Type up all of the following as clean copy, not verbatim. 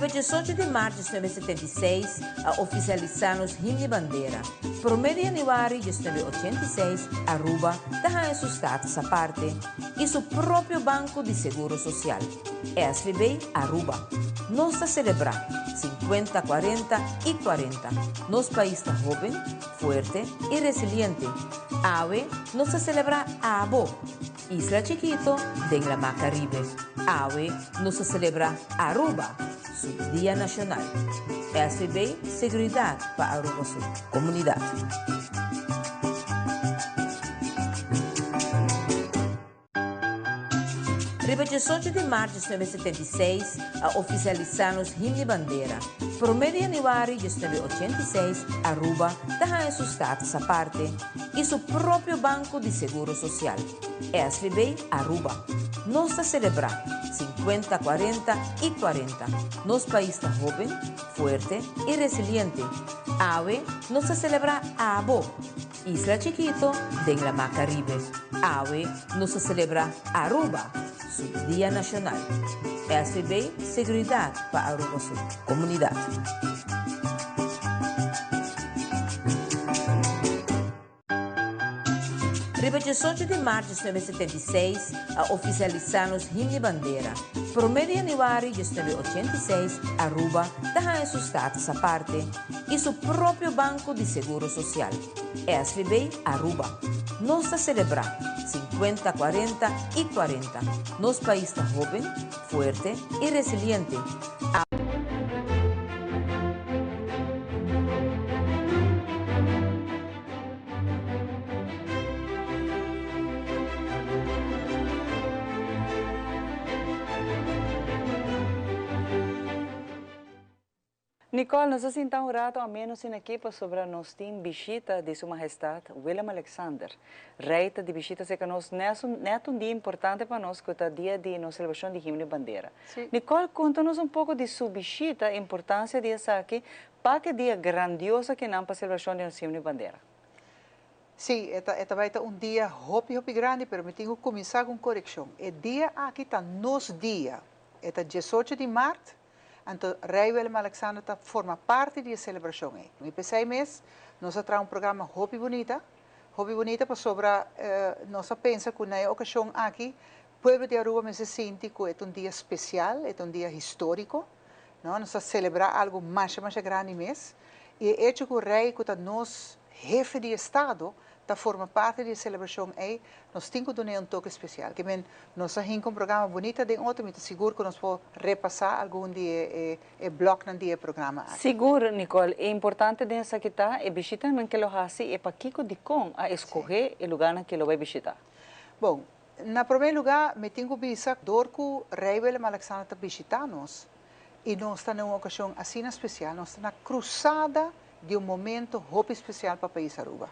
Riba 18 di maart 1976 a oficialisa nos himno y bandera. Prome di januari 1986 Aruba ta haya su status aparte y su propio banco di seguro social, SVB Aruba. Nos ta celebra 50, 40 y 40. Nos pais ta hoben, fuerte y resiliente. Awe nos ta celebra abo, isla chikito den Lama Caribe. Awe nos ta celebra Aruba, su Dia Nacional. SVB, seguridad pa Aruba su comunidad. Riba 18 di maart 1976 a oficialisa nos himno y bandera. Prome di januari 1986 Aruba ta haya su status aparte y su propio banco di seguro social, SVB Aruba. Nos ta celebra 50, 40 y 40. Nos pais ta hoben, fuerte y resiliente. Awe nos ta celebra abo, isla chikito den Lama Caribe. Awe nos ta celebra Aruba, su Dia Nacional. SVB, seguridad pa Aruba su comunidad. Riba 18 di maart 1976 a oficialisa nos himno y bandera. Prome di januari 1986 Aruba ta haya su status aparte y su propio banco di seguro social, SVB Aruba. Nos ta celebra 50, 40 y 40. Nos pais ta hoben, fuerte y resiliente. Nicole, nos a sinta un rato ameno asina aki pasobra nos tin bishita di Su Mahestad Willem Alexander. Rey ta di bishita cerca nos net un dia importante pa nos cu ta dia di nos celebracion di Himno y Bandera. Nicole, conta nos un poco di su bishita, importancia di esaki, pa ki dia grandioso akinan pa celebracion di nos Himno y Bandera. Sí, e ta bay ta un dia hopi hopi grandi, pero mi tin cu cuminsa cu un coreccion. E dia aki ta nos dia. E ta 18 di maart, anto Rey Willem Alexander ta forma parti di e celebracion ey. Mi pensa mes, nos a traha un programa hopi bunita, hopi bunita pasobra nos a pensa cu na e ocasion aki, pueblo di Aruba mester sinti cu e ta un dia special, e ta un dia historico, no? Nos a celebra algo mas mas grandi mes. Y e hecho cu Rey, cu ta nos hefe di Estado, ta forma parti di e celebracion ey, nos tin cu duna un toke special. Kiermen, nos a hinca un programa bunita den otro, mi ta sigur cu nos por repasa algun di e bloknan di e programa aki. Sigur, Nicole. E importante den esaki ta, e bishitanan cu lo haci e pakico dicon a escoge e lugarnan cu lo bay bishita. Bon, na prome lugar, mi tin cu bisa, door cu Rey Willem Alexander ta bishita nos, y nos ta den un ocasion asina special, nos ta na cruzada di un momento hopi special pa pais Aruba.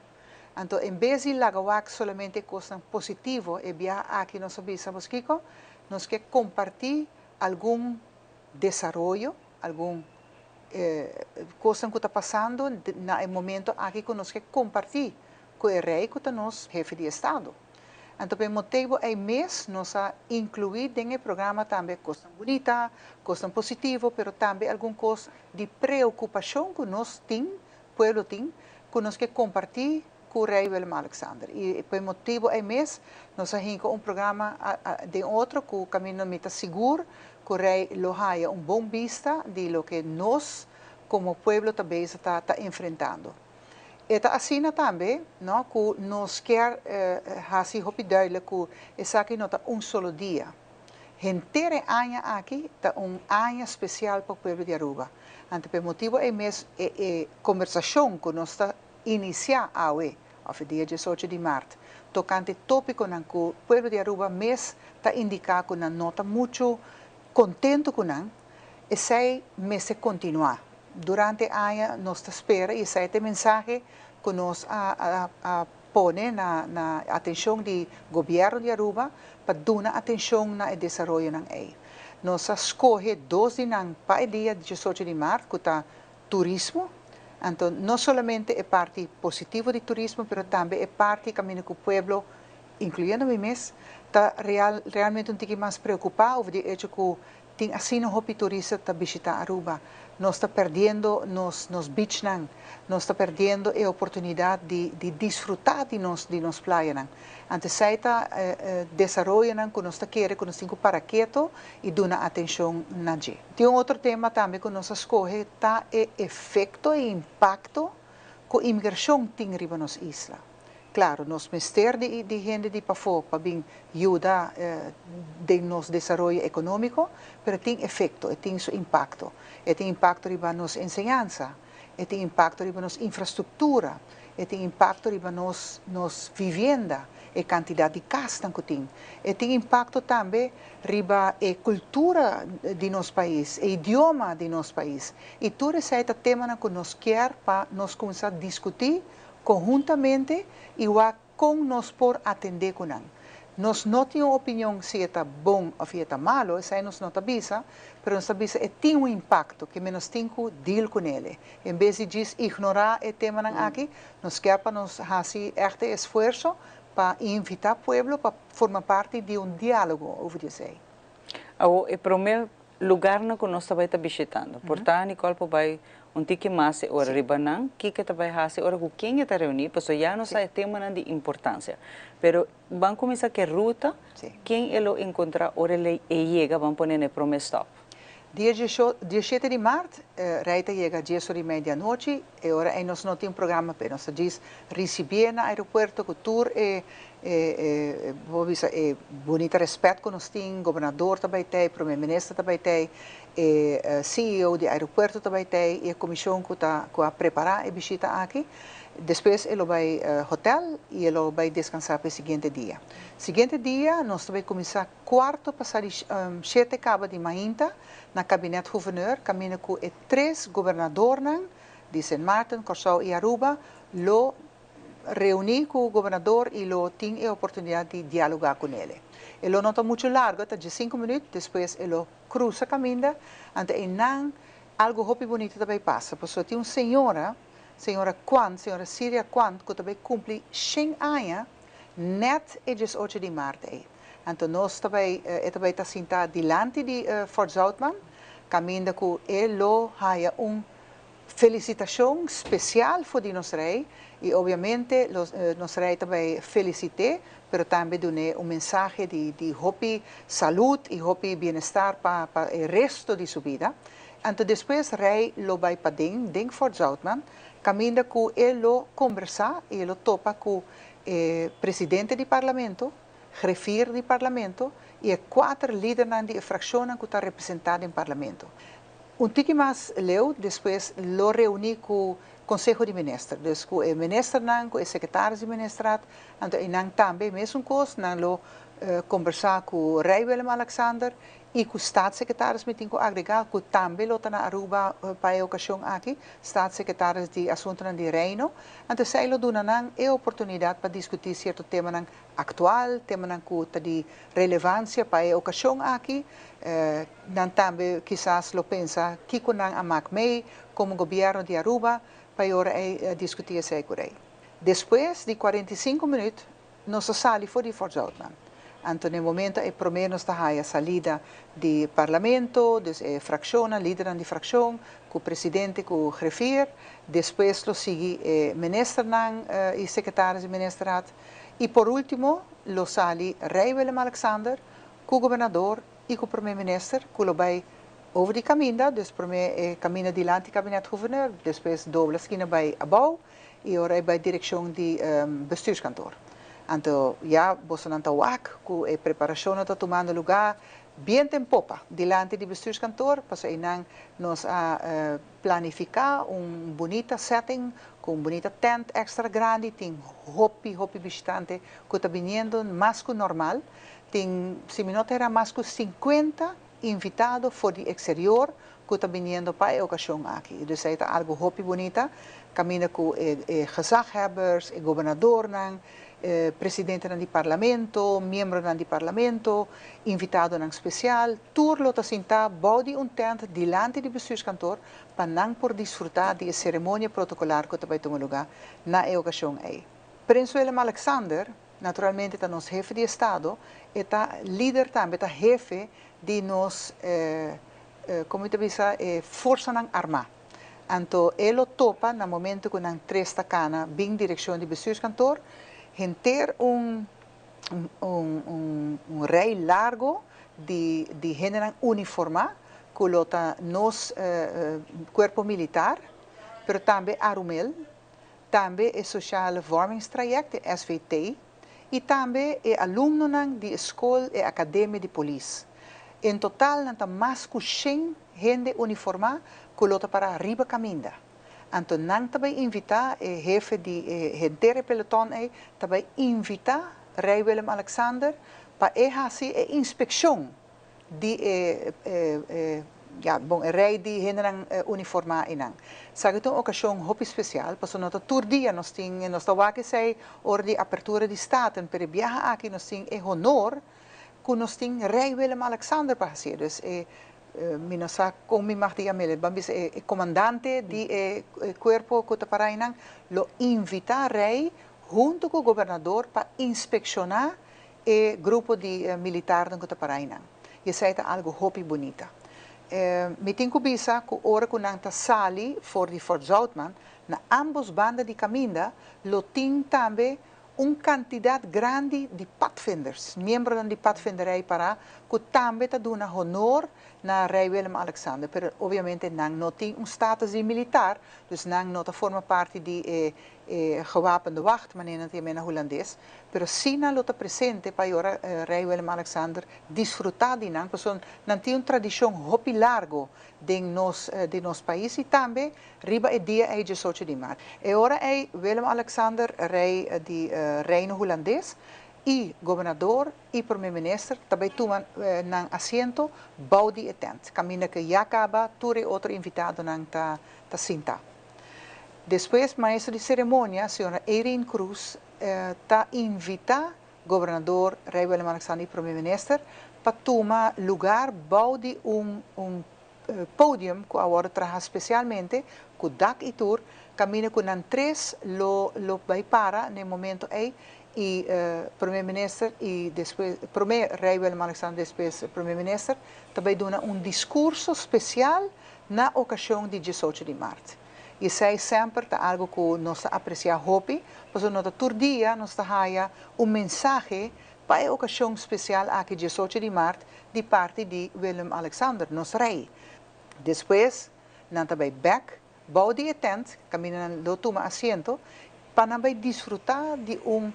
Anto, en bes di laga wak solamente cos positivo, e biaha aki nos a bisa, kico, nos kier comparti algun desaroyo, algun cos cu ta pasando na momento aki cu nos kier comparti cu e rey cu ta nos hefe di Estado. Anto, pa e motibo ey mes, nos a inclui den e programa tambe cos bunita, cos positivo, pero tambe algun cos di preocupacion cu nos tin, pueblo tin, cu nos kier comparti cu Rey Willem Alexander. Y pa e motibo ey mes, nos a hinca un programa den otro cu caminda mi ta sigur cu Rey lo haya un bon bista di loke nos como pueblo tambe ta enfrentando. E ta asina tambe, no, cu nos kier haci hopi duidelijk cu esaki no ta un solo dia. Henter aña aki ta un aña special pa pueblo di Aruba. Anto, pa e motibo ey mes e conversacion cu nos ta inicia awe, of dia 18 di maart, tocante topiconan cu pueblo di Aruba mes ta indica cu nan no ta mucho contento cu nan, esey mester continua. Durante aña nos ta spera y esey ta e mensahe cu nos a pone na atencion di gobierno di Aruba pa duna atencion na desaroyonan ey. Nos a scoge dos di nan pa e dia 18 di maart, cu ta turismo. Anto, no solamente e parti positivo di turismo, pero tambe e parti caminda cu pueblo, incluyendo mi mes, ta realmente un tiki mas preocupa over di hecho cu Tin asina hopi turista ta bishita Aruba. Nos ta perdiendo nos beachnan. Nos ta perdiendo e oportunidad di disfruta di nos playanan. Anto esey ta desaroyonan cu nos ta kere cu nos tin cu para keto y duna atencion na dje. Tin un otro tema tambe cu nos a scoge, ta e efecto y impacto cu inmigracion tin riba nos isla. Claro, nos mester di hende di pafo pa bin yuda den nos desaroyo economico, pero tin efecto, tin su impacto. E tin impacto riba nos enseñansa, e tin impacto riba nos infrastructura, e tin impacto riba nos vivienda, e cantidad di cas cu tin. E tin impacto tambe riba e cultura di nos pais, e idioma di nos pais. Y tur esey ta tema cu nos kier pa nos cuminsa discuti conhuntamente y con nos por atende cu nan. Nos no tin un opinion si ta bon of si ta malo, esey nos no ta bisa, pero nos ta bisa e tin un impacto cu nos tin cu deal cu ne. En bes di djis ignora e tema aki, nos kier pa nos haci echt esfuerso pa invita pueblo pa forma parti di un dialogo over esey. E prome lugar cu nos ta bay ta bishitando. Por ta, Nicole, por bay un tiki mas ora riba nan, kico ta bay haci, ora cu ken ta reuni, paso ya nos sa tema di importancia. Pero ban cuminsa cu ruta, ken e lo encontra ora e yega, ban pone na prome stop. Dia 17 di maart, Rey ta yega 10:30 di anochi, y ora ey nos no tin programa, pero nos djis ricibi na aeropuerto cu tur e, ban bisa, e bunita respet cu nos tin, gobernador tambe tin, prome minister tambe tin, e CEO di aeropuerto tambe tin, y e comision cu ta cu a prepara e bishita aki. Despues e lo bay hotel y e lo bay descansa pa e siguiente dia. Siguiente dia, nos ta bay cuminsa cuarto pasa 7 caba di mainta na kabinet gouverneur, caminda cu e tres gobernadornan di Sint Maarten, Corsou y Aruba lo reuni cu e gobernador y lo tin e oportunidad di dialoga cu ne. E lo no ta mucho largo, ta di 5 minuut, despues e lo crusa caminda, anto eynan algo hopi bunita tambe pasa. Pasobra tin un señora, señora Quant, señora Siria Quant, cu tambe cumpli 100 aña, net e 18 di maart ey. Anto nos tambe, tambe ta sinta dilanti di Fort Zoutman, caminda cu e lo haya un felicitacion special for di nos rey y obviamente nos rey tambe felicit'e, pero tambe duna un mensahe di hopi salud y hopi bienestar pa e resto di su bida. Anto despues rey lo bay paden, den Fort Zoutman, caminda cu e lo combersa y lo topa cu presidente di parlamento, griffier di parlamento y e cuater lidernan di fraccion cu ta representa den parlamento. Un tiki mas leu, despues lo reuni cu Conseho di Minister, dus cu e ministernan, cu e secretario di ministerraad, anto eynan tambe, mesun cos, nan lo combersa cu Rey Willem Alexander y cu staatssecretaris, mi tin cu agrega, cu tambe lo ta na Aruba pa e ocasion aki, staatssecretaris di Asuntonan di Reino, anto esey lo duna nan e oportunidad pa discuti cierto temanan actual, temanan cu ta di relevancia pa e ocasion aki, nan tambe kisas lo pensa kico nan a maak mee como gobierno di Aruba pa ora e discuti esey cu rey. Despues di 45 minuut, nos ta sali for di Fort Zoutman. Anto, na momento e prome nos ta haya salida di parlamento, dus e fraccion, lider di fraccion, cu presidente, cu griffier, despues lo sigui e ministernan y secretaris di ministerraad, y por ultimo, lo sali Rey Willem Alexander, cu gobernador y cu prome minister, cu lo bay over di caminda, dus prome caminda dilanti kabinet gouverneur, despues dobla skina bay abou, y ora bay direccion di bestuurskantoor. Anto, ja, boso nan ta wak, cu e preparacion ta tumando lugar, biento en popa, dilanti di bestuurskantoor, paso eynan nos a planifica un bunita setting, cu un bunita tent extra grandi, tin hopi, hopi bishitante, cu ta biniendo mas cu normal, tin, si mi no ta era, mas cu 50 invitado for di exterior, cu ta biniendo pa e ocasion aki. Dus ta algo hopi bunita, caminda cu e gezaghebbers, e gobernadornan, presidentenan di parlamento, miembronan di parlamento, invitadonan special, tur lo ta sinta bou di un tent dilanti di bestuurskantoor pa nan por disfruta di e ceremonia protocolar cu ta bay tuma lugar na e ocasion ey. Prins Willem Alexander naturalmente ta nos hefe di estado, e ta lider tambe, ta hefe di nos, kon mi ta bisa, e forsanan armá. Anto e lo topa na momento ku nan tres ta kana bin direkshon di bestuurskantoor, henter un rei largo di hendenan uniformá ku lo ta nos kuerpo militar, pero tambe Arumel, tambe e Sociale Vormingstraject, e SVT, i tambe e alumnonan di e skol, e akademia di polis. En total nan ta mas ku 100 hende uniformá ku lo ta pará riba kaminda. Anto nan ta bai invitá e hefe di e henter e peloton ei ta bai invitá Rei Willem Alexander pa e hasi e inspekshon di e, ja, bon, e rei di hendenan uniformá einan. Esaki ta un okashon hopi spesial, pasobra no ta tur dia nos tin, nos ta wak esei ora di apertura di Staten, pero e biaha aki nos tin e honor ku nos tin Rei Willem Alexander pa hasié. Dus e, mi no sa kon mi mag di yam'é, ban bisa e komandante di e kuerpo ku ta para einan lo invitá Rei huntu ku gobernador pa inspekshoná e grupo di militarnan ku ta para einan. I esei ta algu hopi bunita. Mi tin ku bisa ku ora ku nan ta sali for di Fort Zoutman, na ambos banda di kaminda lo tin tambe un kantidat grandi di padvinders, miembronan di padvinderij pará ku tambe ta duna honor na Rei Willem Alexander. Pero obviamente nan no tin un status di militar, dus nan no ta forma parti di e gewapende wacht, manera nan ta yam'é na hulandes, pero sí nan lo ta presente pa e ora Rei Willem Alexander disfrutá di nan, pasobra nan tin un tradishon hopi largo den nos pais i tambe riba e dia ei 18 di mart. E ora ei Willem Alexander, rei di Reino Hulandes, i gobernador i promé minister tambe tuma nan asiento bou di e tent. Kaminda ku ya kaba tur e otro invitadonan ta sinta. Despues, maestro di seremonia, señora Irene Cruz, ta invitá gobernador Rei Willem Alexander i promé minister pa tuma lugá bou di un podium ku awor a traha spesialmente ku dak i tur, kaminda ku nan tres lo bai para na momento ei i promé minister i despues promé Rei Willem Alexander, despues promé minister tambe duna un diskurso spesial na okashon di 18 di mart. I esei semper ta algu ku nos ta apresiá hopi, pasobra no ta tur dia nos ta haya un mensahe pa e okashon spesial aki 18 di mart di parti di Willem Alexander, nos rei. Despues, nan ta bai bèk, bou di e tent, kaminda nan lo tuma asiento, pa nan bai disfrutá di un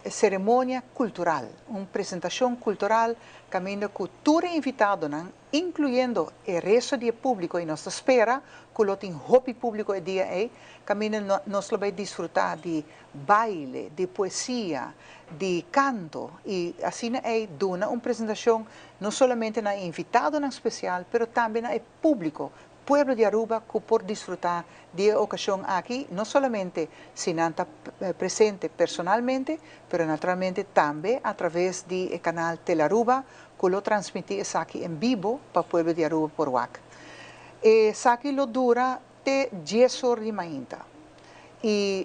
seremonia kultural, un presentashon kultural, kaminda ku tur invitadonan, inkluyendo e resto di públiko, i nos ta spera ku lo tin hopi públiko e dia ei, kaminda nos lo bai disfrutá di baile, di poesia, di kanto, i asina ei duna un presentashon no solamente na invitadonan spesial, pero tambe na públiko, pueblo di Aruba ku por disfrutá di e okashon aki, no solamente si nan ta presente personalmente, pero naturalmente tambe a traves di kanal Telearuba, ku lo transmití esaki en bibo pa pueblo di Aruba por wak. Esaki lo dura te 10 or di mainta. I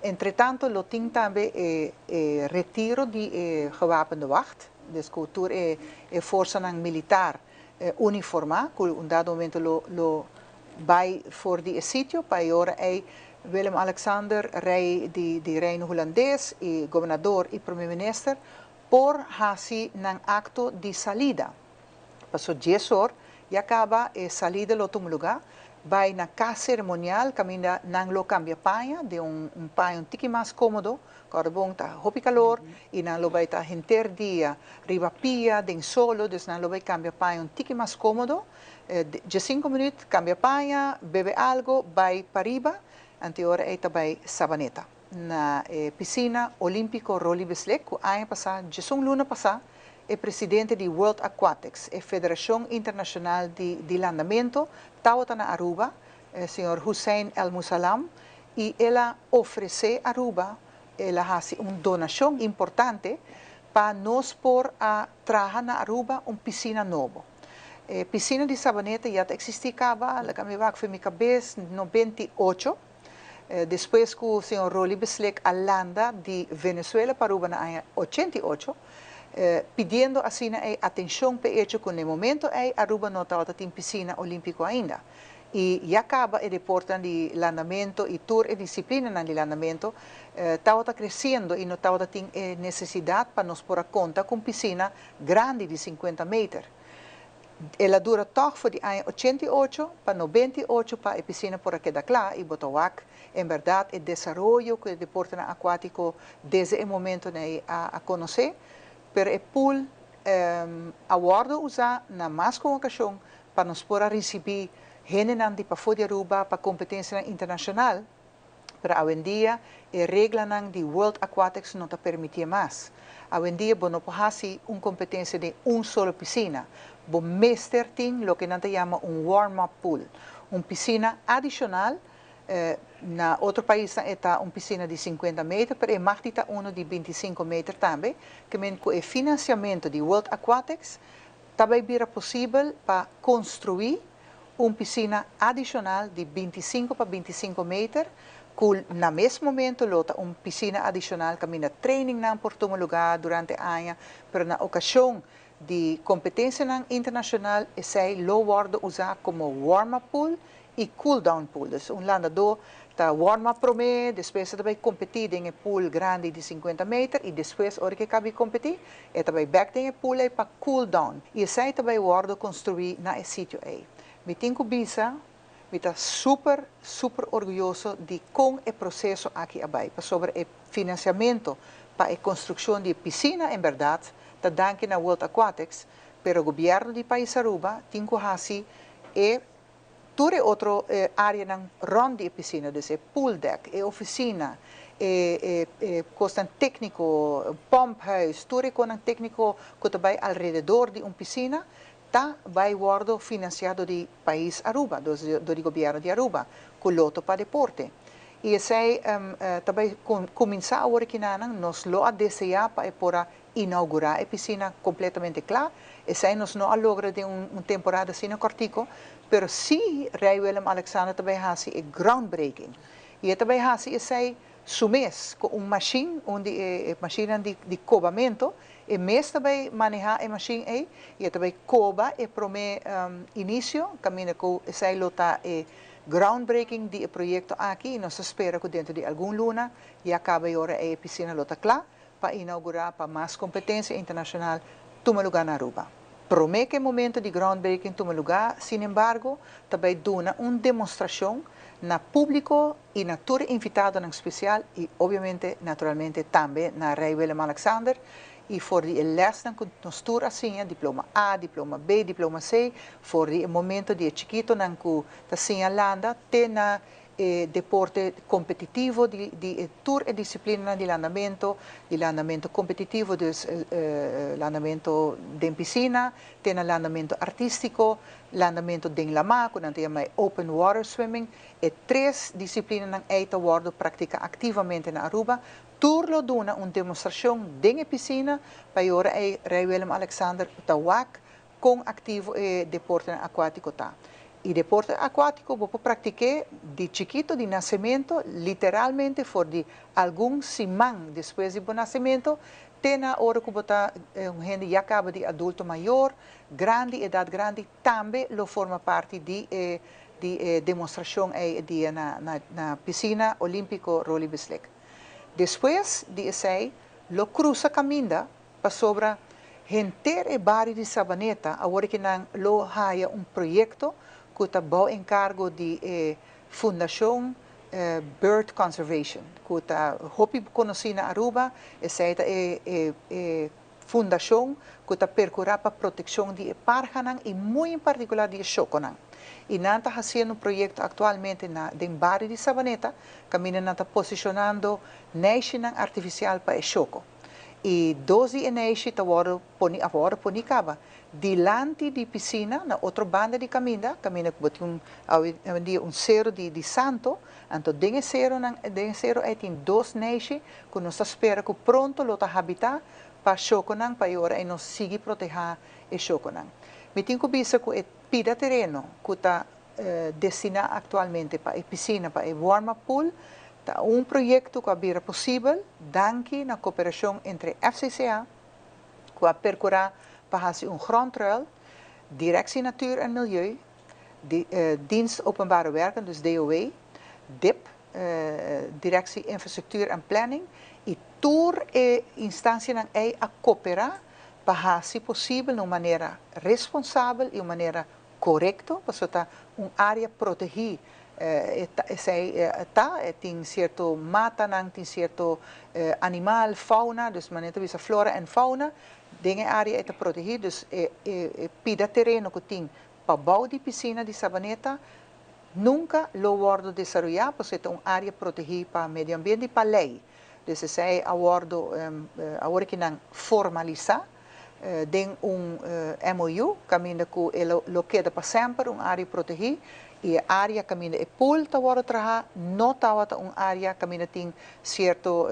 entre tanto lo tin tambe e retiro di gewapende wacht, dus ku tur e forsanan militar uniformá, ku un dado momento lo bai for di sitio, pa ora ei Willem Alexander, rei di Reino Hulandes, i gobernador i promé minister, por hasi nan akto di salida. Paso 10 or, ya kaba e salida lo tuma lugá, bai na kas seremonial, kaminda nan lo kambia paña, di un paña un tiki mas kómodo, kòrda bon ta hopi kalor, i nan lo bai ta henter dia riba pia, den solo, dus nan lo bai kambia paña un tiki mas kómodo, 5 minüt, kambia paña, bebe algu, bai pariba, anto ora ei ta bai Savaneta. Na pisina olímpiko Roly Bisslik, ku aña pasá, 11 luna pasá, e presidente di World Aquatics, e Federashon Internashonal di Landamentu, tabata na Aruba, señor Hussein El Musalam, i el a ofresé Aruba, el a hasi un donashon importante pa nos por a traha na Aruba un pisina nobo. Pisina di Savaneta ya ta eksistí kaba, laga mi wak for mi kabes, 98. Despues ku señor Roly Bisslik a landa di Venezuela pa Aruba na aña 88, pidiendo asina e atenshon pa e hecho ku na e momento ei Aruba no tabatin pisina olímpiko ainda. I ya kaba e deporte di landamentu i tur e disiplina di landamentu tabata kresiendo i no tabatin nesesidat pa nos por a konta ku pisina grandi di 50 meter. El a dura toch for di aña 88 pa 98 pa e pisina por a keda kla i bo ta wak en berdat e desaroyo ku e deporte akuátiko desde e momento ei a konosé, pero e pool a wòrdu usá na mas ku okashon pa nos por a risibí hendenan di pafó di Aruba pa kompetensia internashonal, pero awendia e reglanan di World Aquatics no ta permití mas. Awendia bo no por hasi un kompetensia den un solo pisina. Bo mester tin loke nan ta yama un warm-up pool, un pisina adishonal. Na otro pais ta un pisina di 50 meter, pero e mag ta uno di 25 meter tambe, ke men ku e finansiamentu di World Aquatics tambe bira posibel pa konstruí un pisina adishonal di 25 pa 25 meter, ku na mes momento lo ta un pisina adishonal kaminda training nan por tuma lugá durante aña, pero na okashon di kompetensia internashonal, esei lo wòrdu usá komo warm-up pool i cool down pool. Dus un landadó ta warm-up promé, despues e bai kompetí den e pool grandi di 50 meter i despues, ora ku e kaba kompetí, e bai back den e pool pa cool down. I esei tambe wòrdu konstruí na e sitio ei. Mi tin ku bisa, mi ta super, super orguyoso di kon e proseso aki a bai, sobre e finansiamentu pa e konstrukshon di pisina, en berdat, ta danki na World Aquatics, pero gobièrnu di pais Aruba tin ku hasi e tur otro áreanan rònt di pisina, dus e pool deck, e ofisina, e kosnan tékniko, pomphuis, tur kosnan tékniko ku ta bai alrededor di un pisina, ta bai wòrdu finansiá di pais Aruba, di gobièrnu di Aruba, ku Lotto pa Deporte. I esei tambe kuminsá awor aki nos lo a deseá pa por inougurá e pisina kompletamente kla. Esei nos no a logra den un temporada asina kòrtiku, pero sí Rei Willem Alexander tambe a hasi e groundbreaking. I tambe a hasi esei su mes ku un machine, un di e machine di kobamentu, e mes tambe manehá e machine ei, i tambe koba e promé inisio, kaminda ku esei lo ta e groundbreaking di e proyekto aki, i nos ta spera ku denter di algun luna ya kaba e pisina lo ta kla pa inougurá pa mas kompetensia internashonal tuma lugá na Aruba. Promé ku e momento di groundbreaking tuma lugá, sin embargo, tambe duna un demostrashon na públiko i na tur invitadonan spesial i obviamente, naturalmente, tambe na Rei Willem Alexander i for di lesnan ku nos tur a siña, diploma A, diploma B, diploma C, for di momento di chikitonan ku ta siña landa, te na deporte kompetitivo di tur e disiplina di landamentu kompetitivo, dus landamentu den pisina, te na landamentu artístiko, landamentu den laman, ku nan ta yama open water swimming, e tres disiplinanan ei ta wòrdu praktiká aktivamente na Aruba. Tur lo duna un demostrashon den pisina pa ora e Rei Willem Alexander ta wak kon aktivo e deporte akuátiko ta. E deporte akuátiko bo por praktik'é di chikitu, di nasementu, literalmente for di algun siman despues di nasementu, te na ora ku bo ta un hende ya kaba di adulto mayor, grandi, edat grandi, tambe lo forma parti di demostrashon ei dia na pisina olímpiko Roly Bisslik. Despues di esei, lo krusa kaminda pasobra henter e bario di Sabaneta, awor ku nan lo haya un proyekto ku ta bou enkargo di Fundashon Bird Conservation, ku ta hopi konosí na Aruba, esei ta e fundashon ku ta perkurá pa protekshon di parhanan i muy en partikular di shokonan. I nan ta hasiendo un proyekto aktualmente den bario di Sabaneta, kaminda nan ta posishonando neishinan artifisial pa shoko. I dos di e neishi ta awor poni awor poni kaba dilanti di pisina na otro banda di kaminda, kaminda ku tin un dia un sero di santo, anto den sero nan den sero ei tin dos neishi ku nos ta spera ku pronto lo ta habitá pa shokonan pa ora e nos sigui protehá e shokonan. Mi tin ku bisa ku e pida tereno ku ta destiná aktualmente pa e pisina, pa e warm-up pool, ta un proyekto ku a bira posibel danki na kooperashon entre FCCA, ku a perkurá pa hasi un grondruil, Directie Natuur en Milieu, di, Dienst Openbare Werken, dus DOW, DIP, Directie Infrastructuur en Planning, i tur e instansianan ei a kooperá pa hasi posibel na un manera responsabel i un manera korekto, pasobra ta un área protegí esei ta, tin sierto matanan, tin sierto animal, fauna, dus manera ta bisa flora en fauna, den e área ei ta protegí, dus e pida tereno ku tin pabou di pisina di Sabaneta nunka lo wòrdu desaroyá, pasobra e ta un área protegí pa medio ambiente i pa lei. Dus esei a wòrdu awor ki nan formalisá den un MOU, kaminda ku e lo keda pa semper un área protegí i e área kaminda e pool ta wòrdu trahá no tabata un área kaminda tin sierto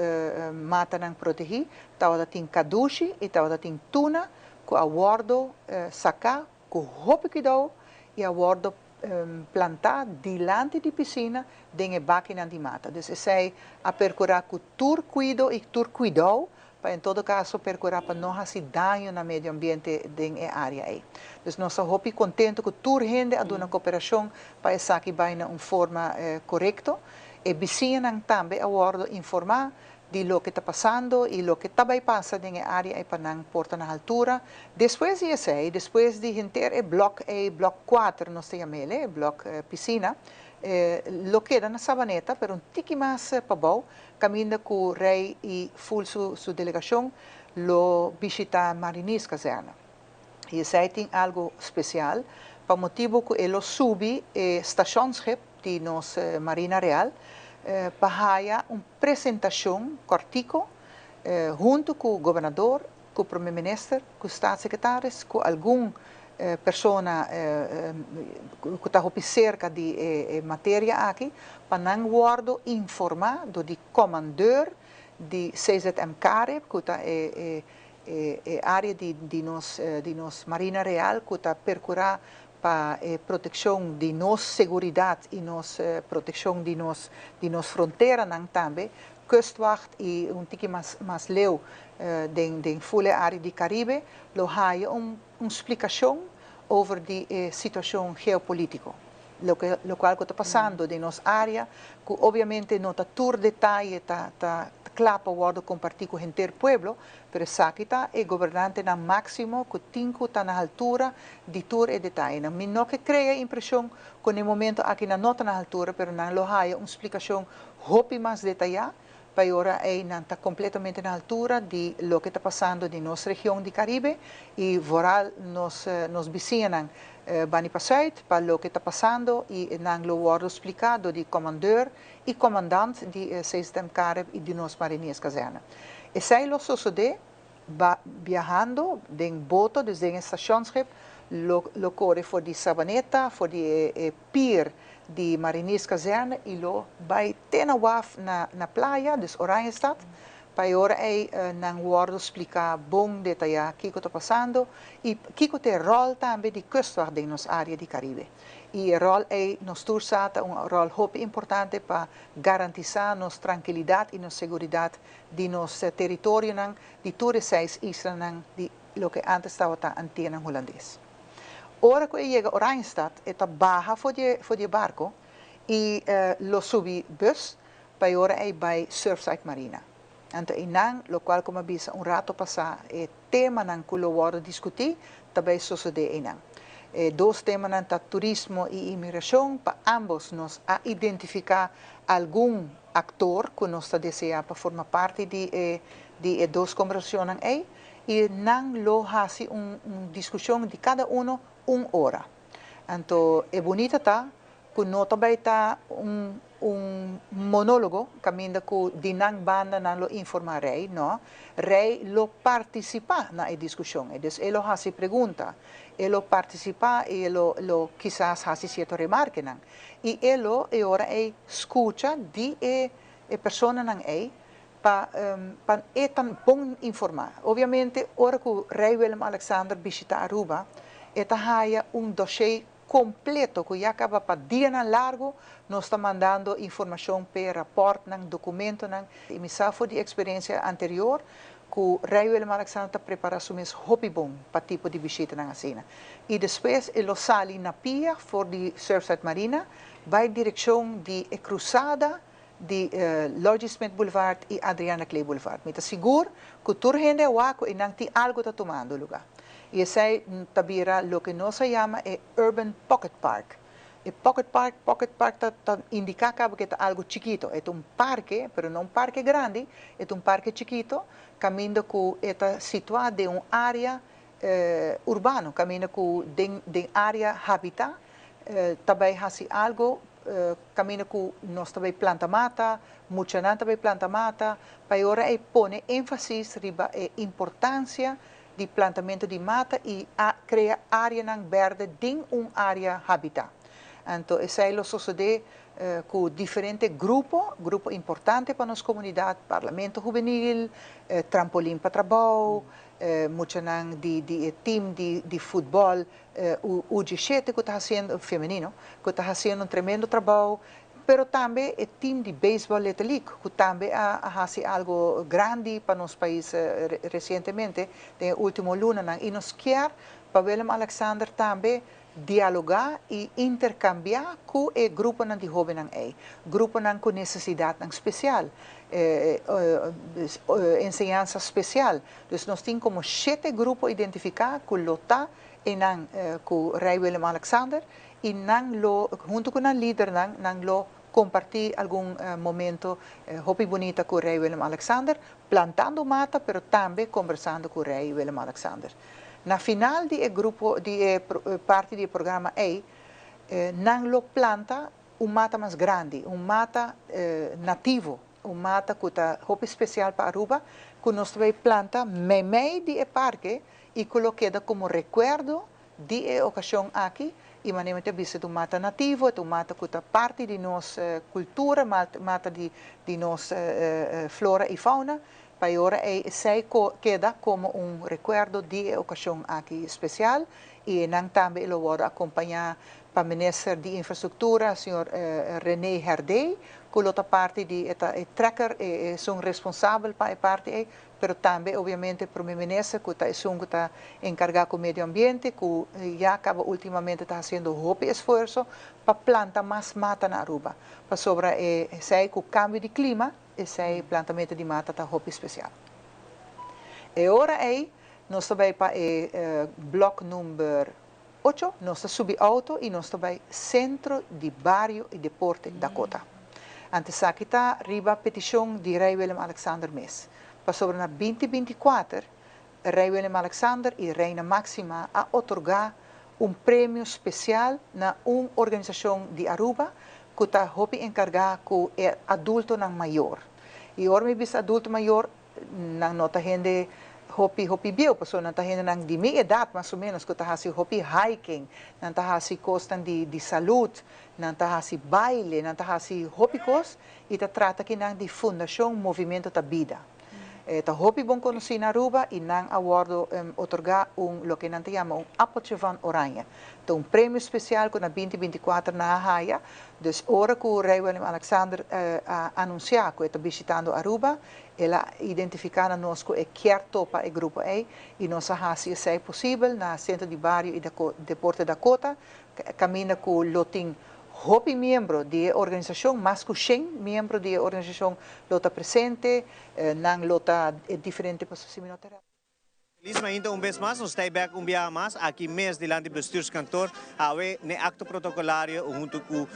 matanan protegí, tabata tin kadushi i tabata tin tuna ku a wòrdu saká ku hopi kuidou i a wòrdu plantá dilanti di pisina den e bakinan di mata. Dus esei a perkurá ku tur kuido i tur kuidou pa en todo kaso perkurá pa no hasi daño na medio ambiente den e área ei. Dus nos ta hopi kontentu ku tur hende a duna kooperashon pa esaki bai na un forma korekto. E bisiñanan tambe a wòrdu informá di loke ta pasando i loke ta bai pasa den e área ei pa nan por ta na haltura. Despues di esei, despues di henter e blòk ei, blòk kuater nos ta yam'el, e blòk pisina, lo keda na Sabaneta, pero un tiki mas pabou, kaminda ku Rei i ful su delegashon lo bishitá Marinierskazerne. I esei tin algu spesial pa motibu ku e lo subi e stationsschip di nos Marina Real pa haya un presentashon kòrtiku huntu ku gobernador, ku prome minister, ku staatssecretaris, ku algun persona ku ta hopi serka di e materia aki, pa nan wòrdu informá dor di komandeur di CZM Carib, ku ta e área di nos Marina Real ku ta perkurá pa e protekshon di nos seguridat i nos protekshon di nos fronteranan tambe, kustwacht i un tiki mas leu den full área di Karibe, lo haya un splikashon over di situashon geopolítiko, lokual ku ta pasando den nos área, ku obviamente no ta tur detaye ta kla pa wòrdu kompartí ku henter pueblo, pero esaki ta e gobernantenan máksimo ku tin ku ta na altura di tur e detayenan. Mi no ke krea impreshon ku na e momento aki nan no ta na altura, pero nan lo haya un splikashon hopi mas detayá, pa ora ei nan ta kompletamente na altura di loke ta pasando den nos region di Karibe i vooral nos bisiñanan bani pasùit pa loke ta pasando, i nan lo wòrdu spliká di komandeur i komandant di CZM Carib i di nos Marinierskazerne. Esei lo sosodé biahando den boto, dus den stationsschip, lo kore for di Sabaneta, for di pier di Marinierskazerne i lo bai te na waf na playa, dus Oranjestad, pa ora ei nan wòrdu spliká bon detayá kiko ta pasando i kiko ta e ròl tambe di kustwacht den nos área di Karibe. I e ròl ei nos tur sa ta un ròl hopi importante pa garantisá nos trankilidat i nos seguridat di nos teritorionan di tur e seis islanan di loke antes tabata Antianan Hulandes. Ora ku e yega Oranjestad, e ta baha for di barko i lo subi bus pa ora ei bai Surfside Marina. Anto einan, lokual ku mi a bisa un ratu pasá, e temanan ku lo wòrdu diskutí, tambe sosodé einan. Dos temanan ta turismo i imigrashon, pa ambos nos a identifiká algun aktor ku nos ta deseá pa forma parti di e dos kombersashonnan ei, i nan lo hasi un diskushon di kada uno un ora. Anto, e bunita ta ku no tambe ta un monólogo, kaminda ku di nan banda nan lo informá Rei, no. Rei lo partisipá na e diskushon, dus e lo hasi pregunta, e lo partisipá i lo kisas hasi sierto remarkenan. I e lo e ora ei skucha di e personanan ei pa e ta bon informá. Obviamente, ora ku Rei Willem Alexander bishitá Aruba, e ta haya un dossier. kompleto ku ya kaba pa dianan largu nos ta mandando informashon p'e, rapòrtnan, dokumentonan i mi sa for di eksperensia anterior ku Rei Willem Alexander ta prepará su mes hopi bon pa tipo di bishitanan asina. I despues e lo sali na pia for di Surfside Marina bai direkshon di e krusada di Lodgy Smith Boulevard i Adriana Clay Boulevard. Mi ta sigur ku tur hende a wak ku einan tin algu ta tumando lugá. I esei ta bira loke nos a yama e Urban Pocket Park. E Pocket Park, Pocket Park ta ta indiká kaba ku e ta algu chikito. E ta un parke, pero no un parke grandi, e ta un parke chikito kaminda ku e ta situá den un área urbano, kaminda ku den den área habitá ta bai hasi algu kaminda ku nos ta bai planta mata, muchanan ta bai planta mata, pa e ora ei pone énfasis riba e importansia di plantamentu di mata i a krea áreanan bèrdè den un área habitá. Anto esei lo sosodé ku diferente grupo, grupo importante pa nos komunidat, Parlamento Hubenil, Trampolin pa Trabou, muchanan di di e tim di di futbòl U diesshete ku ta hasiendo, femenino, ku ta hasiendo un tremendo trabou, pero tambe e tim di beisbòl Little League ku tambe a a hasi algu grandi pa nos pais resientemente den e último lunanan i nos kier pa Willem Alexander tambe dialogá i interkambiá ku e gruponan di hóbennan ei, gruponan ku nesesidatnan spesial, enseñansa spesial. Dus nos tin komo shete grupo identifiká ku lo ta einan ku Rei Willem Alexander i nan lo, huntu ku nan lidernan, nan lo kompartí algun momento hopi bunita ku Rei Willem Alexander, plantando mata pero tambe kombersando ku Rei Willem Alexander. Na final di e grupo di e parti di e programa ei, nan lo planta un mata mas grandi, un mata nativo, un mata ku ta hopi spesial pa Aruba, ku nos ta bai planta meimei di e parke i ku lo keda komo rekuerdo di e okashon aki. I manera mi ta bisa, e ta un mata nativo, e ta un mata ku ta parti di nos kultura, mata di nos flora i fauna. Pa e ora ei esei keda komo un rekuerdo di e okashon aki spesial i nan tambe e lo wòrdu akompañá pa Minister di Infrastruktura, señor René Herdé, ku lo ta parti di e ta e trekker, e esun responsabel pa e parti ei, pero tambe obviamente Prome Minister ku ta esun ku ta enkargá ku medio ambiente ku ya kaba ultimamente ta hasiendo hopi esfuerso pa planta mas mata na Aruba, pasobra e esei ku kambio di klima, Esei plantamentu di mata ta hopi spesial. E ora ei nos ta bai pa e blòk number ocho, nos ta subi outo i nos ta bai Sentro di Bario i Deporte Dakota. Anto esaki ta riba petishon di Rei Willem Alexander mes, pasobra na binti 24 Rei Willem Alexander i Reina Máxima a otorgá un premio spesial na un organisashon di Aruba ku ta hopi enkargá ku e adultonan mayor. I ora mi bisa adulto mayor, nan no ta hende hopi hopi bieu, pasobra nan ta hendenan di mi edat mas o ménos ku ta hasi hopi hiking, nan ta hasi kosnan di di salud, nan ta hasi baile, nan ta hasi hopi kos i ta trata kinan di Fundashon Movimento ta Bida. E ta hopi bon konosí na Aruba i nan a wòrdu otorgá un loke nan ta yama un Appeltje van Oranje. Ta un premio spesial ku na binti 24 nan a haya. Dus ora ku Rei Willem Alexander a anunsiá ku e ta bishitando Aruba, el a identifiká na nos ku e kier topa e grupo ei i nos a hasi esei posibel na Sentro di Bario i Deporte Dakota, kaminda ku lo tin Hopi miembro di e organisashon, mas ku shen miembro di e organisashon lo ta presente, nan lo ta e diferente pasosiminoterapia. Feliz mainta un bes mas, nos ta bek un biaha mas aki mes dilanti Bestuurskantoor awe n'e acto protocolario hunto cu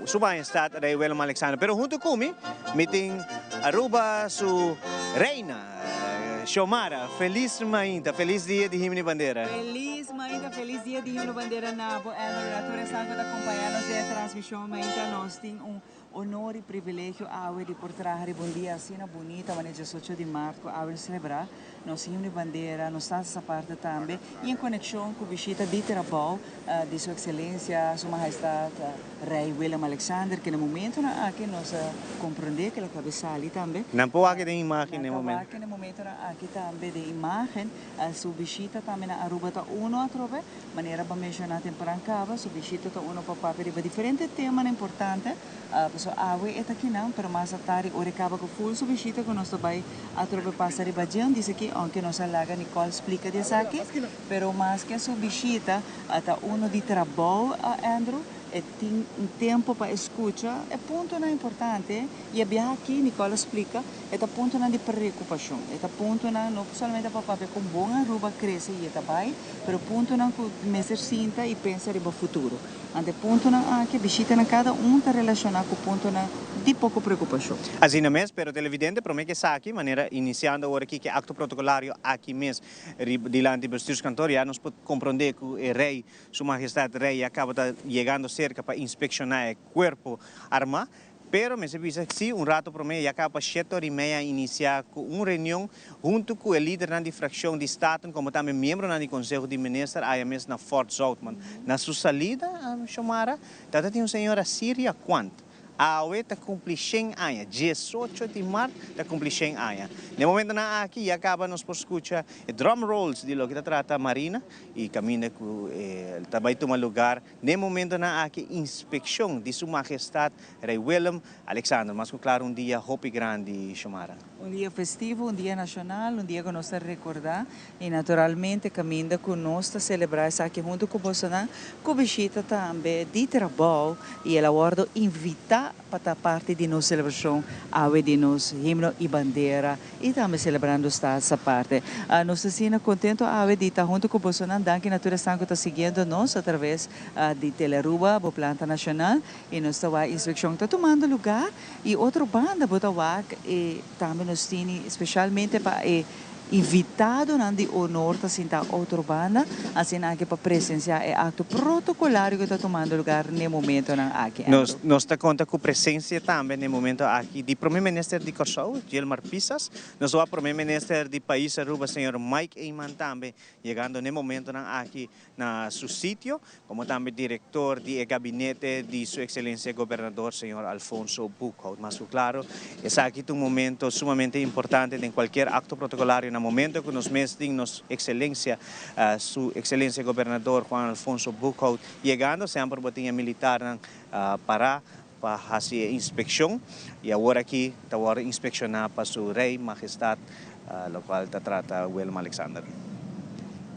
Su Majestad Rey Willem Alexander. Pero hunto cu mi, mi tin Aruba su Reina, Xiomara. Feliz mainta, feliz dia di Himno y Bandera. Feliz mainta, feliz dia di Himno Bandera na bo Elder na tur esnan cu ta acompaña nos den e transmision mainta. Nos tin un honor y privilegio awe di por traha riba un dia asina bunita, manera 18 di maart cu awe nos celebra. Nos himno y bandera, nos status aparte tambe y en conexion cu bishita di trabou di Su Excelencia, Su Mahestad Rey Willem Alexander, cu na momentonan aki nos a comprende cu el a caba sali tambe. Nan por wak den imagen den momento. Nan ta wak den momentonan aki tambe den imagen. Su bishita tambe na Aruba ta uno atrobe, manera bo a menciona tempran caba, su bishita ta uno pa papia riba diferente temanan importante. Pasobra awe e ta kinan, pero mas atardi ora e kaba ku ful su bishita ku nos ta bai atrobe pasa riba dje. Un dice aki, ounke nos a laga Nicole splika di esaki, pero maske su bishita ta uno di trabou, Andrew, e tin un tempu pa e skucha e puntonan importante i e biaha aki Nicole a splika e ta puntonan di preokupashon, e ta puntonan no solamente pa papia kon bon Aruba krese i e ta bai, pero puntonan ku mester sinta i pensa riba futuro. Ante puntonan aki, bishitanan kada un ta relashoná ku puntonan di poko preokupashon. Asina mes, pero televidente promé ku esaki, manera inisiando awor aki ku e akto protokolario aki mes riba dilanti Bestuurskantoor, ya nos por komprondé ku e Rei, Su Mahestad Rei ya kaba ta yegando serka pa inspekshoná e kuerpo armá. Pero mester bisa si un rato prome ya caba pa shete ora y meia a inicia cu un reunion hunto cu e lidernan di fraccion di Staten como tambe miembronan di Conseho di Minister aya mes na Fort Zoutman. Na su salida, Xiomara, tata tin un señora Siria Quant. Awe ta cumpli shen aña, diesocho di mart ta cumpli shen aña. Na e momentonan aki ya caba nos por scucha e drum rolls di loke ta trata Marina y caminda cu ta bay tuma lugar N'e momentonan aki inspekshon di Su Mahestat Rei Willem Alexander, mas ku klaru un dia hopi grandi, Xiomara. Un dia festivo, un dia nashonal, un dia ku nos ta rekordá i naturalmente kaminda ku nos ta selebrá esaki huntu ku bosonan ku bishita tambe di trabou i el a wòrdu invitá pa ta parti di nos selebrashon awe di nos himno i bandera i tambe selebrando Staats Aparte. Nos ta asina contento awe di ta hunto cu bosonan. Danki na tur esnan cu ta siguiendo nos a traves di Telearuba, bo planta nacional, i nos ta wak inspeccion ta tumando lugar i otro banda bo ta wak e tambe nos tini specialmente pa e Invitadonan di honor ta sinta otro banda, asina aki pa presencia e acto protocolario cu ta tumando lugar n'e momentonan aki. Nos nos ta conta cu presencia tambe n'e momento aki di Prome Minister di Corsou, Gilmar Pisas. Nos wak Prome Minister di Pais Aruba, señor Mike Eman tambe yegando n'e momentonan aki na su sitio, como tambe director di e gabinete di su Excelencia Gobernador señor Alfonso Boekhoudt. Mas cu claro, esaki ta un momento sumamente importante den cualkier acto protocolario na momento cu nos mes tin nos Excelencia, su Excelencia Gobernador Juan Alfonso Boekhoudt yegando, semper bo tin e militarnan para pa haci e inspeccion y awor aki ta wordo inspecciona pa su Rey Majestad, locual ta trata Willem Alexander.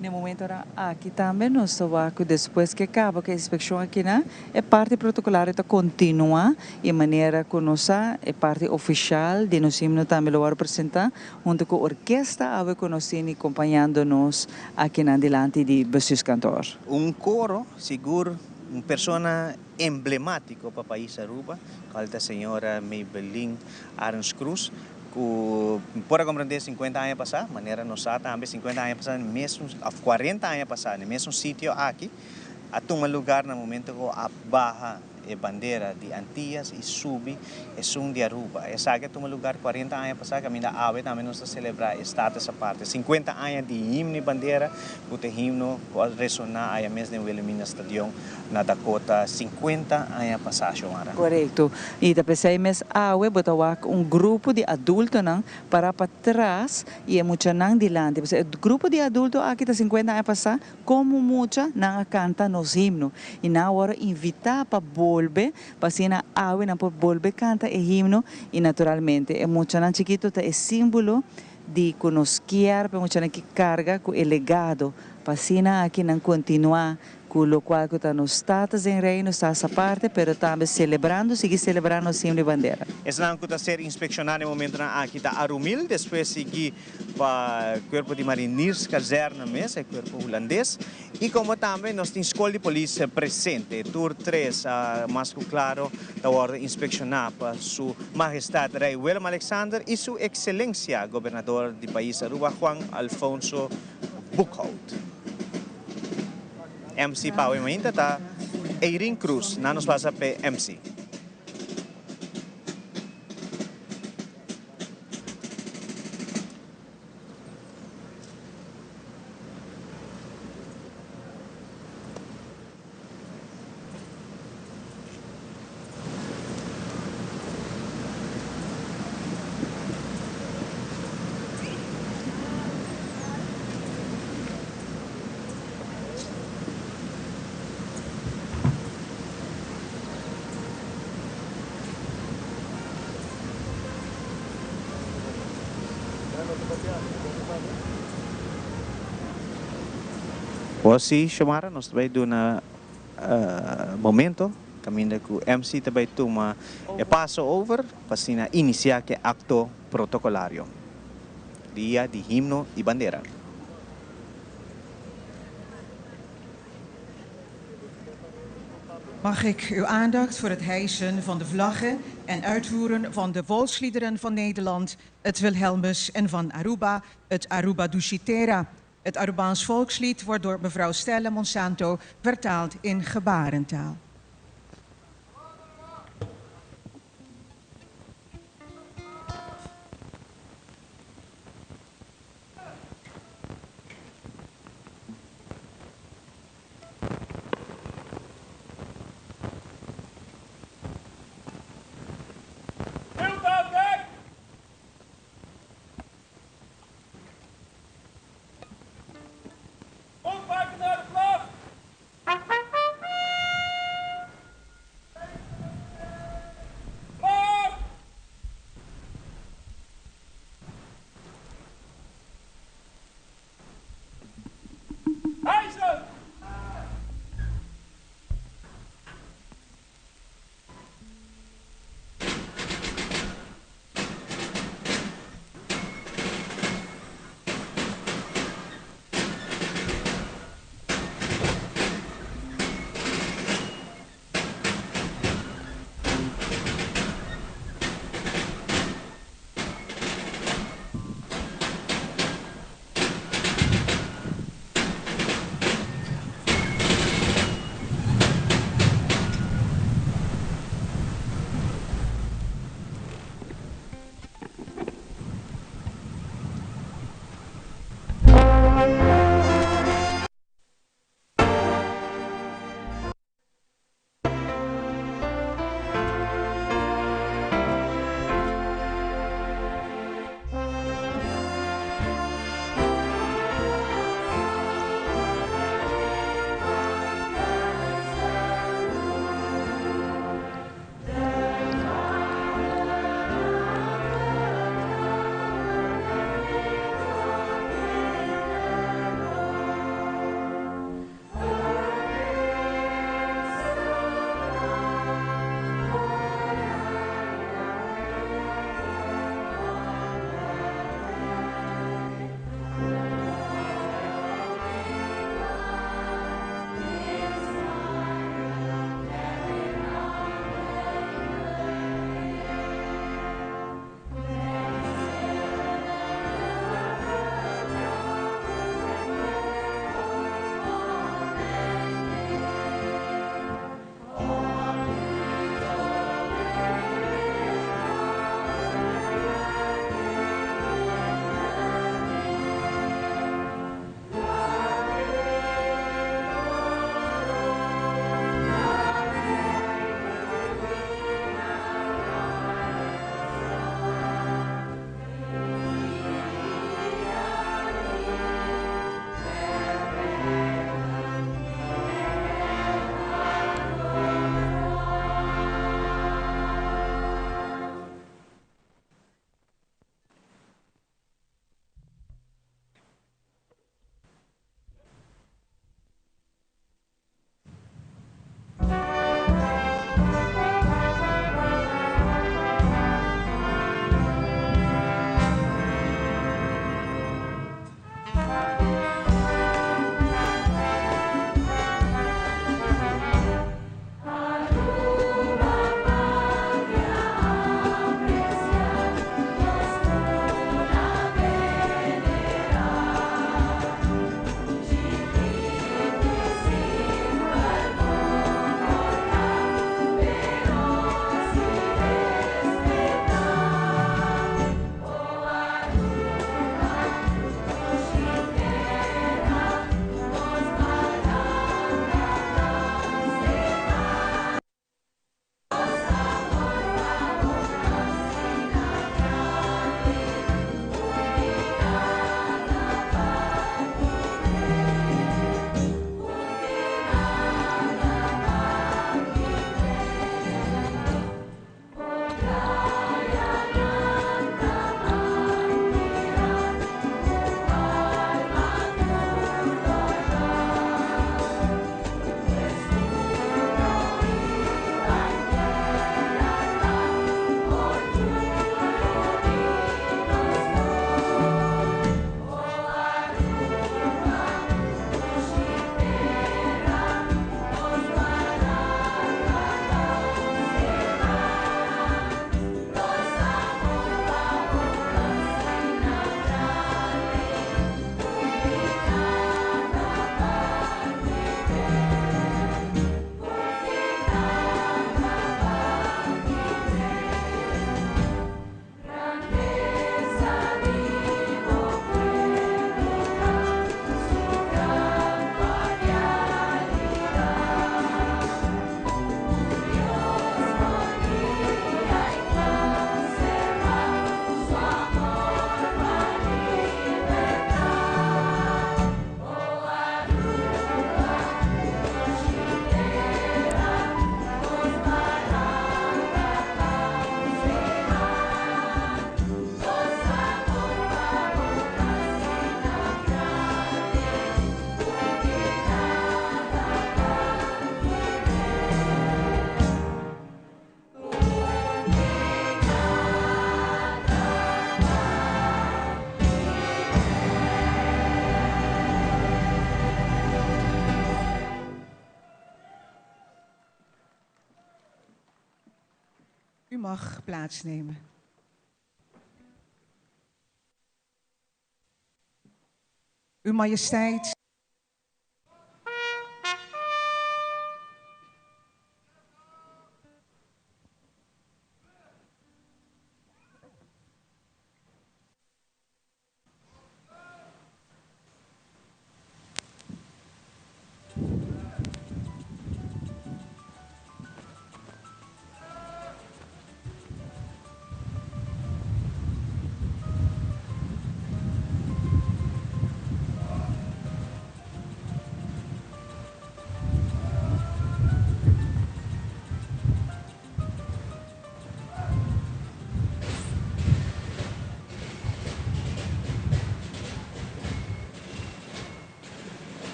Na e momentonan aki tambe nos ta wak cu despues cu e caba cu e inspeccion akinan, e parti protocolario ta continua y manera cu nos sa e parti oficial di nos himno tambe lo wordo presenta hunto cu orkesta awe cu nos tin compañando nos akinan dilanti di Bestuurskantoor. Un coro sigur un persona emblematico pa pais Aruba, cual ta señora Maybelline Arends Cruz, cu por a comprende 50 aña pasa, manera nos sa tambe 50 aña pasa na mesun, of 40 aña pasa na mesun sitio aki, a tuma lugar na momento cu a baha e bandera di Antillas y subi esun di Aruba. Esaki a tuma lugar 40 aña pasa, caminda awe tambe nos ta celebra e status aparte. 50 aña di himno y bandera, cu ta e himno cu a resona aya mes den Wilhelmina Stadion na Dakota 50 aña pasá, Xiomara. Korekto. I ta p'esei mes awe bo ta wak un grupo di adultonan pará patras i e muchanan dilanti. Pasobra e grupo di adulto aki ta 50 aña pasá komo mucha nan a kanta nos himno i nan a wòrdu invitá pa bolbe pa asina awe nan por bolbe kanta e himno i naturalmente e muchanan chikito ta e símbolo di ku nos kier pa e muchanan ki karga ku e legado pa asina aki nan kontinuá Cu locual cu ta nos status den Reino sta asa parte, pero tambe celebrando, sigui celebra nos himno y bandera. Esnan cu ta ser inspecciona na e momentonan aki ta Arumil, despues sigui pa Cuerpo di Marinierskazerne mes, e cuerpo Hulandes, y como tambe nos tin Scol di Polis presente. Tur tres, mas cu claro, ta wordo inspecciona pa Su Mahestad Rey Willem Alexander y Su Excelencia Gobernador di Pais Aruba Juan Alfonso Boekhoudt. MC pa awe mainta ta Eirin Cruz. Nan nos pasa p'e MC. Bo si, Xiomara, nos ta bay duna momento caminda cu MC ta bay tuma e paso over pa asina inicia cu e acto protocolario. Dia di Himno y Bandera. Mag ik uw aandacht voor het hijsen van de vlaggen en uitvoeren van de volksliederen van Nederland, het Wilhelmus en van Aruba, het Aruba Ducitera. Het Arubaans volkslied wordt door mevrouw Stella Monsanto vertaald in gebarentaal. mag plaatsnemen. Uw Majesteit.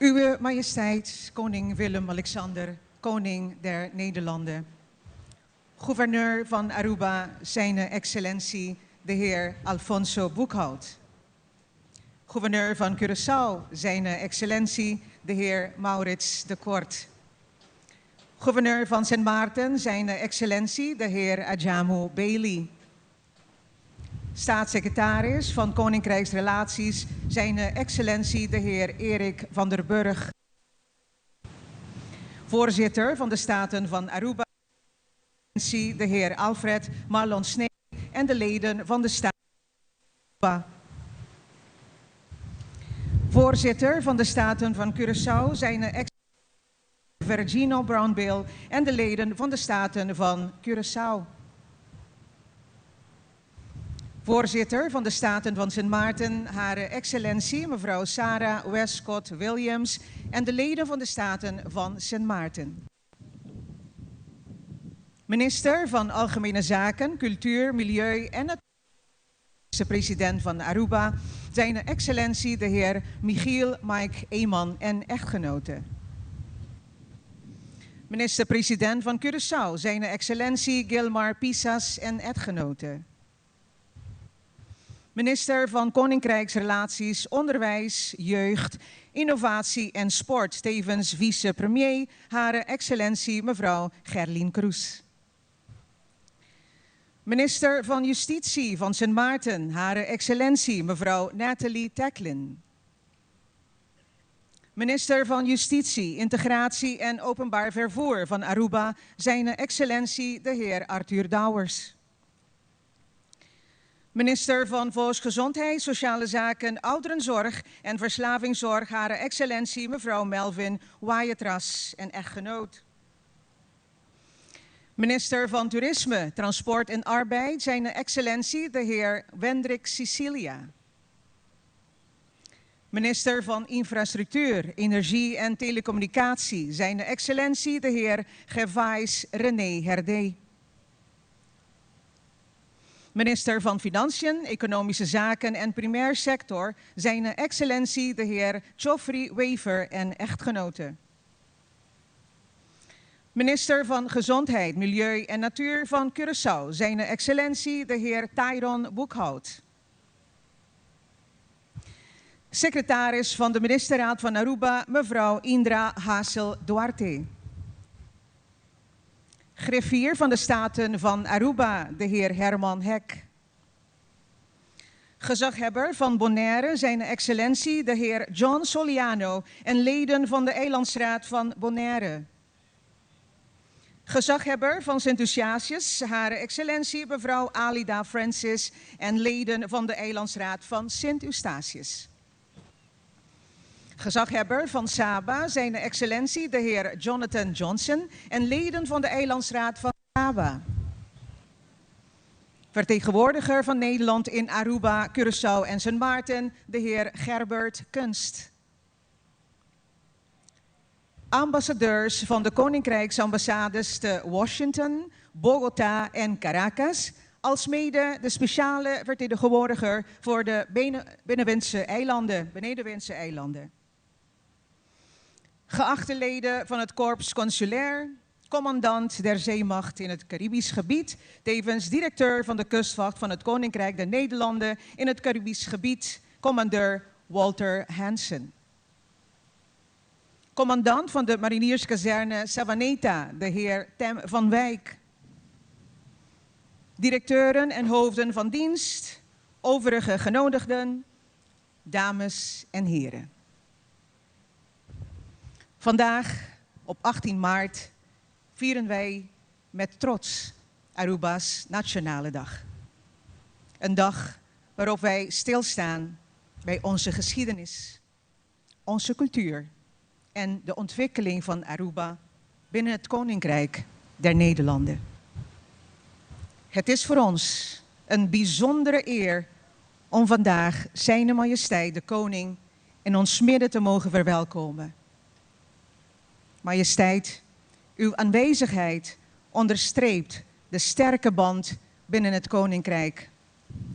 Uwe Majesteit, Koning Willem-Alexander, Koning der Nederlanden. Gouverneur van Aruba, Zijne Excellentie, de heer Alfonso Boekhout. Gouverneur van Curaçao, Zijne Excellentie, de heer Maurits de Kort. Gouverneur van Sint Maarten, Zijne Excellentie, de heer Ajamu Bailey. Staatssecretaris van Koninkrijksrelaties, Zijne Excellentie, de heer Erik van der Burg. Voorzitter van de Staten van Aruba, de heer Alfred Marlon Snee en de leden van de Staten Aruba. Voorzitter van de Staten van Curaçao, Zijne Excellentie Virgino Brownbill en de leden van de Staten van Curaçao. Voorzitter van de Staten van Sint Maarten, Hare Excellentie mevrouw Sarah Westcott Williams en de leden van de Staten van Sint Maarten. Minister van Algemene Zaken, Cultuur, Milieu en Natuur, president van Aruba, Zijne Excellentie de heer Michiel Mike Eman en echtgenote. Minister-president van Curaçao, Zijne Excellentie Gilmar Pisas en echtgenote. Minister van Koninkrijksrelaties, Onderwijs, Jeugd, Innovatie en Sport, tevens vicepremier, Hare Excellentie mevrouw Gerlien Kroes. Minister van Justitie van Sint Maarten, Hare Excellentie mevrouw Nathalie Teklin. Minister van Justitie, Integratie en Openbaar Vervoer van Aruba, Zijne Excellentie de heer Arthur Douwers. Minister van Volksgezondheid, Sociale Zaken, Ouderenzorg en Verslavingszorg, Hare Excellentie mevrouw Melvin Wyattras en echtgenoot. Minister van Toerisme, Transport en Arbeid, Zijne Excellentie de heer Wendrik Sicilia. Minister van Infrastructuur, Energie en Telecommunicatie, Zijne Excellentie de heer Gervais René Herdé. Minister van Financiën, Economische Zaken en Primair Sector, Zijne Excellentie de heer Geoffrey Wever en echtgenote. Minister van Gezondheid, Milieu en Natuur van Curaçao, Zijne Excellentie de heer Tyron Boekhout. Secretaris van de Ministerraad van Aruba, mevrouw Indra Hazel Duarte. Griffier van de Staten van Aruba, de heer Herman Hek. Gezaghebber van Bonaire, zijn excellentie de heer John Soliano en leden van de Eilandsraad van Bonaire. Gezaghebber van Sint Eustatius, Hare Excellentie mevrouw Alida Francis en leden van de Eilandsraad van Sint Eustatius. Gezaghebber van Saba, zijn excellentie de heer Jonathan Johnson en leden van de Eilandsraad van Saba. Vertegenwoordiger van Nederland in Aruba, Curaçao en Sint Maarten, de heer Gerbert Kunst. Ambassadeurs van de Koninkrijksambassades te Washington, Bogota en Caracas, alsmede de speciale vertegenwoordiger voor de Binnenwindse eilanden, Benedenwindse eilanden. Geachte leden van het Korps Consulair, commandant der Zeemacht in het Caribisch gebied, tevens directeur van de kustwacht van het Koninkrijk der Nederlanden in het Caribisch gebied, commandeur Walter Hansen. Commandant van de marinierskazerne Savaneta, de heer Tem van Wijk. Directeuren en hoofden van dienst, overige genodigden, dames en heren. Vandaag, op 18 maart, vieren wij met trots Aruba's Nationale Dag. Een dag waarop wij stilstaan bij onze geschiedenis, onze cultuur en de ontwikkeling van Aruba binnen het Koninkrijk der Nederlanden. Het is voor ons een bijzondere eer om vandaag Zijne Majesteit de Koning in ons midden te mogen verwelkomen. Majesteit, uw aanwezigheid onderstreept de sterke band binnen het Koninkrijk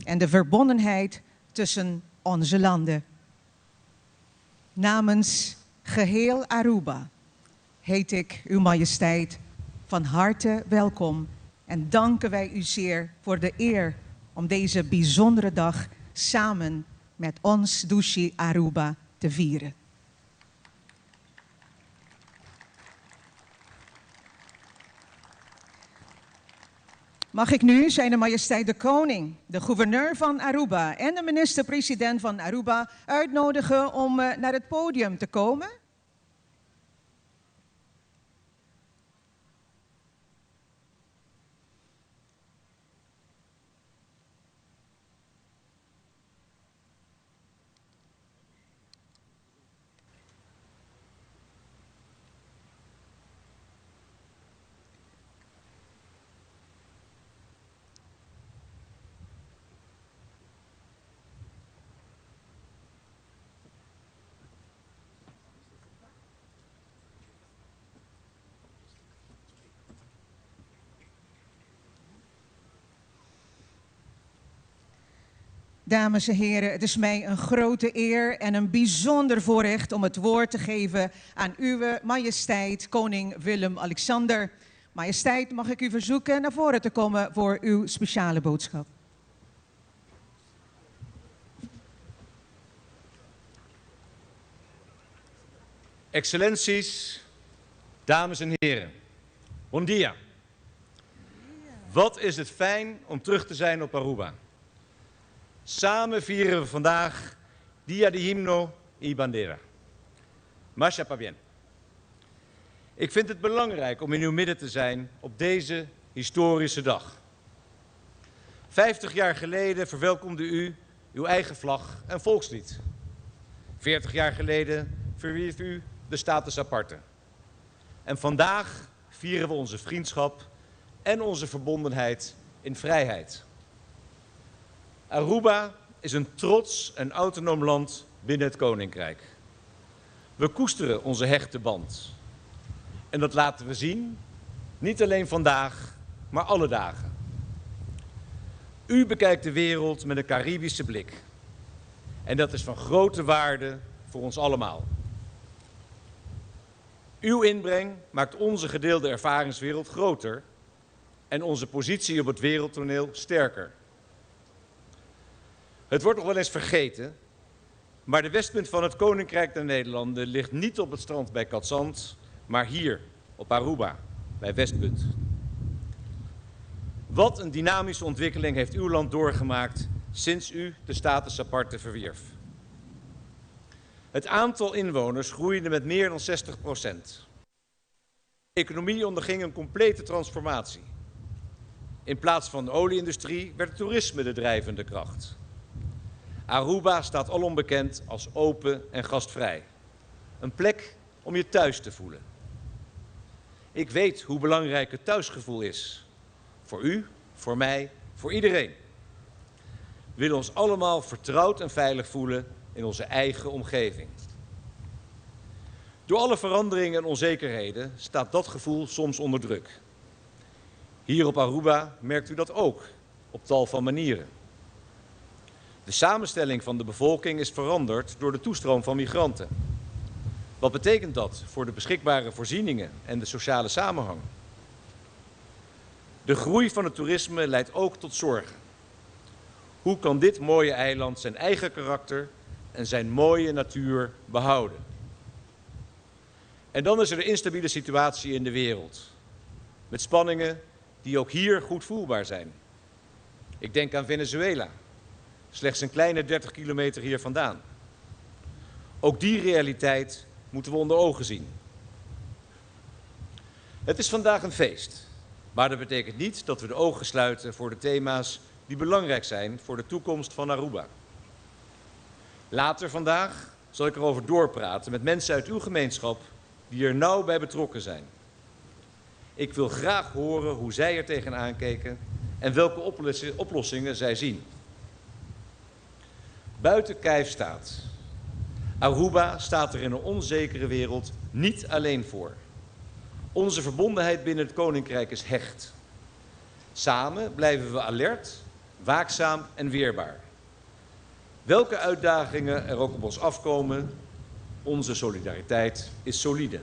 en de verbondenheid tussen onze landen. Namens geheel Aruba heet ik Uw Majesteit van harte welkom en danken wij u zeer voor de eer om deze bijzondere dag samen met ons Dushi Aruba te vieren. Mag ik nu Zijne Majesteit de Koning, de gouverneur van Aruba en de minister-president van Aruba uitnodigen om eh, naar het podium te komen? Dames en heren, het is mij een grote eer en een bijzonder voorrecht om het woord te geven aan Uwe Majesteit Koning Willem-Alexander. Majesteit, mag ik u verzoeken naar voren te komen voor uw speciale boodschap. Excellenties, dames en heren, bon dia. Wat is het fijn om terug te zijn op Aruba. Samen vieren we vandaag Dia de Himno y Bandera. Masha pabien. Ik vind het belangrijk om in uw midden te zijn op deze historische dag. 50 jaar geleden verwelkomde u uw eigen vlag en volkslied. 40 jaar geleden verwierf u de status aparte. En vandaag vieren we onze vriendschap en onze verbondenheid in vrijheid. Aruba is een trots en autonoom land binnen het Koninkrijk. We koesteren onze hechte band. En dat laten we zien, niet alleen vandaag, maar alle dagen. U bekijkt de wereld met een Caribische blik. En dat is van grote waarde voor ons allemaal. Uw inbreng maakt onze gedeelde ervaringswereld groter en onze positie op het wereldtoneel sterker. Het wordt nog wel eens vergeten, maar de westpunt van het Koninkrijk der Nederlanden ligt niet op het strand bij Cadzand, maar hier op Aruba, bij Westpunt. Wat een dynamische ontwikkeling heeft uw land doorgemaakt sinds u de status aparte verwierf. Het aantal inwoners groeide met meer dan 60 procent. De economie onderging een complete transformatie. In plaats van de olieindustrie werd het toerisme de drijvende kracht. Aruba staat alom bekend als open en gastvrij. Een plek om je thuis te voelen. Ik weet hoe belangrijk het thuisgevoel is. Voor u, voor mij, voor iedereen. We willen ons allemaal vertrouwd en veilig voelen in onze eigen omgeving. Door alle veranderingen en onzekerheden staat dat gevoel soms onder druk. Hier op Aruba merkt u dat ook, op tal van manieren. De samenstelling van de bevolking is veranderd door de toestroom van migranten. Wat betekent dat voor de beschikbare voorzieningen en de sociale samenhang? De groei van het toerisme leidt ook tot zorgen. Hoe kan dit mooie eiland zijn eigen karakter en zijn mooie natuur behouden? En dan is er de instabiele situatie in de wereld. Met spanningen die ook hier goed voelbaar zijn. Ik denk aan Venezuela, slechts een kleine 30 kilometer hier vandaan. Ook die realiteit moeten we onder ogen zien. Het is vandaag een feest, maar dat betekent niet dat we de ogen sluiten voor de thema's die belangrijk zijn voor de toekomst van Aruba. Later vandaag zal ik erover doorpraten met mensen uit uw gemeenschap die er nauw bij betrokken zijn. Ik wil graag horen hoe zij er tegenaan keken en welke oplossingen zij zien. Buiten kijf staat. Aruba staat er in een onzekere wereld niet alleen voor. Onze verbondenheid binnen het Koninkrijk is hecht. Samen blijven we alert, waakzaam en weerbaar. Welke uitdagingen er ook op ons afkomen, onze solidariteit is solide.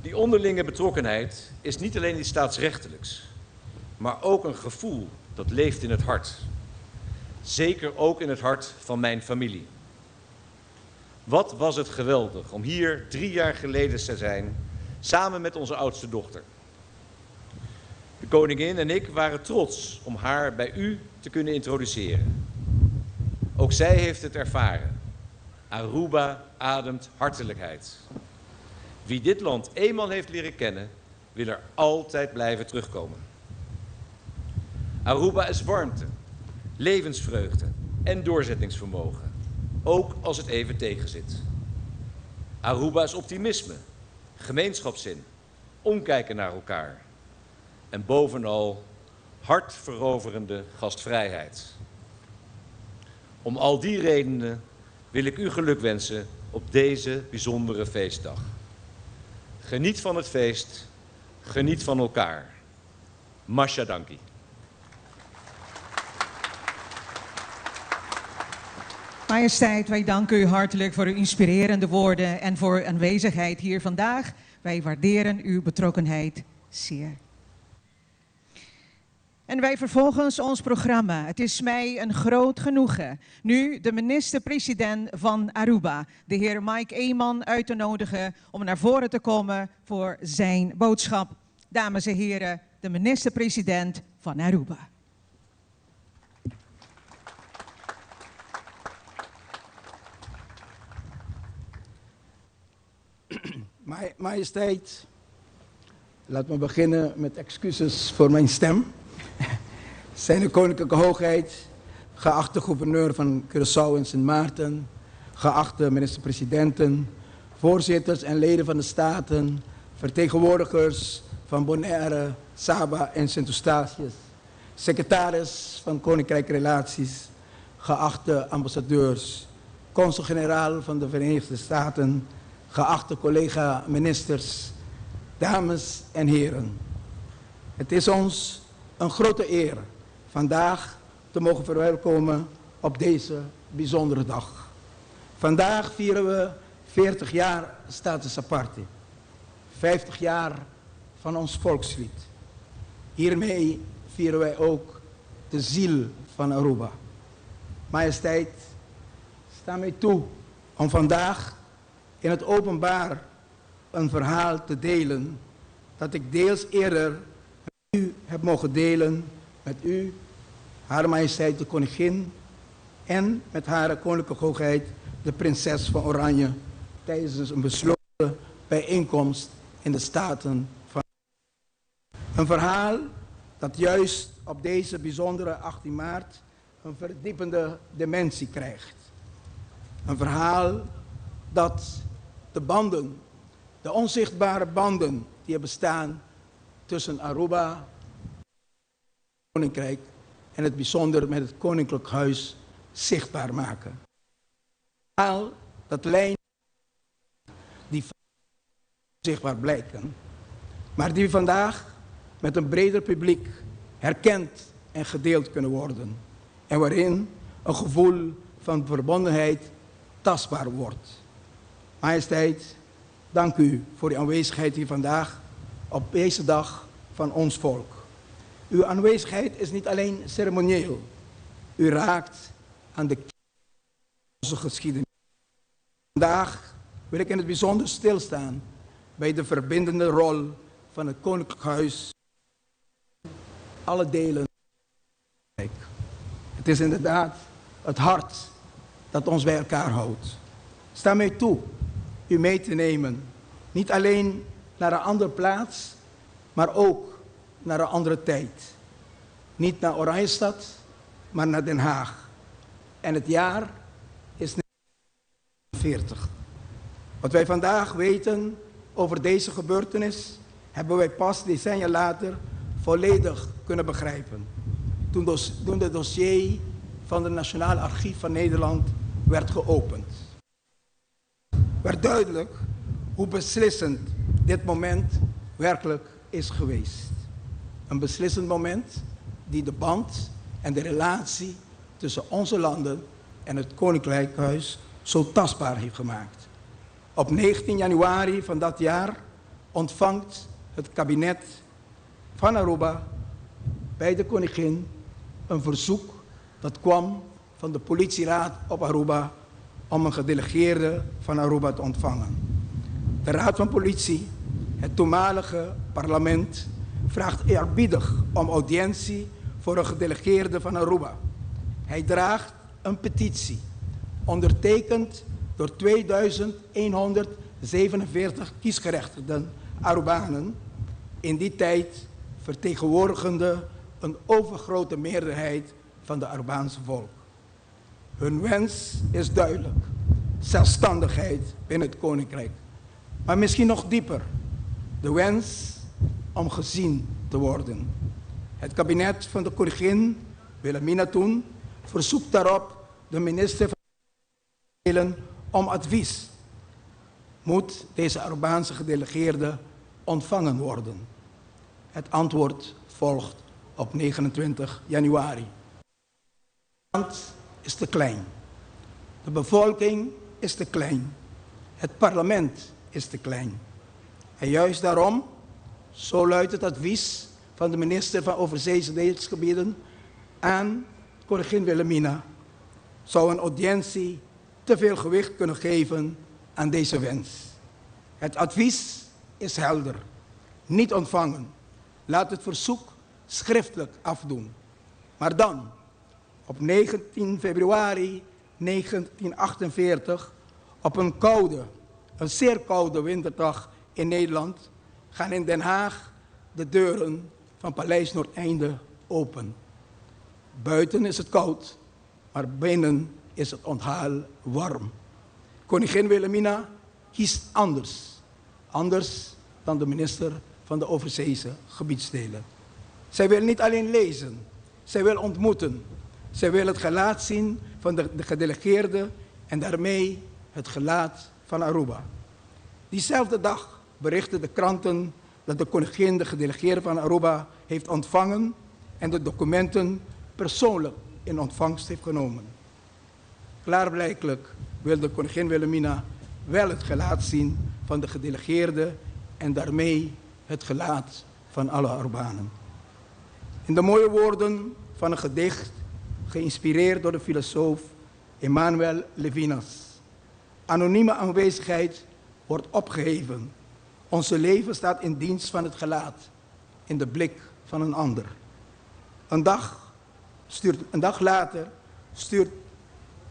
Die onderlinge betrokkenheid is niet alleen iets staatsrechtelijks, maar ook een gevoel dat leeft in het hart. Zeker ook in het hart van mijn familie. Wat was het geweldig om hier 3 jaar geleden te zijn, samen met onze oudste dochter. De koningin en ik waren trots om haar bij u te kunnen introduceren. Ook zij heeft het ervaren. Aruba ademt hartelijkheid. Wie dit land eenmaal heeft leren kennen, wil er altijd blijven terugkomen. Aruba is warmte, levensvreugde en doorzettingsvermogen, ook als het even tegenzit. Aruba is optimisme, gemeenschapszin, omkijken naar elkaar en bovenal hartveroverende gastvrijheid. Om al die redenen wil ik u gelukwensen op deze bijzondere feestdag. Geniet van het feest, geniet van elkaar. Masha danki. Majesteit, wij danken u hartelijk voor uw inspirerende woorden en voor uw aanwezigheid hier vandaag. Wij waarderen uw betrokkenheid zeer. En wij vervolgens ons programma. Het is mij een groot genoegen nu de minister-president van Aruba, de heer Mike Eman, uit te nodigen om naar voren te komen voor zijn boodschap. Dames en heren, de minister-president van Aruba. Majesteit, laat me beginnen met excuses voor mijn stem. Zijne Koninklijke Hoogheid, geachte gouverneur van Curaçao en Sint Maarten, geachte minister-presidenten, voorzitters en leden van de staten, vertegenwoordigers van Bonaire, Saba en Sint Eustatius, secretaris van Koninkrijk Relaties, geachte ambassadeurs, consul-generaal van de Verenigde Staten, geachte collega-ministers, dames en heren. Het is ons een grote eer vandaag te mogen verwelkomen op deze bijzondere dag. Vandaag vieren we 40 jaar status aparte, 50 jaar van ons volkslied. Hiermee vieren wij ook de ziel van Aruba. Majesteit, sta mij toe om vandaag in het openbaar een verhaal te delen dat ik deels eerder met u heb mogen delen, met u, Hare Majesteit de Koningin en met Hare Koninklijke Hoogheid de Prinses van Oranje tijdens een besloten bijeenkomst in de Staten van. Een verhaal dat juist op deze bijzondere 18 maart een verdiepende dimensie krijgt. Een verhaal dat de banden, de onzichtbare banden die er bestaan tussen Aruba, het Koninkrijk en het bijzonder met het Koninklijk Huis zichtbaar maken. Een verhaal dat lijn Zichtbaar blijken, maar die vandaag met een breder publiek herkend en gedeeld kunnen worden en waarin een gevoel van verbondenheid tastbaar wordt. Majesteit, dank u voor uw aanwezigheid hier vandaag op deze dag van ons volk. Uw aanwezigheid is niet alleen ceremonieel. U raakt aan de onze geschiedenis. Vandaag wil ik in het bijzonder stilstaan bij de verbindende rol van het Koninklijk Huis. Alle delen. Het is inderdaad het hart dat ons bij elkaar houdt. Sta mij toe u mee te nemen, niet alleen naar een andere plaats, maar ook naar een andere tijd. Niet naar Oranjestad, maar naar Den Haag. En het jaar is 1940. Wat wij vandaag weten over deze gebeurtenis, hebben wij pas decennia later volledig kunnen begrijpen. Toen de dossier van het Nationaal Archief van Nederland werd geopend, werd duidelijk hoe beslissend dit moment werkelijk is geweest. Een beslissend moment die de band en de relatie tussen onze landen en het Koninklijk Huis zo tastbaar heeft gemaakt. Op 19 januari van dat jaar ontvangt het kabinet van Aruba bij de koningin een verzoek dat kwam van de politieraad op Aruba om een gedelegeerde van Aruba te ontvangen. De Raad van Politie, het toenmalige parlement, vraagt eerbiedig om audiëntie voor een gedelegeerde van Aruba. Hij draagt een petitie, ondertekend door 2147 kiesgerechtigden Arubanen, in die tijd vertegenwoordigende een overgrote meerderheid van de Arubaanse volk. Hun wens is duidelijk: zelfstandigheid binnen het koninkrijk. Maar misschien nog dieper, de wens om gezien te worden. Het kabinet van de koningin Wilhelmina toen verzoekt daarop de minister van om advies. Moet deze Arubaanse gedelegeerde ontvangen worden? Het antwoord volgt op 29 januari. Het land is te klein. De bevolking is te klein. Het parlement is te klein. En juist daarom, zo luidt het advies van de minister van Overzeese Deelsgebieden aan koningin Wilhelmina, zou een audiëntie te veel gewicht kunnen geven aan deze wens. Het advies is helder. Niet ontvangen. Laat het verzoek schriftelijk afdoen. Maar dan, op 19 februari 1948, op een koude, een zeer koude winterdag in Nederland, gaan in Den Haag de deuren van Paleis Noordeinde open. Buiten is het koud, maar binnen is het onthaal warm. Koningin Wilhelmina kiest anders. Anders dan de minister van de overzeese gebiedsdelen. Zij wil niet alleen lezen, zij wil ontmoeten. Zij wil het gelaat zien van de gedelegeerde en daarmee het gelaat van Aruba. Diezelfde dag berichten de kranten dat de koningin de gedelegeerde van Aruba heeft ontvangen en de documenten persoonlijk in ontvangst heeft genomen. Klaarblijkelijk wil de koningin Wilhelmina wel het gelaat zien van de gedelegeerde en daarmee het gelaat van alle Arubanen. In de mooie woorden van een gedicht, geïnspireerd door de filosoof Emmanuel Levinas: Anonieme aanwezigheid wordt opgeheven. Onze leven staat in dienst van het gelaat, in de blik van een ander. Een dag later stuurt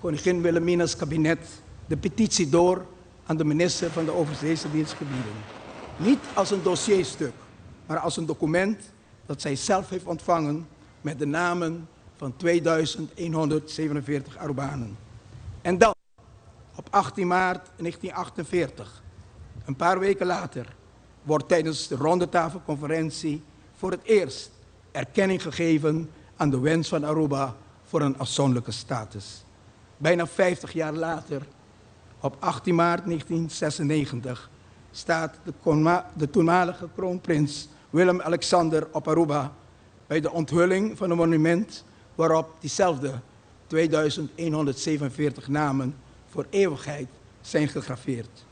koningin Wilhelmina's kabinet de petitie door aan de minister van de Overzeese Dienstgebieden. Niet als een dossierstuk, maar als een document dat zij zelf heeft ontvangen met de namen van 2147 Arubanen. En dan, op 18 maart 1948, een paar weken later, wordt tijdens de rondetafelconferentie voor het eerst erkenning gegeven aan de wens van Aruba voor een afzonderlijke status. Bijna 50 jaar later, op 18 maart 1996, staat de toenmalige kroonprins Willem-Alexander op Aruba bij de onthulling van een monument waarop diezelfde 2147 namen voor eeuwigheid zijn gegraveerd.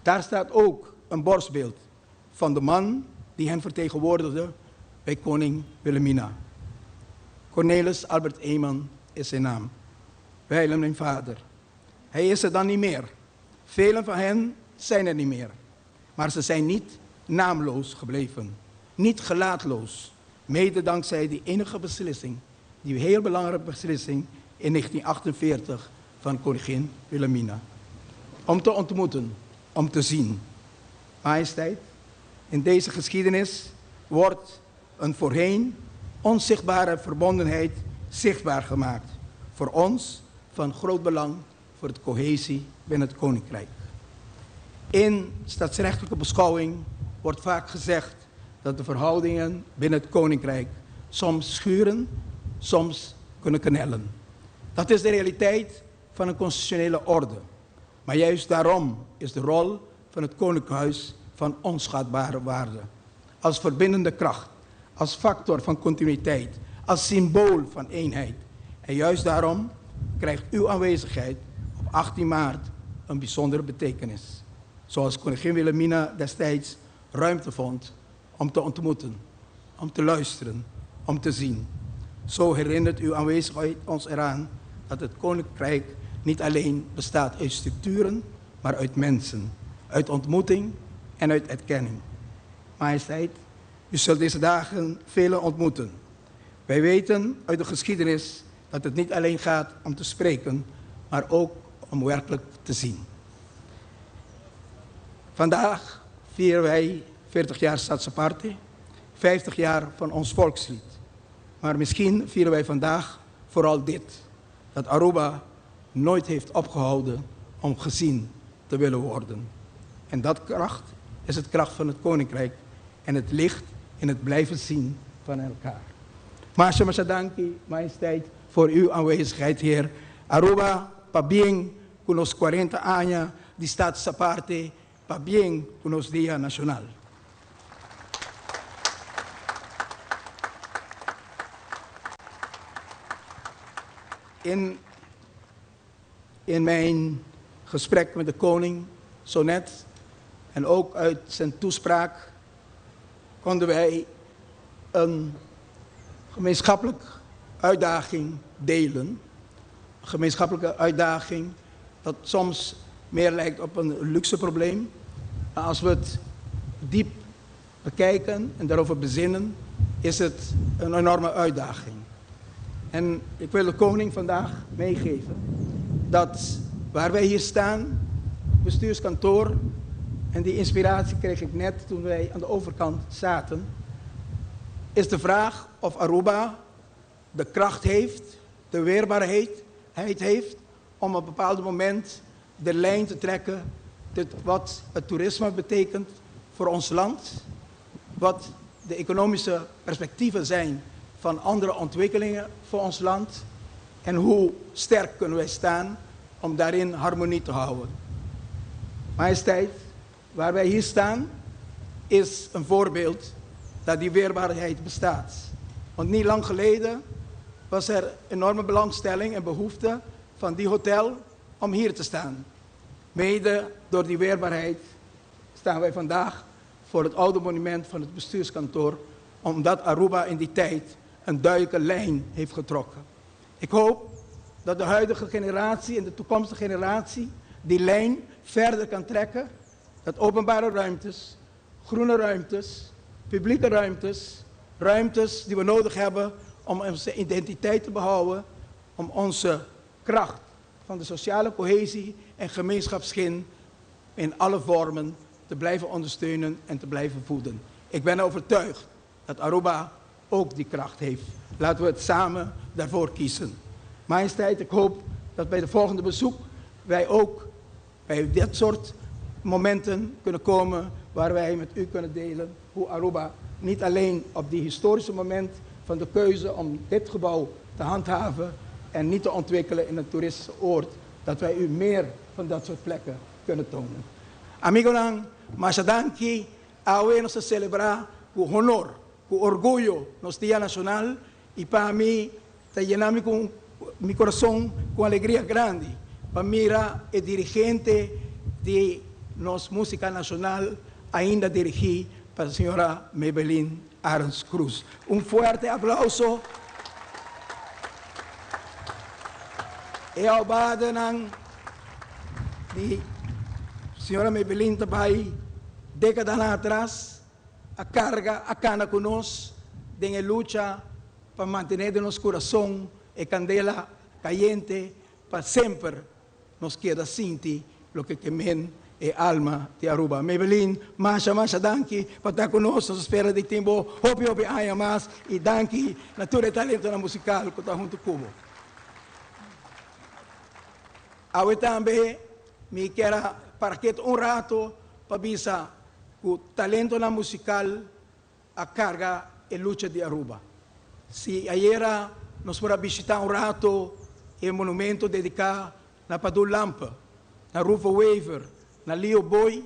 Daar staat ook een borstbeeld van de man die hen vertegenwoordigde bij koning Wilhelmina. Cornelis Albert Eeman is zijn naam. Wijlen mijn vader. Hij is er dan niet meer. Velen van hen zijn er niet meer. Maar ze zijn niet naamloos gebleven. Niet gelaatloos. Mede dankzij die enige beslissing, die heel belangrijke beslissing in 1948 van koningin Wilhelmina. Om te ontmoeten, om te zien. Majesteit, in deze geschiedenis wordt een voorheen onzichtbare verbondenheid zichtbaar gemaakt. Voor ons van groot belang voor de cohesie binnen het Koninkrijk. In staatsrechtelijke beschouwing wordt vaak gezegd dat de verhoudingen binnen het Koninkrijk soms schuren, soms kunnen knellen. Dat is de realiteit van een constitutionele orde. Maar juist daarom is de rol van het Koninklijk van onschatbare waarde. Als verbindende kracht, als factor van continuïteit, als symbool van eenheid. En juist daarom krijgt uw aanwezigheid op 18 maart een bijzondere betekenis. Zoals koningin Wilhelmina destijds ruimte vond om te ontmoeten, om te luisteren, om te zien. Zo herinnert uw aanwezigheid ons eraan dat het koninkrijk niet alleen bestaat uit structuren, maar uit mensen, uit ontmoeting en uit erkenning. Majesteit, u zult deze dagen velen ontmoeten. Wij weten uit de geschiedenis dat het niet alleen gaat om te spreken, maar ook om werkelijk te zien. Vandaag vieren wij 40 jaar Stadsaparte, 50 jaar van ons volkslied. Maar misschien vieren wij vandaag vooral dit: dat Aruba nooit heeft opgehouden om gezien te willen worden. En dat kracht is het kracht van het koninkrijk en het licht in het blijven zien van elkaar. Masha masha danki, majesteit, voor uw aanwezigheid, heer. Aruba, pabien, cu nos 40 aña di Status Aparte, pabien cu nos Dia Nacional. In, in mijn gesprek met de koning zo net en ook uit zijn toespraak konden wij een gemeenschappelijke uitdaging delen. Een gemeenschappelijke uitdaging dat soms meer lijkt op een luxe probleem. Maar als we het diep bekijken en daarover bezinnen, is het een enorme uitdaging. En ik wil de koning vandaag meegeven dat waar wij hier staan, bestuurskantoor, en die inspiratie kreeg ik net toen wij aan de overkant zaten, is de vraag of Aruba de kracht heeft, de weerbaarheid heeft om op een bepaald moment de lijn te trekken tot wat het toerisme betekent voor ons land, wat de economische perspectieven zijn van andere ontwikkelingen voor ons land en hoe sterk kunnen wij staan om daarin harmonie te houden. Majesteit, waar wij hier staan, is een voorbeeld dat die weerbaarheid bestaat. Want niet lang geleden was er enorme belangstelling en behoefte van die hotel om hier te staan. Mede door die weerbaarheid staan wij vandaag voor het oude monument van het bestuurskantoor, omdat Aruba in die tijd een duidelijke lijn heeft getrokken. Ik hoop dat de huidige generatie en de toekomstige generatie die lijn verder kan trekken. Dat openbare ruimtes, groene ruimtes, publieke ruimtes, ruimtes die we nodig hebben om onze identiteit te behouden, om onze kracht van de sociale cohesie en gemeenschapsgin in alle vormen te blijven ondersteunen en te blijven voeden. Ik ben overtuigd dat Aruba ook die kracht heeft. Laten we het samen daarvoor kiezen. Majesteit, ik hoop dat bij de volgende bezoek wij ook bij dit soort momenten kunnen komen waar wij met u kunnen delen hoe Aruba niet alleen op die historische moment van de keuze om dit gebouw te handhaven en niet te ontwikkelen in een toeristische oord, dat wij u meer van dat soort plekken kunnen tonen. Amigonan, Masha danki, awe nos ta selebrá ku honor, ku orguyo nos Dia Nashonal i pa mi ta yena mi ku mi kurason ku alegria grandi pa mira e dirigente di nos músika nashonal ainda dirigí pa señora Maybelline Arends Croes. Un fuerte aplauso. E aubadanan di señora Maybelline ta bai dékadanan atras a karga a kana ku nos den e lucha pa mantené den nos kurason e kandela kayente pa semper nos keda sinti loke ke men e alma di Aruba. Maybelline, masha masha danki pa ta ku nos. Nos ta spera di tin bo hopi hopi aña mas i danki na tur e talentonan musikal ku ta huntu ku bo. Awe tambe mi kier a para ketu un rato pa bisa ku talentonan musikal a carga e lucha di Aruba. Si ayera nos por a bishita un rato e monumento dedica na Padú Lampe, na Rufo Wever, na Leo Boy,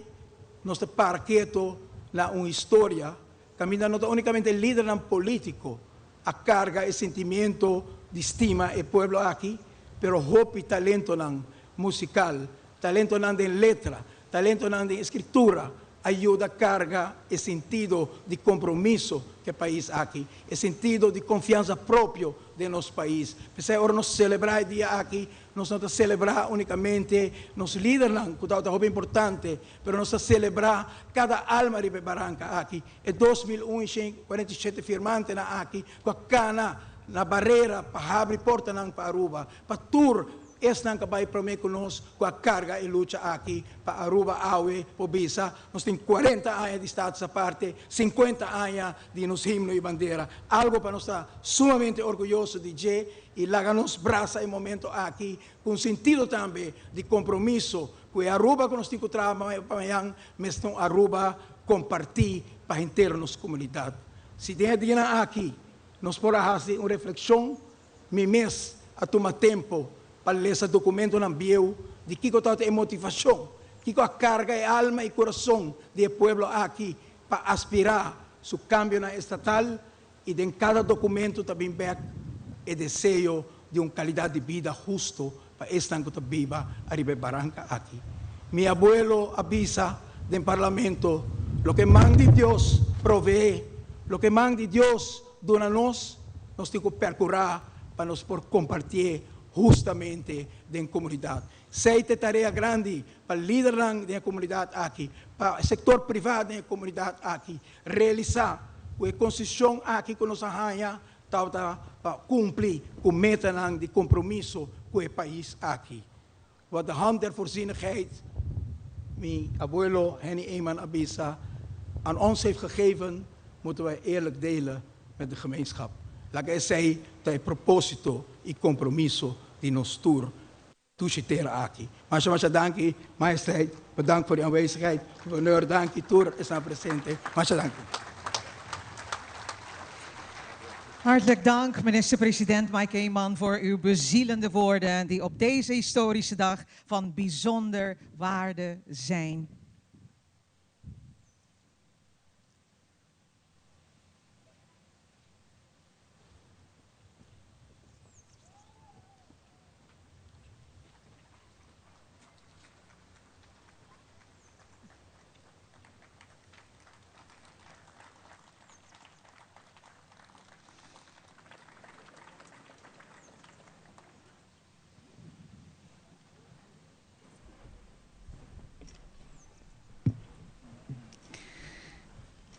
nos ta para keto na un historia caminda no ta unicamente lidernan politico a carga e sentimiento di stima e pueblo aki, pero hopi talentonan musical, talentonan den letra, talentonan den escritura a yuda carga e sentido di compromiso cu e pais aki, e sentido di confiansa propio den nos pais. P'esei ora nos celebra e dia aki, nos no ta celebra unicamente nos lidernan, cu tabata hopi importante, pero nos ta celebra cada alma riba e baranca aki, e 2147 firmantenan aki cu a cana na barera pa habri portanan pa Aruba, pa tur Esnan ka bai promé ku nos ku a karga e lucha aki pa Aruba awe por bisa nos tin kuarenta aña di status aparte, sinkuenta aña di nos himno i bandera. Algo pa nos ta sumamente orguyoso di dje i laga nos brasa e momento aki ku un sentido tambe di kompromiso ku e Aruba ku nos tin ku traha pa mañan mester un Aruba kompartí pa henter nos komunidat. Si den e dianan aki nos por a hasi un reflekshon Mi mes a tuma tempo pa lesa documentonan bieu di kico tabata e motivacion, kico a carga e alma y curason di e pueblo aki pa aspira su cambionan estatal y den cada documento ta bin bek e deseo di un calidad di bida husto pa esnan cu ta biba ariba e baranca aki. Mi abuelo a bisa den parlamento, Loke man di Dios provee, loke man di Dios duna nos, nos tin ku perkurá pa nos por kompartié hustamente den komunidat. Esei ta e tarea grandi pa lidernan den e komunidat aki, pa e sektor privá den e komunidat aki, realisá ku e konsishon aki ku nos a haña tabata pa kumpli ku metanan di kompromiso ku e pais aki. Wat de hand der voorzienigheid, mi abuelo Henny Eman a bisa, aan ons heeft gegeven, moeten wij eerlijk delen met de gemeenschap. Laga esei ta e propósito i kompromiso di nos tur dushi tera aki. Masha masha danki, Majesteit, bedankt voor uw aanwezigheid. Gouverneur, danki tur esnan presente. Masha danki. Hartelijk dank, minister-president Mike Eman, voor uw bezielende woorden die op deze historische dag van bijzonder waarde zijn.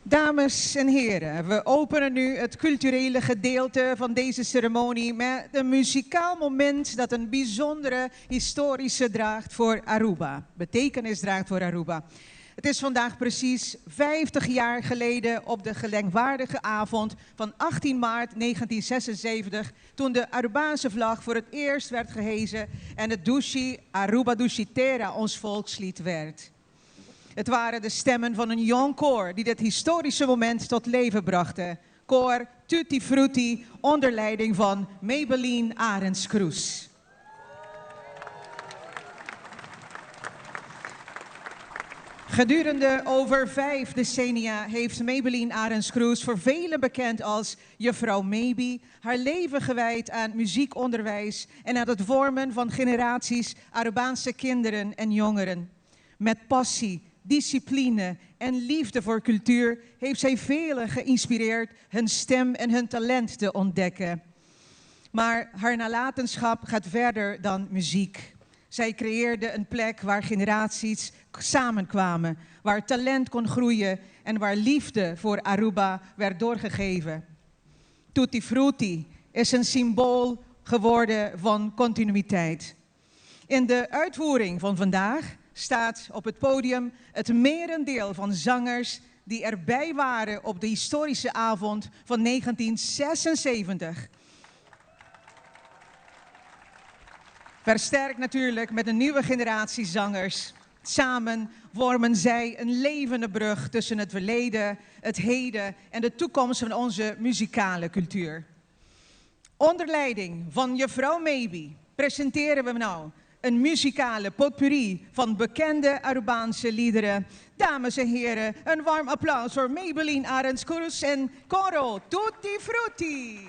Dames en heren, we openen nu het culturele gedeelte van deze ceremonie met een muzikaal moment dat een bijzondere historische draagt voor Aruba, betekenis draagt voor Aruba. Het is vandaag precies 50 jaar geleden op de gedenkwaardige avond van 18 maart 1976, toen de Arubaanse vlag voor het eerst werd gehezen en het Dushi Aruba Dushi Tera ons volkslied werd. Het waren de stemmen van een jong koor die dit historische moment tot leven brachten. Koor Tutti Frutti onder leiding van Maybelline Arends Kroes. Gedurende over 5 decennia heeft Maybelline Arends Kroes, voor velen bekend als juffrouw Maybe, haar leven gewijd aan muziekonderwijs en aan het vormen van generaties Arubaanse kinderen en jongeren. Met passie, discipline en liefde voor cultuur heeft zij velen geïnspireerd hun stem en hun talent te ontdekken. Maar haar nalatenschap gaat verder dan muziek. Zij creëerde een plek waar generaties samenkwamen, waar talent kon groeien en waar liefde voor Aruba werd doorgegeven. Tutti Frutti is een symbool geworden van continuïteit. In de uitvoering van vandaag staat op het podium het merendeel van zangers die erbij waren op de historische avond van 1976. Versterkt natuurlijk met een nieuwe generatie zangers. Samen vormen zij een levende brug tussen het verleden, het heden en de toekomst van onze muzikale cultuur. Onder leiding van juffrouw Maybe presenteren we nou een muzikale potpourri van bekende Arubaanse liederen. Dames en heren, een warm applaus voor Maybelline Arends Kroes en Coro Tutti Frutti.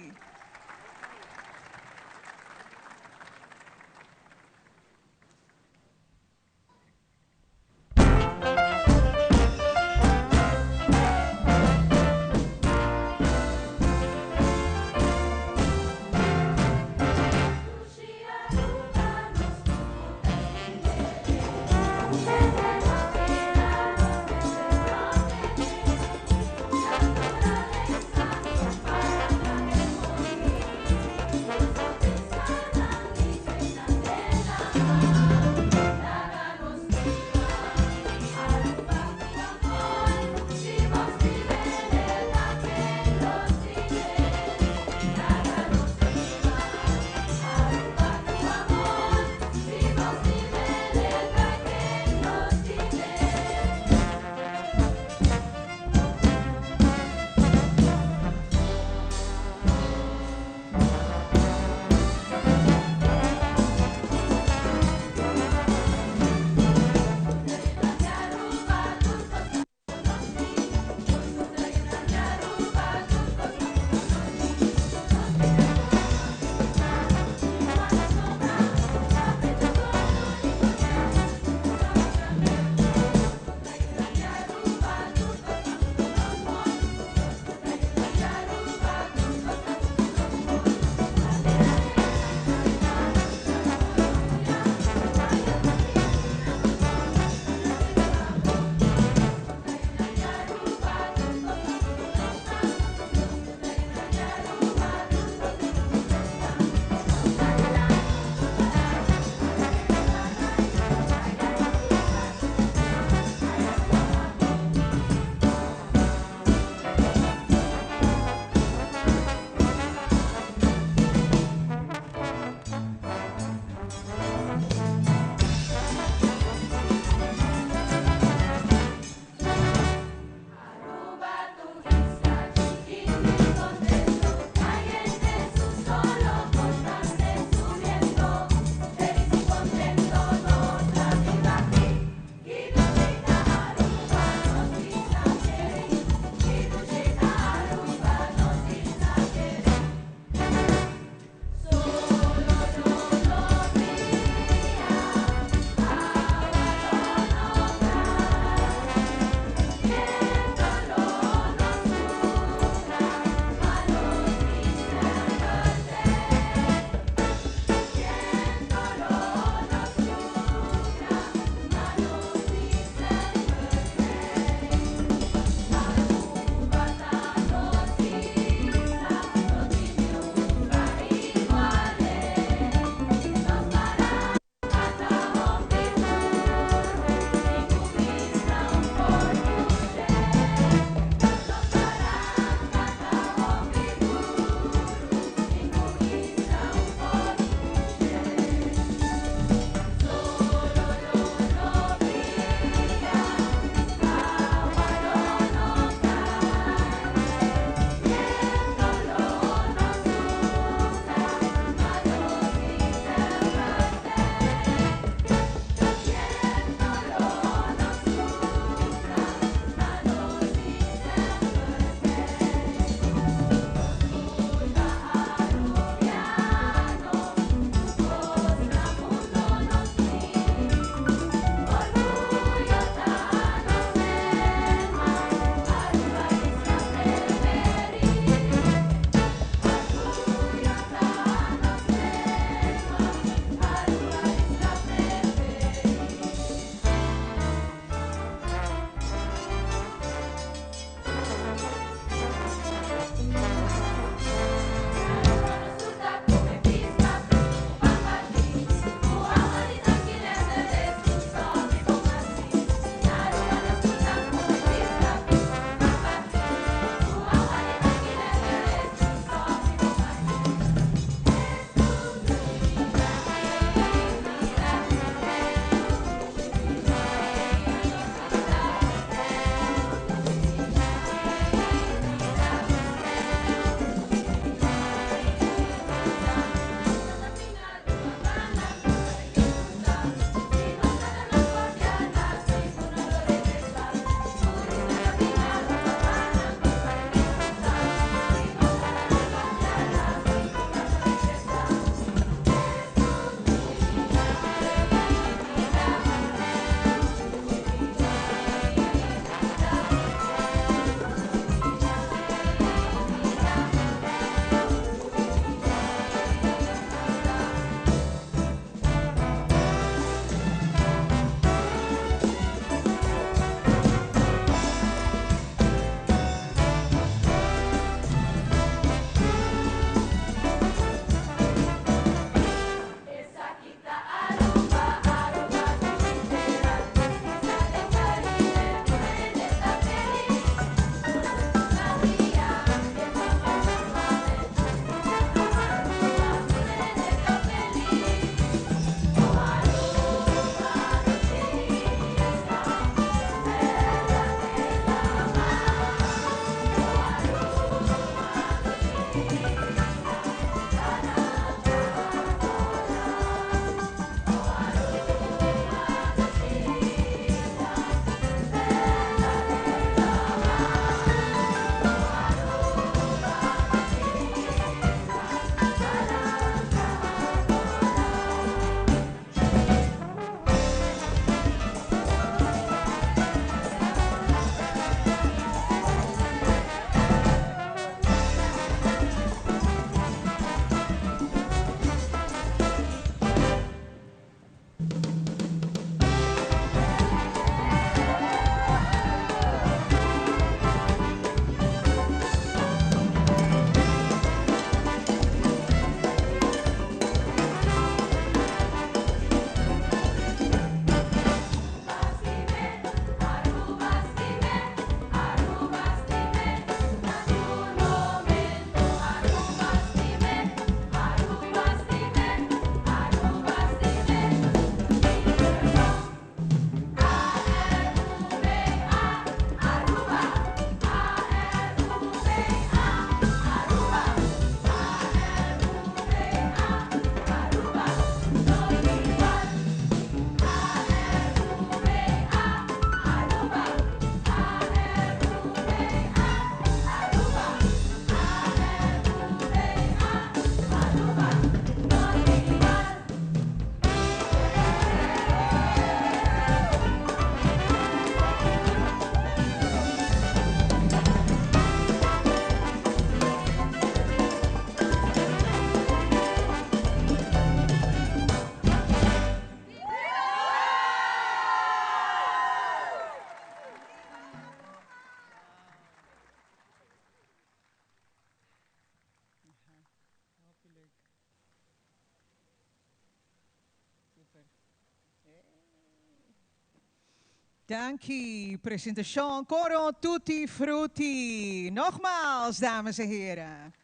Danki, presentacion Coro Tutti Frutti. Nogmaals, dames en heren.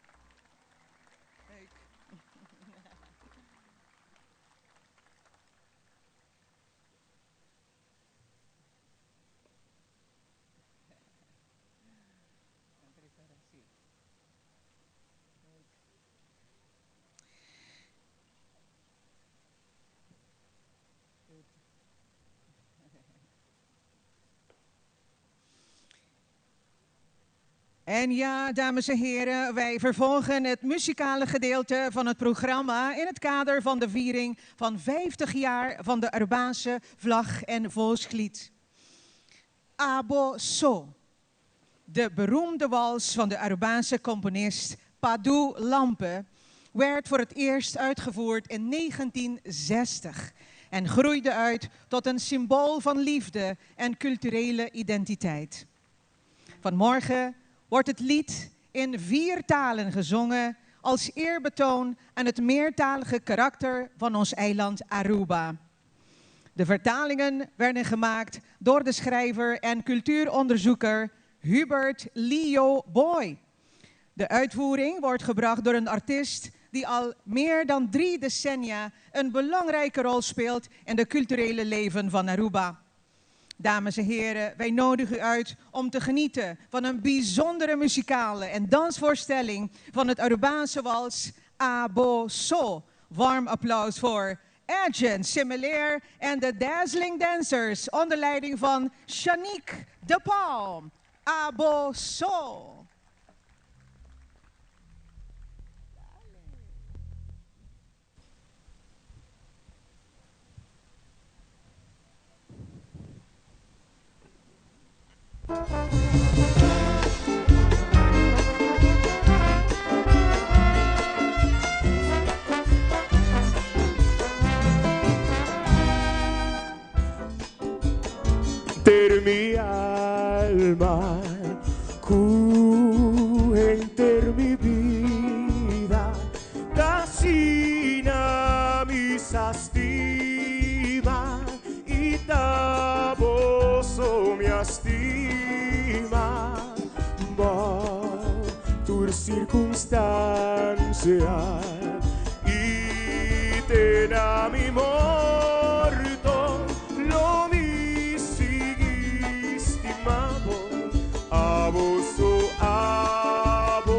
En ja, dames en heren, wij vervolgen het muzikale gedeelte van het programma in het kader van de viering van 50 jaar van de Arubaanse vlag en volkslied. Abo So, de beroemde wals van de Arubaanse componist Padu Lampe, werd voor het eerst uitgevoerd in 1960 en groeide uit tot een symbool van liefde en culturele identiteit. Vanmorgen wordt het lied in 4 talen gezongen als eerbetoon aan het meertalige karakter van ons eiland Aruba. De vertalingen werden gemaakt door de schrijver en cultuuronderzoeker Hubert Leo Boy. De uitvoering wordt gebracht door een artiest die al meer dan 3 decennia een belangrijke rol speelt in het culturele leven van Aruba. Dames en heren, wij nodigen u uit om te genieten van een bijzondere muzikale en dansvoorstelling van het Arubaanse wals Abo So. Warm applaus voor Agent Similair en de Dazzling Dancers onder leiding van Shanique de Palm. Abo So. Ter mi alma, cu enter mi vida, tasina mi sastima, y taboso mi astima, bo tur circunstancia, y te da mi morto, lo mi sigistimabo, aboso, aboso,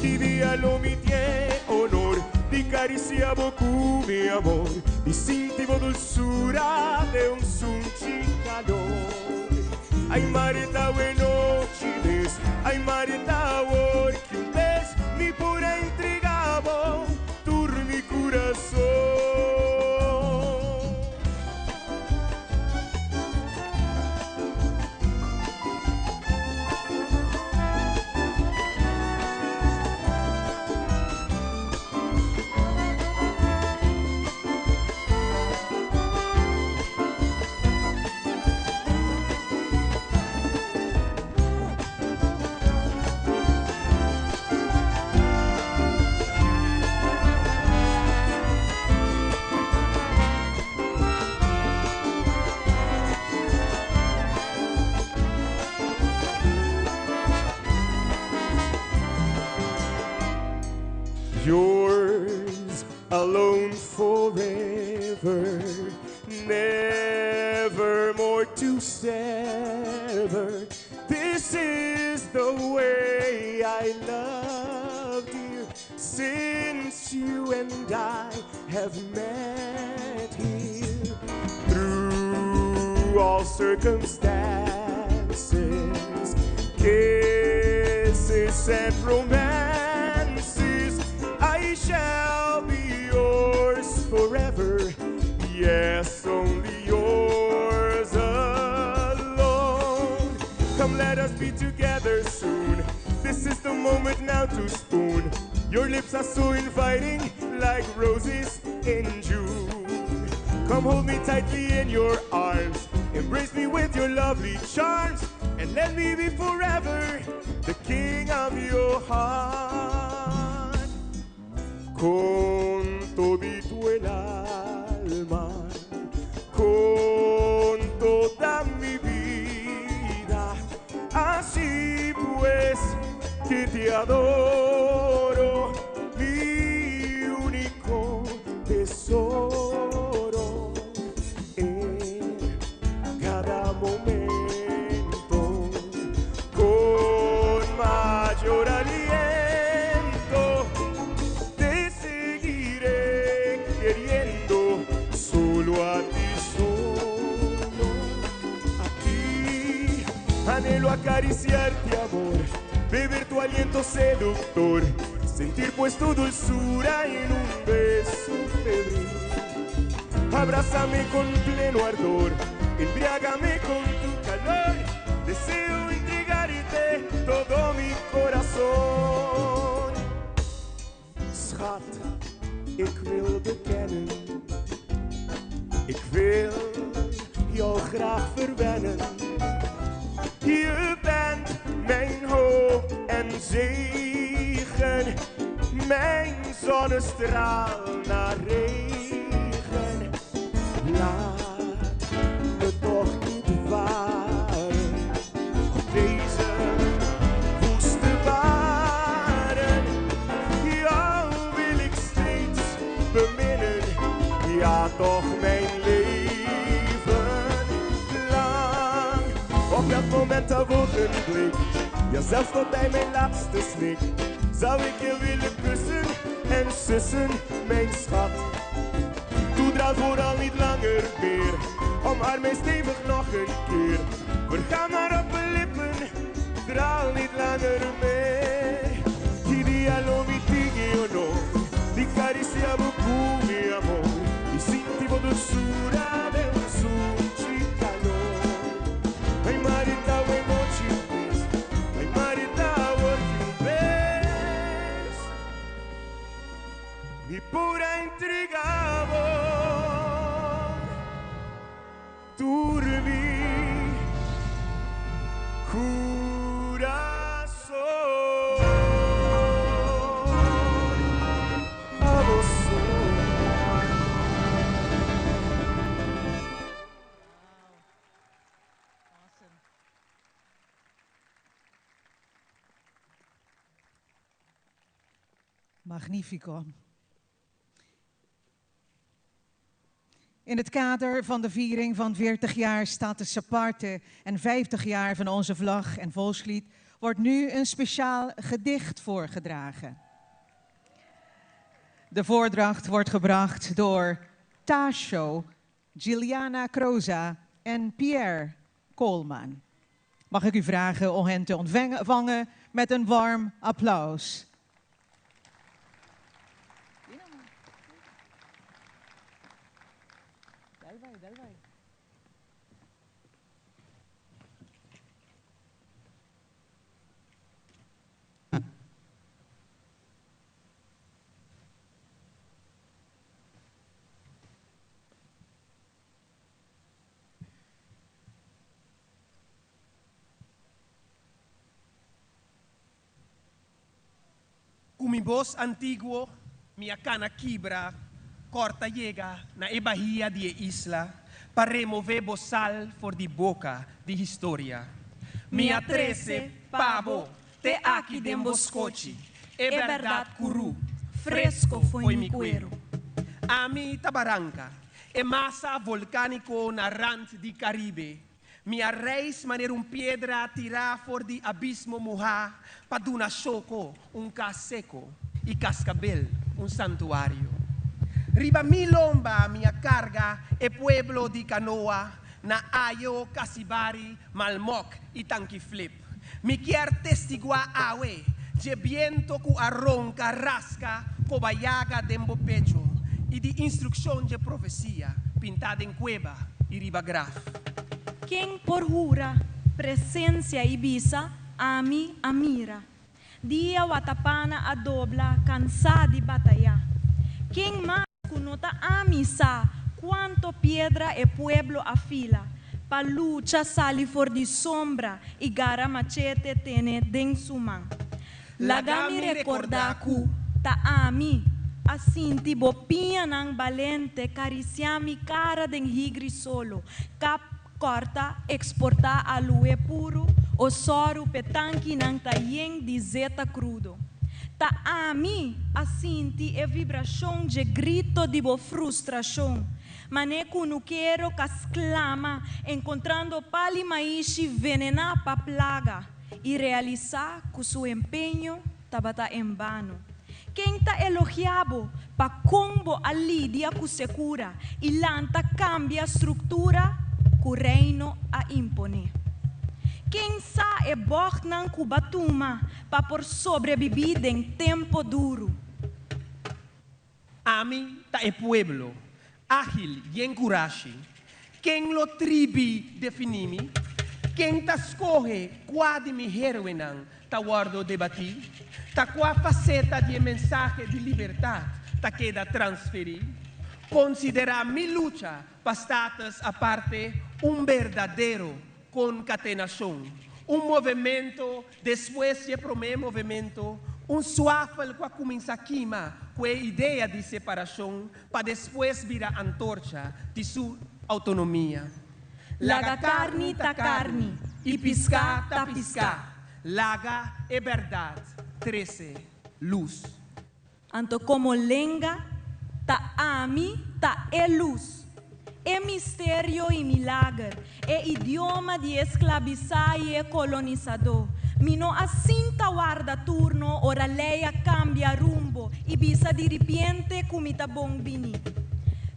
qui dia lo mi tie honor, di caricia bocu mi amor, di sintivo dulzura de un sunchi calor. Ay Marita, bueno chiles, ay Marita, porque un pez mi pura intrigabo, tur mi corazón. Yours alone forever, never more to sever. This is the way I love you, since you and I have met here. Through all circumstances, kisses and romances, I shall be yours forever. Yes, only yours alone. Come, let us be together soon. This is the moment now to spoon. Your lips are so inviting, like roses in June. Come hold me tightly in your arms. Embrace me with your lovely charms. And let me be forever the king of your heart. Con todito el alma, con Anhelo acariciarte, amor, beber tu aliento seductor, sentir pues tu dulzura en un beso febril. Abrázame con pleno ardor, embriágame con tu calor, deseo entregarte todo mi corazón. Schat, ik wil bekennen, ik wil jou graag verwennen. Je bent mijn hoop en zegen, mijn zonnestraal na regen. Laat me toch niet varen op deze woeste baren. Jou wil ik steeds beminnen, ja toch mijn leven lang. Op dat moment dat ogenblik, ja zelfs tot bij mijn laatste snik, zou ik je willen kussen en sussen, mijn schat. Toedraal vooral niet langer meer, omarm mij stevig nog een keer. Verga maar op mijn lippen, draal niet langer meer. Ki dia lo mi tin e honor, di caricia bo cu mi amor, y sinti bo dulzura den un sunchi calor. Ay Marita, we mochi bes, ay Marita, worki un bes. Mi por a entrega bo tur mi curason. Abo so. Magnifico. In het kader van de viering van 40 jaar Status Aparte en 50 jaar van onze vlag en volkslied wordt nu een speciaal gedicht voorgedragen. De voordracht wordt gebracht door Tasho, Giliana Kroza en Pierre Koolman. Mag ik u vragen om hen te ontvangen met een warm applaus? Ku mi bos antiguo mi a kana kibra kòrta yega na e bahia di e isla pa remové bo sal for di boka di historia. Mi a trese pa bo te aki den bo skochi e bèrdat kurú, fresko fo'i mi kueru. Ami ta baranka, e masa volkániko na rant di Karibe. Mi a reis manera un piedra tirá for di abismo muhá pa duna Shoko un kas seko i Kaskabel un santuario. Riba mi lomba mi a karga e pueblo di Kanoa na Ayo, Kasibari, Malmok i Tankiflip. Mi kier testiguá awe dje biento ku a ronka raska kobayaga den bo pecho i di instrukshon dje profesia pintá den kueba i riba graf. Ken por hura presensia i bisa, Ami a mira. Dia watapana a dobla kansá di batayá. Ken mas ku no ta ami sa kuanto piedra e pueblo a fila pa lucha sali for di sombra i gara machete tene den su man. Laga mi rekordá ku ta ami a sinti bo piñanan balente karisiá mi kara den higri solo, kap kòrta, eksportá aloe puru o sòru p'e tankinan ta yen di zeta krudo. Ta ami a sinti e vibrashon dje grito di bo frustrashon, mané kunukero ka sklama enkontrando pali maishi venená pa plaga. I realisá ku su empeño tabata en bano. Ken ta elogiá bo pa kon bo a lidia ku sekura i lanta kambia struktura ku Reino a imponé? Ken sa e bòchtnan ku b'a tuma pa por sobrebibí den tempu duru? Ami ta e pueblo, ágil yen kurashi. Ken lo tribi definí mi? Ken ta skohe kua di mi héroenan ta wòrdu debatí? Ta kua faseta di e mensahe di libertat ta keda transferí? Konsiderá mi lucha pa status aparte un berdadero konkatenashon, un movemento despues di e promé movemento, un swafel ku a kuminsá kima ku e idea di separashon pa despues bira antorcha di su outonomia. Laga karni ta karni i piská ta piská. Laga e bèrdat trese lus. Anto komo lenga, ta ami ta e lus, e misterio i milager, e idioma di e sklabisá i e kolonisadó. Mi no a sinta warda turno ora lei a kambia rumbo i bisa diripiente ku mi ta bon bini.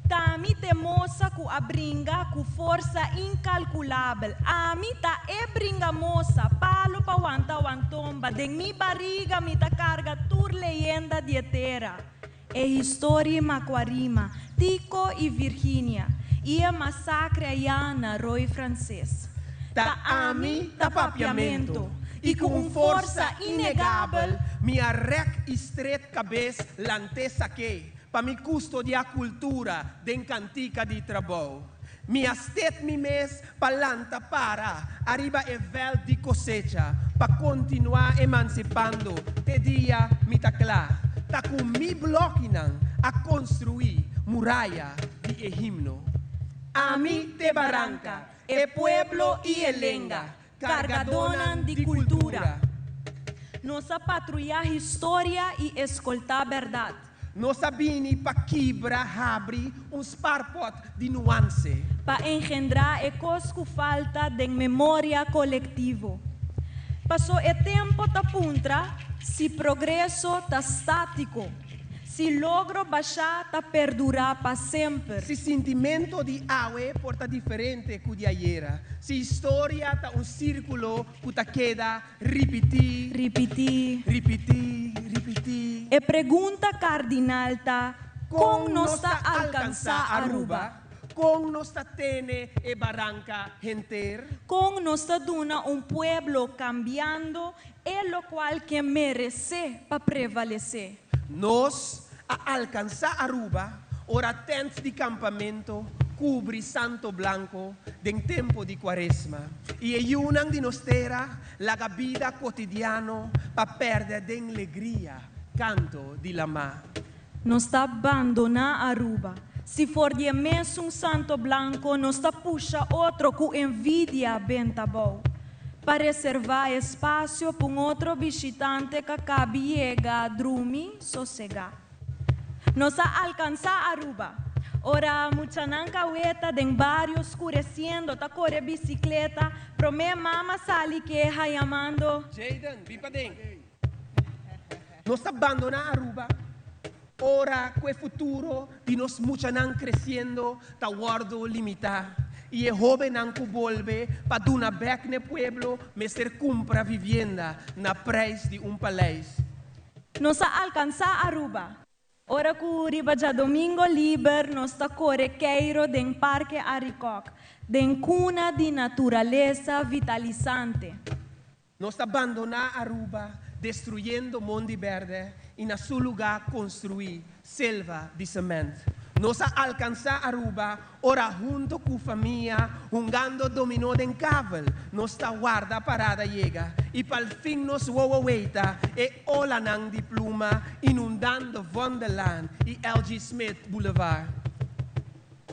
Ta mi t'e mosa ku a bringa ku forsa inkalkulabel. Ami ta e bringamosa, palo pa wanta wantomba. Den mi bariga mi ta karga tur leyenda di e tera. E historia Macuarima, Tico i Virginia, i e masakre ayá na Rooi Frances. Ta ami ta papiamento, i ku un forsa inegabel mi a rèk i stret kabes lant'é saké pa mi kustodiá kultura den kantika di trabou. Mi a stet mi mes pa lanta para ariba e vèlt di kosecha pa kontinuá emansipando te dia mi ta kla. Ta ku mi blòkinan a konstruí muraya di e himno. Ami t'e baranka, e pueblo i e lenga, kargadónan di kultura. Nos a patruyá historia i eskoltá bèrdat. Nos a bini pa kibra habri un sparpòt di nuanse. Pa engendrá e kos ku falta den memoria kolektivo. Pasó e tempu ta puntra si progreso ta státiko. Si logro bashá ta perdurá pa semper. Si sintimento di awe por ta diferente ku di ayera. Si historia ta un sírkulo ku ta keda ripití. Ripití. Ripití, ripití. E pregunta kardinal ta, kon nos ta alkansá Aruba? Kon nos ta tene e baranka henter? Kon nos ta duna un pueblo kambiando e lokual ke meresé pa prevalesé? Nos a alkansá Aruba ora tènt di kampamento kubri Santo Blanco den tempu di Kuaresma i e yunan di nos tera laga bida kotidiano pa pèrdè den legria kanto di lamá. Nos ta bandoná Aruba. Si for di e mesun Santo Blanco nos ta pusha otro ku envidia benta abou. Pa reservá espasio p'un otro bishitante ka kabi yega drumi sosegá. Nos a alkansá Aruba. Ora muchanan kaweta den bario skuresiendo ta kore bisikleta, promé mama sali keha yamando. Jayden, bin paden. Nos ta bandoná Aruba ora ku e futuro di nos muchanan kresiendo ta wòrdu limitá i e hóbennan ku bolbe pa duna bèk n'e pueblo mester kumpra vivienda na preis di un paleis. Nos a alkansá Aruba ora ku riba djadomingo liber nos ta kore keiro den Parke Arikok, den kuna di naturalesa vitalisante. Nos ta bandoná Aruba destruyendo mondi bèrdè i na su lugá konstruí selva di semènt. Nos a alkansá Aruba ora hunto ku famia hungando dominó den kavel nos ta warda parada yega i pal fin nos wowo weita e olanan di pluma inundando Vondellaan i LG. Smith Boulevard.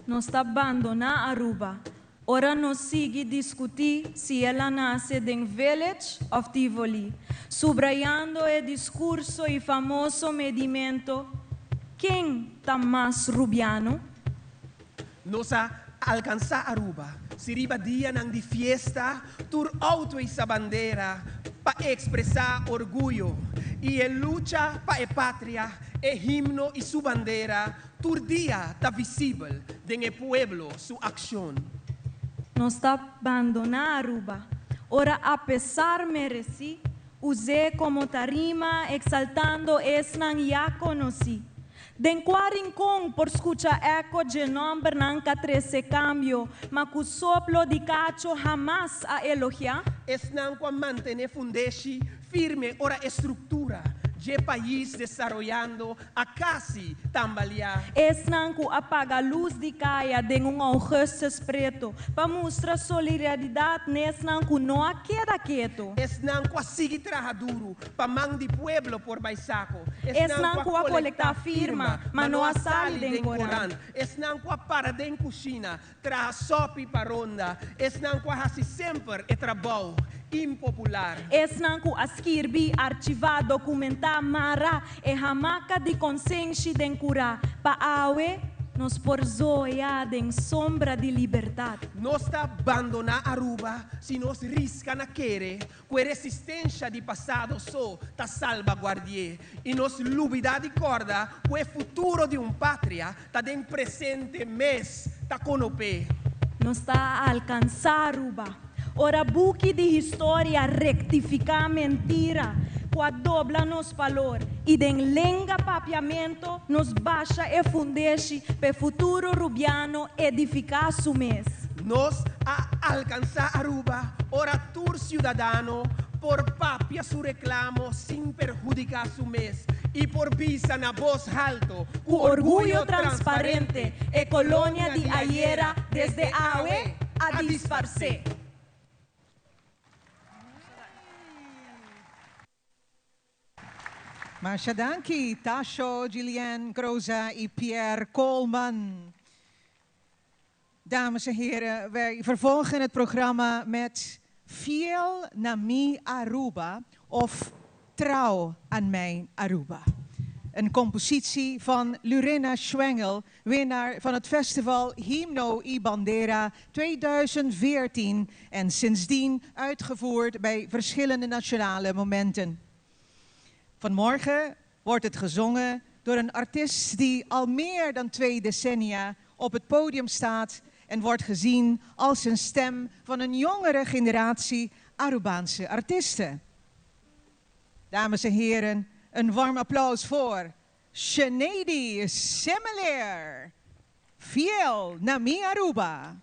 Nos ta bandoná Aruba Ora nos sigui diskutí si el a nase den Village òf Tivoli, subrayando e diskurso i famoso medimento, Ken ta mas rubiano? Nos a alkansá Aruba si riba dianan di fiesta tur outo hisa bandera pa ekspresá orguyo i e lucha pa e patria, e himno i su bandera Tur dia ta visibel den e pueblo su accion. Nos ta bandoná Aruba. Ora apesar meresí, us'é komo tarima eksaltando esnan ya konosí. Den kua rinkon por skucha eko dje nòmbernan k'a trese kambio, ma ku soplo di kacho hamas a elogiá? Esnan ku a mantené fundeshi firme ora e struktura dje pais desaroyando a kasi tambaliá. Esnan ku a paga lus di kaya den un ougùstùs preto pa mustra solidaridat n'esnan ku no a keda keto. Esnan ku a sigui traha duru pa man di pueblo por bai sako. Esnan ku a kolektá firma ma no a sali den korant. Esnan ku a para den kushina Traha sòpi pa ronda. Esnan ku a hasi semper e trabou impopular. Esnan ku a skirbi, archivá, dokumentá, mara e hamaka di konsenshi den kurá pa awe nos por zoya den sombra di libertat. Nos ta bandoná Aruba si nos riska na kere Ku e resistensha di pasado so ta salbaguardi'é i nos lubidá di kòrda ku e futuro di un patria ta den presente mes ta konop'é. Nos ta a alkansá Aruba ora buki di historia rektifiká mentira ku a dobla nos palor i den lenga papiamento nos basha e fundeshi p'e futuro rubiano edifiká su mes. Nos a alkansá Aruba ora tur siudadano por papia su reklamo sin perhudiká su mes i por bisa na bos halto ku orguyo transparente e kolonia di ayera desde awe a disparsé. Masha danki Tasho, Gillian Groza y Pierre Koolman. Dames en heren, wij vervolgen het programma met Fiel na mi Aruba of Trouw aan mijn Aruba. Een compositie van Lurena Schwengel, winnaar van het festival Himno y Bandera 2014 en sindsdien uitgevoerd bij verschillende nationale momenten. Vanmorgen wordt het gezongen door een artiest die al meer dan twee decennia op het podium staat en wordt gezien als een stem van een jongere generatie Arubaanse artiesten. Dames en heren, een warm applaus voor Shenedi Semeleer. Fiel Nami Aruba.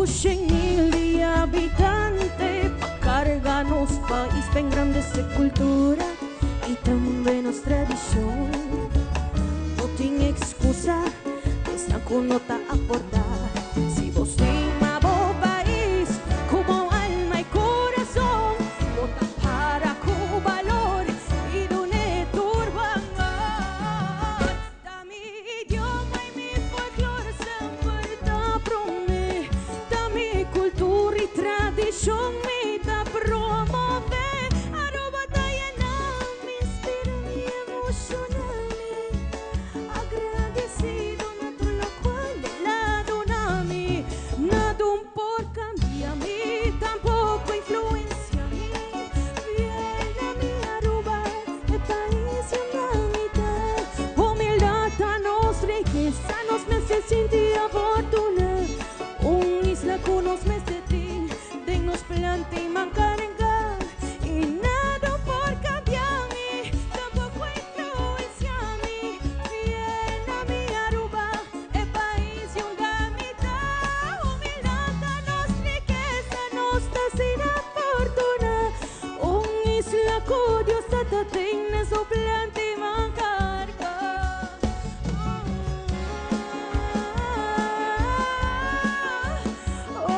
100 mil di habitante pa carga nos pais, pa engrandece cultura y tambe nos tradicion. No tin excusa, esnan cu no ta aporta. Si bo stima bo pais, cu bo alma y curason, bo ta para cu balor y dun'e tur amor. Ta mi idioma y mi folklore semper ta prome. Ta mi cultura y tradicion mi ta promove. Aruba ta yena mi, inspira mi, emociona mi. Agradecido na tur locual el a duna mi. Nada no por cambia mi, tampoco influencia mi. Fiel na mi Aruba, e pais y humanidad. Humildad ta nos rikesa, nos mester sinti afortuna. Un isla cu nos mester tin, den nos planta y man carga. Y nada por cambia mi, tampoco influencia mi. Fiel na mi Aruba, e pais y humanidad. Humildad ta nos rikesa, nos ta asina afortuna. Un isla cu Dios ta den su planta y man carga. Oh.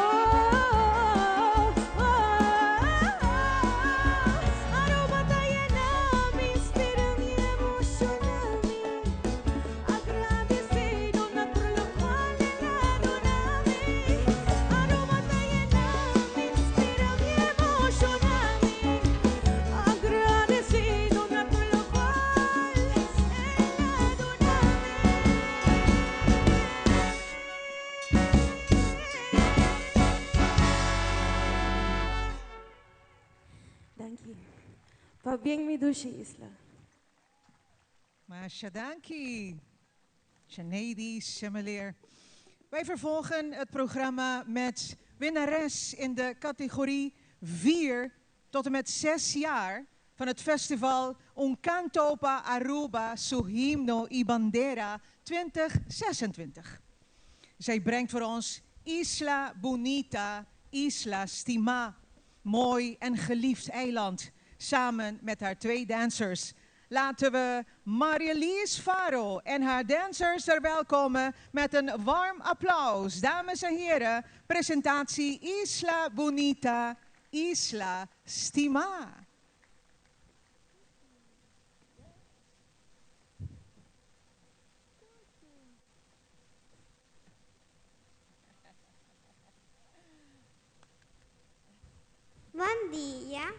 Aruba ta yena mi, inspira mi, emociona mi. Agradecido na tur locual el a duna mi. Aruba ta yena mi, inspira mi, emociona mi. Agradecido na tur locual el a duna mi. Danki. Pabien mi dushi isla. Masha danki. Janedi Semeleer. Wij vervolgen het programma met winnares in de categorie 4 tot en met 6 jaar van het festival Un Canto pa Aruba, su himno y bandera 2026. Zij brengt voor ons Isla Bonita, Isla Stima, mooi en geliefd eiland, samen met haar twee dancers. Laten we Marielies Faro en haar dancers verwelkomen met een warm applaus. Dames en heren, presentatie Isla Bonita, Isla Stima. Bon dia.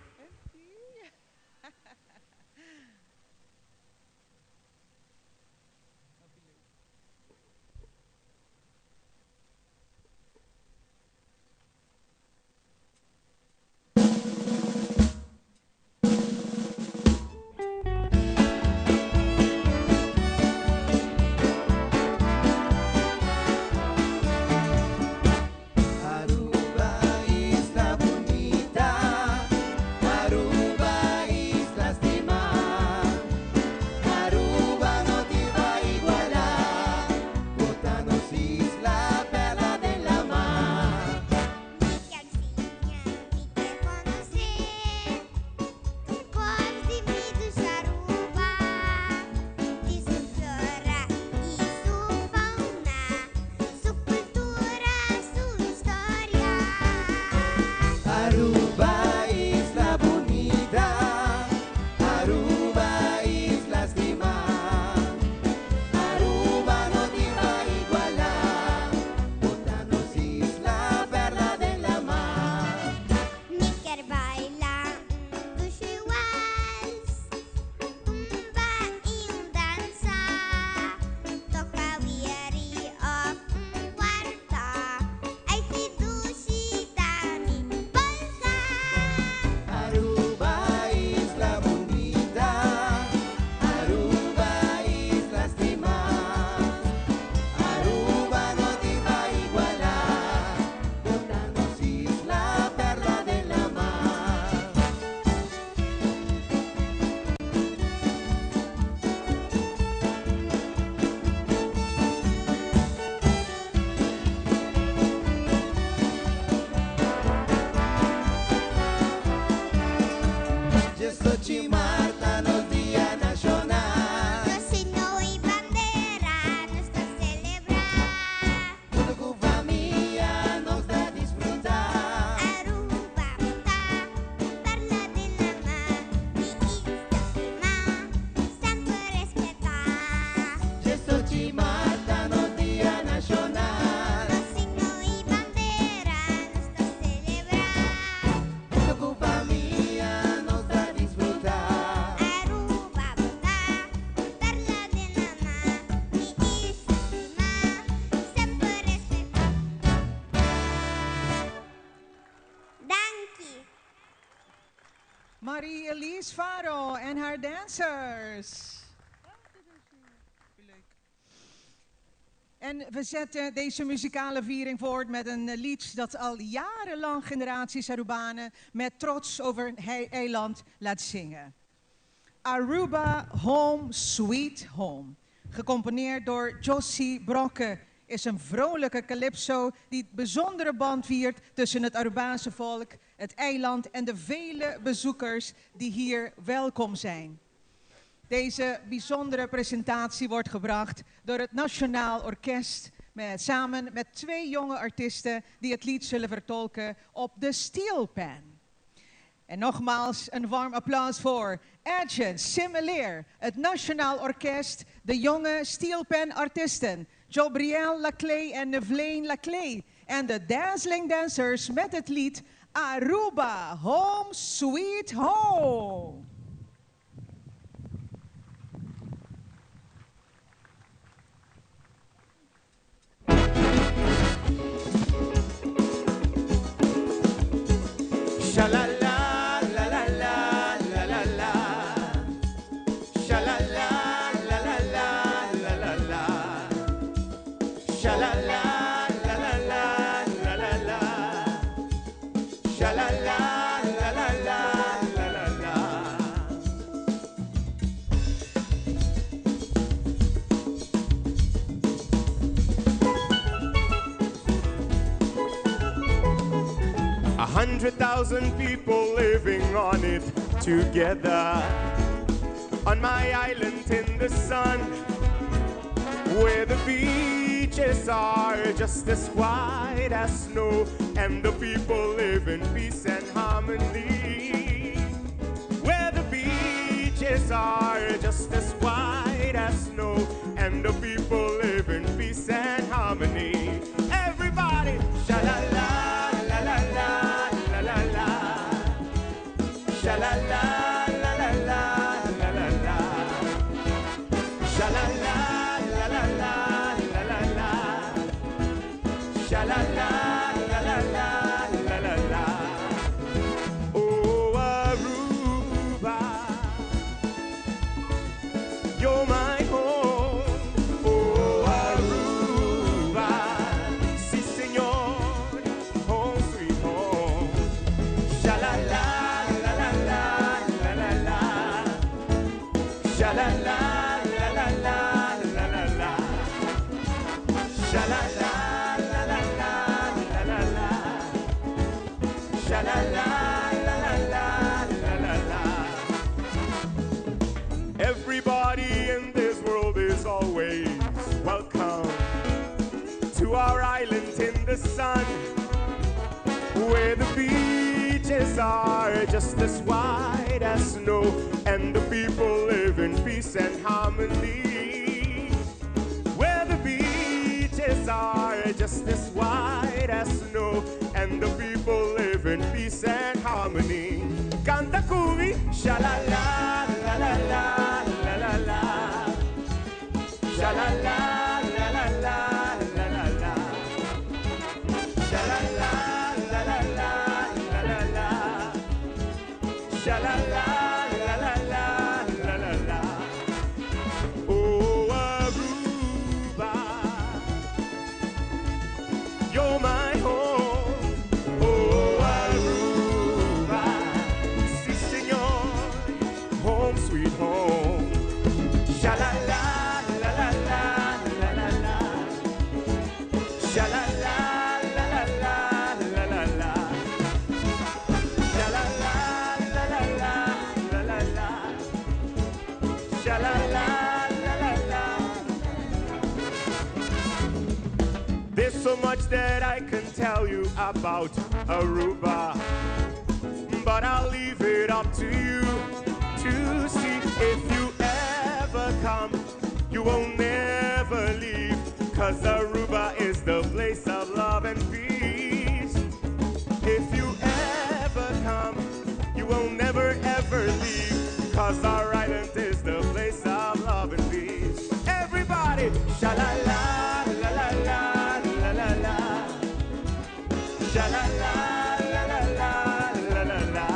Aruba, isla bonita. Marie-Elise Faro en haar dancers. En we zetten deze muzikale viering voort met een eh, lied dat al jarenlang generaties Arubanen met trots over het eiland laat zingen. Aruba Home Sweet Home. Gecomponeerd door Jossie Brokke is een vrolijke calypso die het bijzondere band viert tussen het Arubaanse volk, het eiland en de vele bezoekers die hier welkom zijn. Deze bijzondere presentatie wordt gebracht door het Nationaal Orkest met, samen met twee jonge artiesten die het lied zullen vertolken op de steelpan. En nogmaals een warm applaus voor Edgen Simmeleer, het Nationaal Orkest, de jonge steelpan artiesten Jobriel Laclé en Nevleen Laclé en de Dazzling Dancers met het lied Aruba, Home Sweet Home. Sha la la la la la la la la. Sha la la la la la la la la. Sha la la la la la la la la. Sha la la la la la la la la. 100,000 people living on it together. On my island in the sun, where the beaches are just as white as snow, and the people live in peace and harmony. Where the beaches are just as white as snow, and the people live in peace and harmony. Everybody, sha la la la la la la la la, sha la la la la la la la la, sha la la la la la la la la, sha la la la la la la la la. Oh, Aruba, you're my home. Oh, Aruba, sí, señor, home sweet home. Sha la la la la la la la la. Sha la la la la la la la la. Sha la la la la la la la la. Sha la la la la la la la la. Everybody in this world is always welcome to our island in the sun, where the beaches are just as white as snow, and the people live in peace and harmony. Where the beaches are just as white as snow, and the people live in peace and harmony. Canta cu mi, sha la la la la la la la la, sha la la la la la la la la, sha la la la la la la la la, sha la la la la la la la la. Oh, Aruba, you're my home. Oh, Aruba, sí, señor, home sweet home. Sha la la la la la la la la. Sha la la la la la la la la. Sha la la la la la la la la. Sha la la la la la. There's so much that I can tell you about Aruba, but I'll leave it up to you to see if you ever come. You will never leave, 'cause Aruba is the place of love and peace. If you ever come, you will never ever leave, 'cause our island is the place of love and peace. Everybody, sha la la la la la la la la. Sha la la la la la la la la.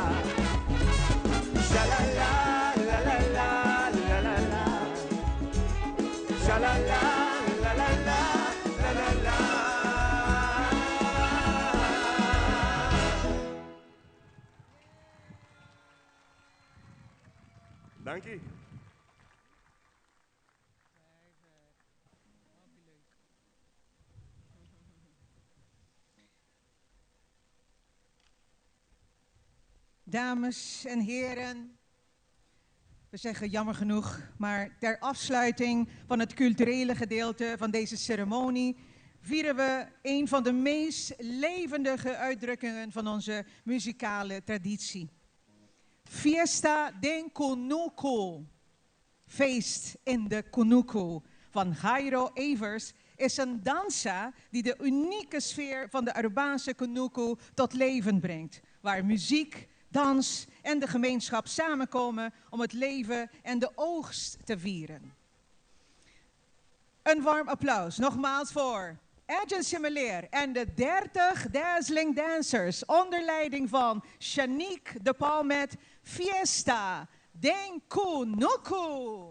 Danki. Dames en heren, we zeggen jammer genoeg, maar ter afsluiting van het culturele gedeelte van deze ceremonie vieren we een van de meest levendige uitdrukkingen van onze muzikale traditie. Fiesta den Kunuku, feest in de Kunuku van Jairo Evers, is een dansa die de unieke sfeer van de Arubaanse Kunuku tot leven brengt, waar muziek, dans en de gemeenschap samenkomen om het leven en de oogst te vieren. Een warm applaus nogmaals voor Edwin Simeleer en de 30 Dazzling Dancers onder leiding van Shanique de Palmet Fiesta den Kunuku.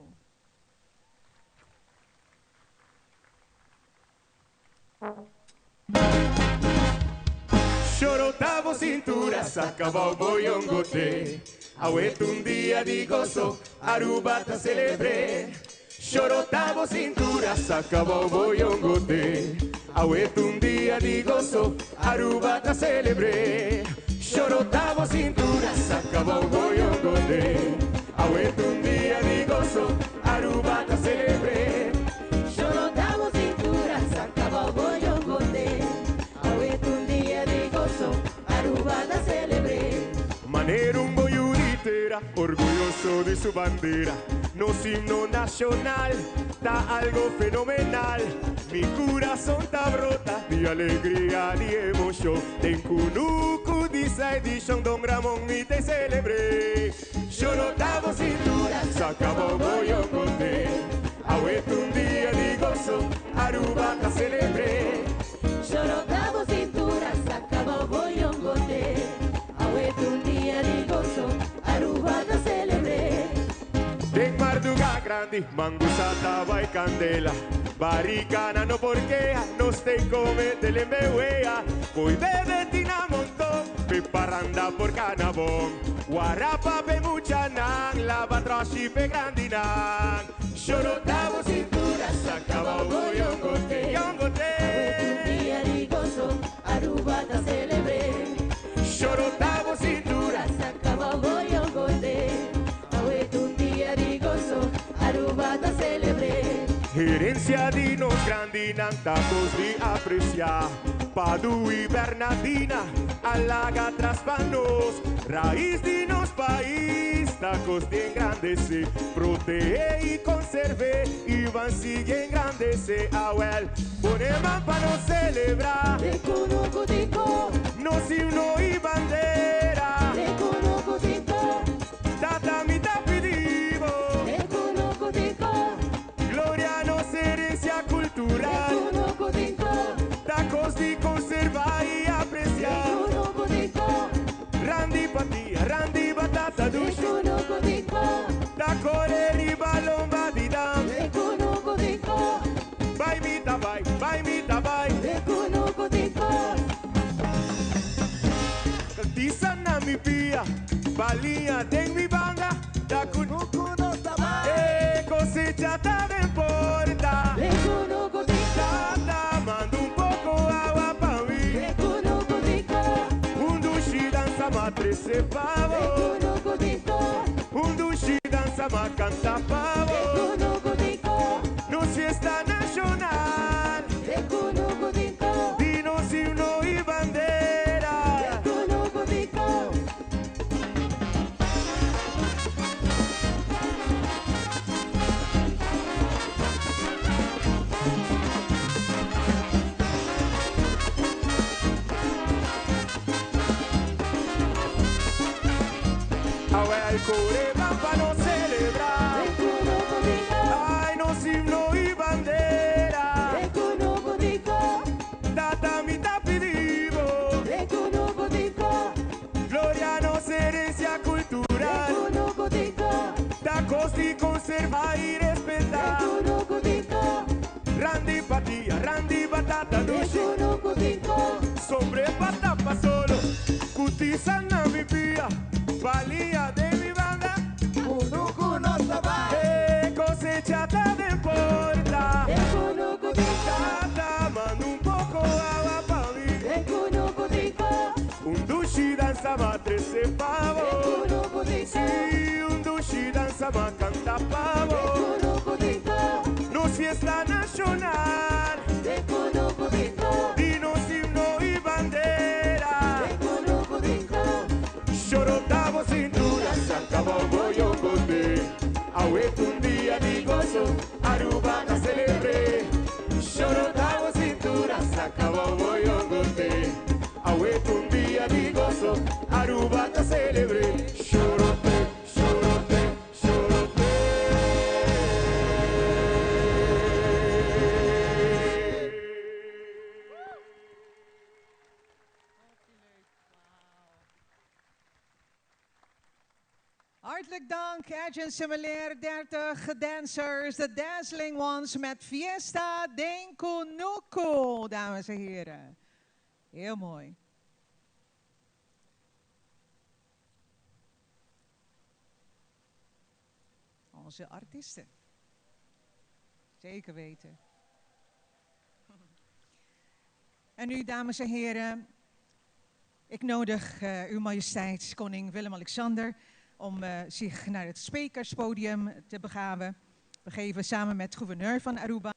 Chorotavo cintura, sacaba boyongote. Awet un dia di gozo, Aruba ta celebre. Chorotavo cintura, sacaba boyongote. Awet un dia di gozo, Aruba ta celebre. Chorotavo cintura, sacaba boyongote. Awet un dia di gozo, Aruba ta celebre. Chorotavo cintura, sacaba boyongote. Awet un dia di gozo, Aruba ta celebre. Manera un boyuritera, orgulloso de su bandera. Nos himno nacional, ta algo fenomenal. Mi corazón ta brota de alegría ni emoción. Den cunucu dice edition, Don Ramón mi te celebré. Chorotavo cintura, sacabo boyongote. Awet un día de gozo, Aruba ta celebré. Chorotavo cintura, sacaba boyongote. Awet un dia di gozo, Aruba ta celebre. Den Marduga grande, mangusata vai candela. Baricana no porquea, nos te come telembewea. Coi bebe tina montón, pe parranda por canabón. Guarapa pe muchanan, la batrashi pe grandinan. Chorotavo cintura, sacaba boyongote, yongote. Awet un dia di gozo, Aruba ta celebre. Chorotavo cintura, Sacaba boyongote. Awet un dia di gozo, Aruba ta celebre. Herencia di nos grandinan tacos di apreciar. Padu y Bernardina, alaga traspanos. Raíz de nos país, tacos de engrandece. Protege y conserve, y van sigue engrandece. Awel, pone man pa no celebrar. De cunucu tico, Nos himno y bandera. de cunucu tico, Tata mi tapidivo. de cunucu tico, Gloria nos herencia de cultural. cunucu tico, Tacos de conservar y de apreciar. cunucu tico, Randy patía, Randy batata de dushi. cunucu tico, Tacore riba lomba di dam. de cunucu tico, Bai mita bai, bai mita bai. de cunucu tico. Tisa na mi pia, balinha den mi banda. Takunuku no Eh, cosecha ta den porta. De cunucu tico, Tata manda un poco agua pa mi. de cunucu tico, Un dushi danza ma trece de pavo. cunucu tico, Un dushi danza ma canta de pavo. cunucu tico, Nos fiesta nacional. de cunucu tico, Dinos himno y de bandera. cunucu tico. Ahora el core van pa no celebrar. De cunucu tico, Ay, nos himno y bandera. de cunucu tico, Tata mi tapidivo. de cunucu tico, Gloria nos herencia de cultural. cunucu tico, Tacos de conservar y de respetar. cunucu tico, Randy patía, Randy batata de dushi. cunucu tico, Sobre patapa solo. Cutiza na mi pia. Valía de mi banda. cunucu no dansa m'a trese pa bo. Sí, un dushi dansa m'a kanta pa bo. Nos fiesta nashonal. Di nos himno i bandera. Shorota bo sintura, saka bo bo yongote. Awe t'un dia di goso, Aruba ta selebr'é. Shorota bo sintura, saka bo bo yongote. Awe t'un dia di goso, Aruba ta selebr'é. Shorote, shorote, shorote. Hartelijk dank, Edgin Semeleer, 30 dancers, de Dazzling Ones met Fiesta den Kunuku, dames en heren. Heel mooi. Onze artiesten. Zeker weten. En nu, dames en heren, ik nodig uh, Uw Majesteit Koning Willem-Alexander om uh, zich naar het sprekerspodium te begaven. Begeven samen met gouverneur van Aruba,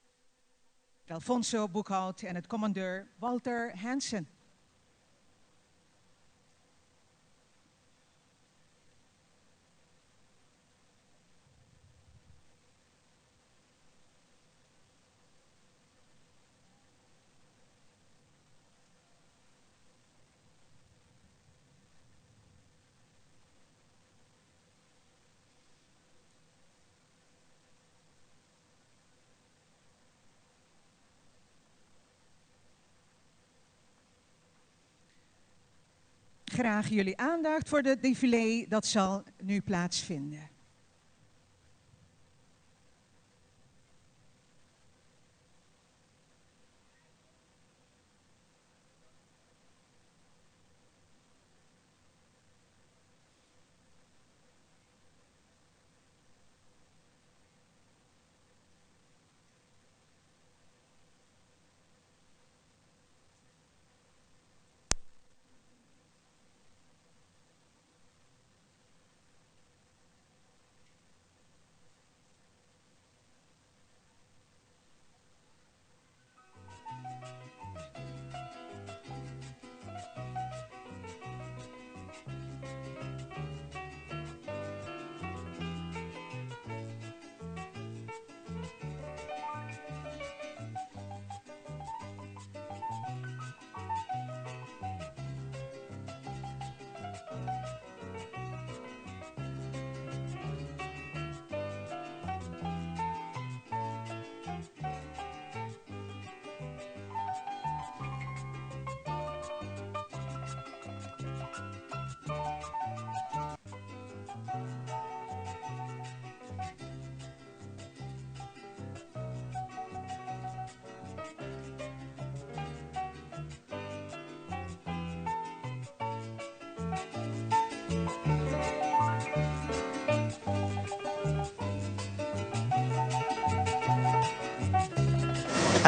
Alfonso Boekhout en het commandeur Walter Hansen. Graag jullie aandacht voor de défilé dat zal nu plaatsvinden.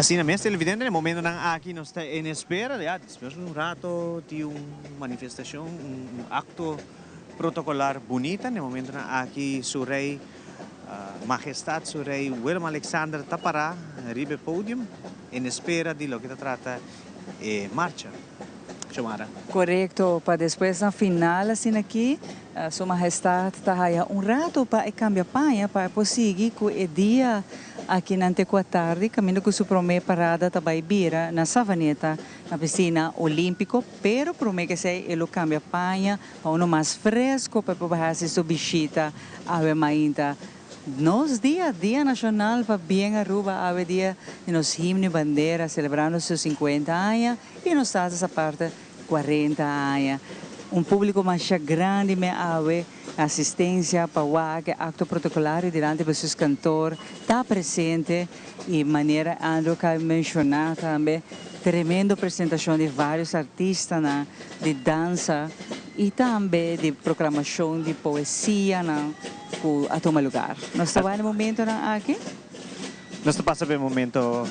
Asina mes televidente, na e momentonan aki nos ta en espera, ya despues di un rato di un manifestacion, un acto protocolar bunita, na e momentonan aki su Rey, Majestad su Rey Willem Alexander ta para riba e podium en espera di loke ta trata e marcha. Xiomara. Korekto, pa despues na final asina aki Su Mahestad ta haya un rato pa e kambia paña pa e por sigui ku e dia akinan te ku atardi kaminda ku su prome parada ta bai bira na Savaneta na pisina Olimpiko pero prome ke esei e lo kambia paña pa uno mas fresko pa e por bai hasi su bishita awe mainta. Nos dia, Dia Nashonal pa bien Aruba awe dia di nos himno y bandera selebrando su 50 aña y nos tata aparte 40 aña. Un publico masha grandi me awe asistencia pa wak e acto protocolario dilanti bestuurskantoor ta presente y manera Andrew a menciona tambe tremendo presentacion di varios artistanan di dansa y tambe di proclamacion di poesianan cu a tuma lugar. Nos ta wak na e momentonan aki. Nos ta pasa pa e momento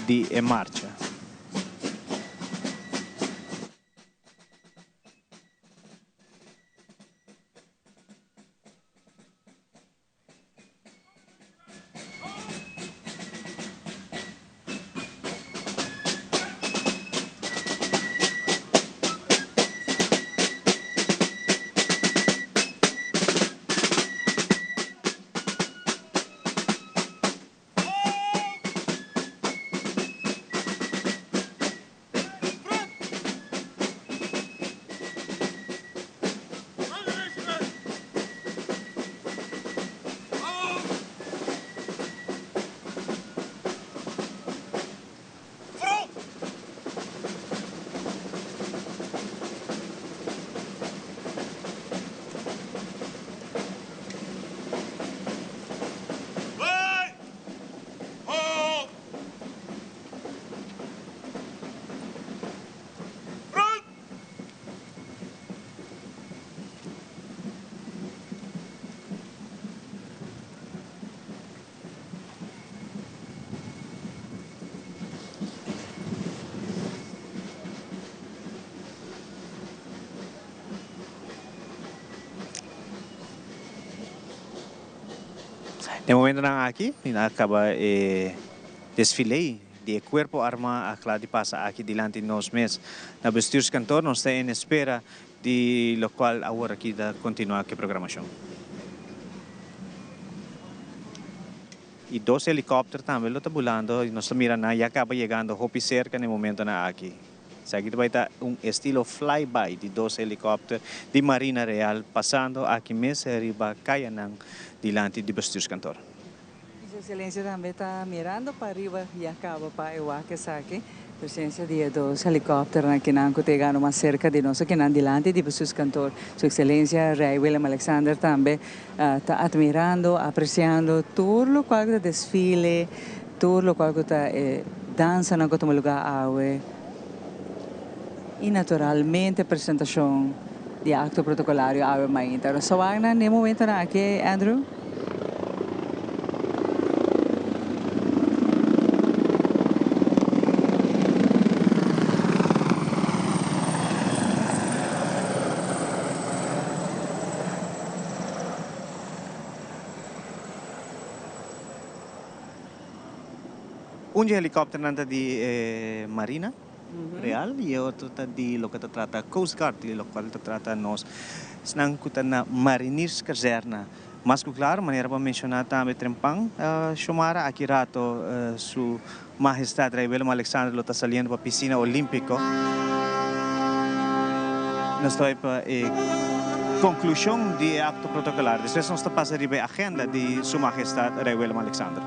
di e marcha. Den momentonan aki mi a caba e desfile di e cuerpo arma a cla di pasa aki dilanti nos mes na bestuurskantoor. Nos ta en espera di locual awor aki ta continua cu e programacion. Y dos helicopter tambe lo ta bulando y nos ta mira nan ya caba yegando hopi cerca na e momentonan aki. Esaki ta bai ta un estilo fly-by di dos helicopter di Marina Real pasando aki mes riba cayanan dilanti di Bestuurskantoor. Su Excelencia tambe ta mirando pa riba ya caba pa e wak esaki. Presencia di e dos helicopternan akinan cu ta yegando mas cerca di nos akinan dilanti di Bestuurskantoor. Su Excelencia Rey Willem Alexander tambe ta admirando, apreciando tur locual cu ta desfile, tur locual cu ta e dansanan cu a tuma lugar awe y naturalmente presentacion di acto protocolario awe mainta. Nos ta wak nan den momentonan aki, Andrew. Un di e helikòpternan ta di e Marina Real i e otro ta di loke ta trata Coast Guard, di lokual ta trata nos esnan ku ta na Marinierskazerne. Mas ku klaro, manera bo a menshoná tambe trempan, Shomara, aki rato su Mahestad Rei Willem Alexander lo ta saliendo pa Piscina Olimpico. Nos ta bai pa e conclusion di e acto protocolar. Despues nos ta pasa riba e agenda di Su Mahestad Rei Willem Alexander.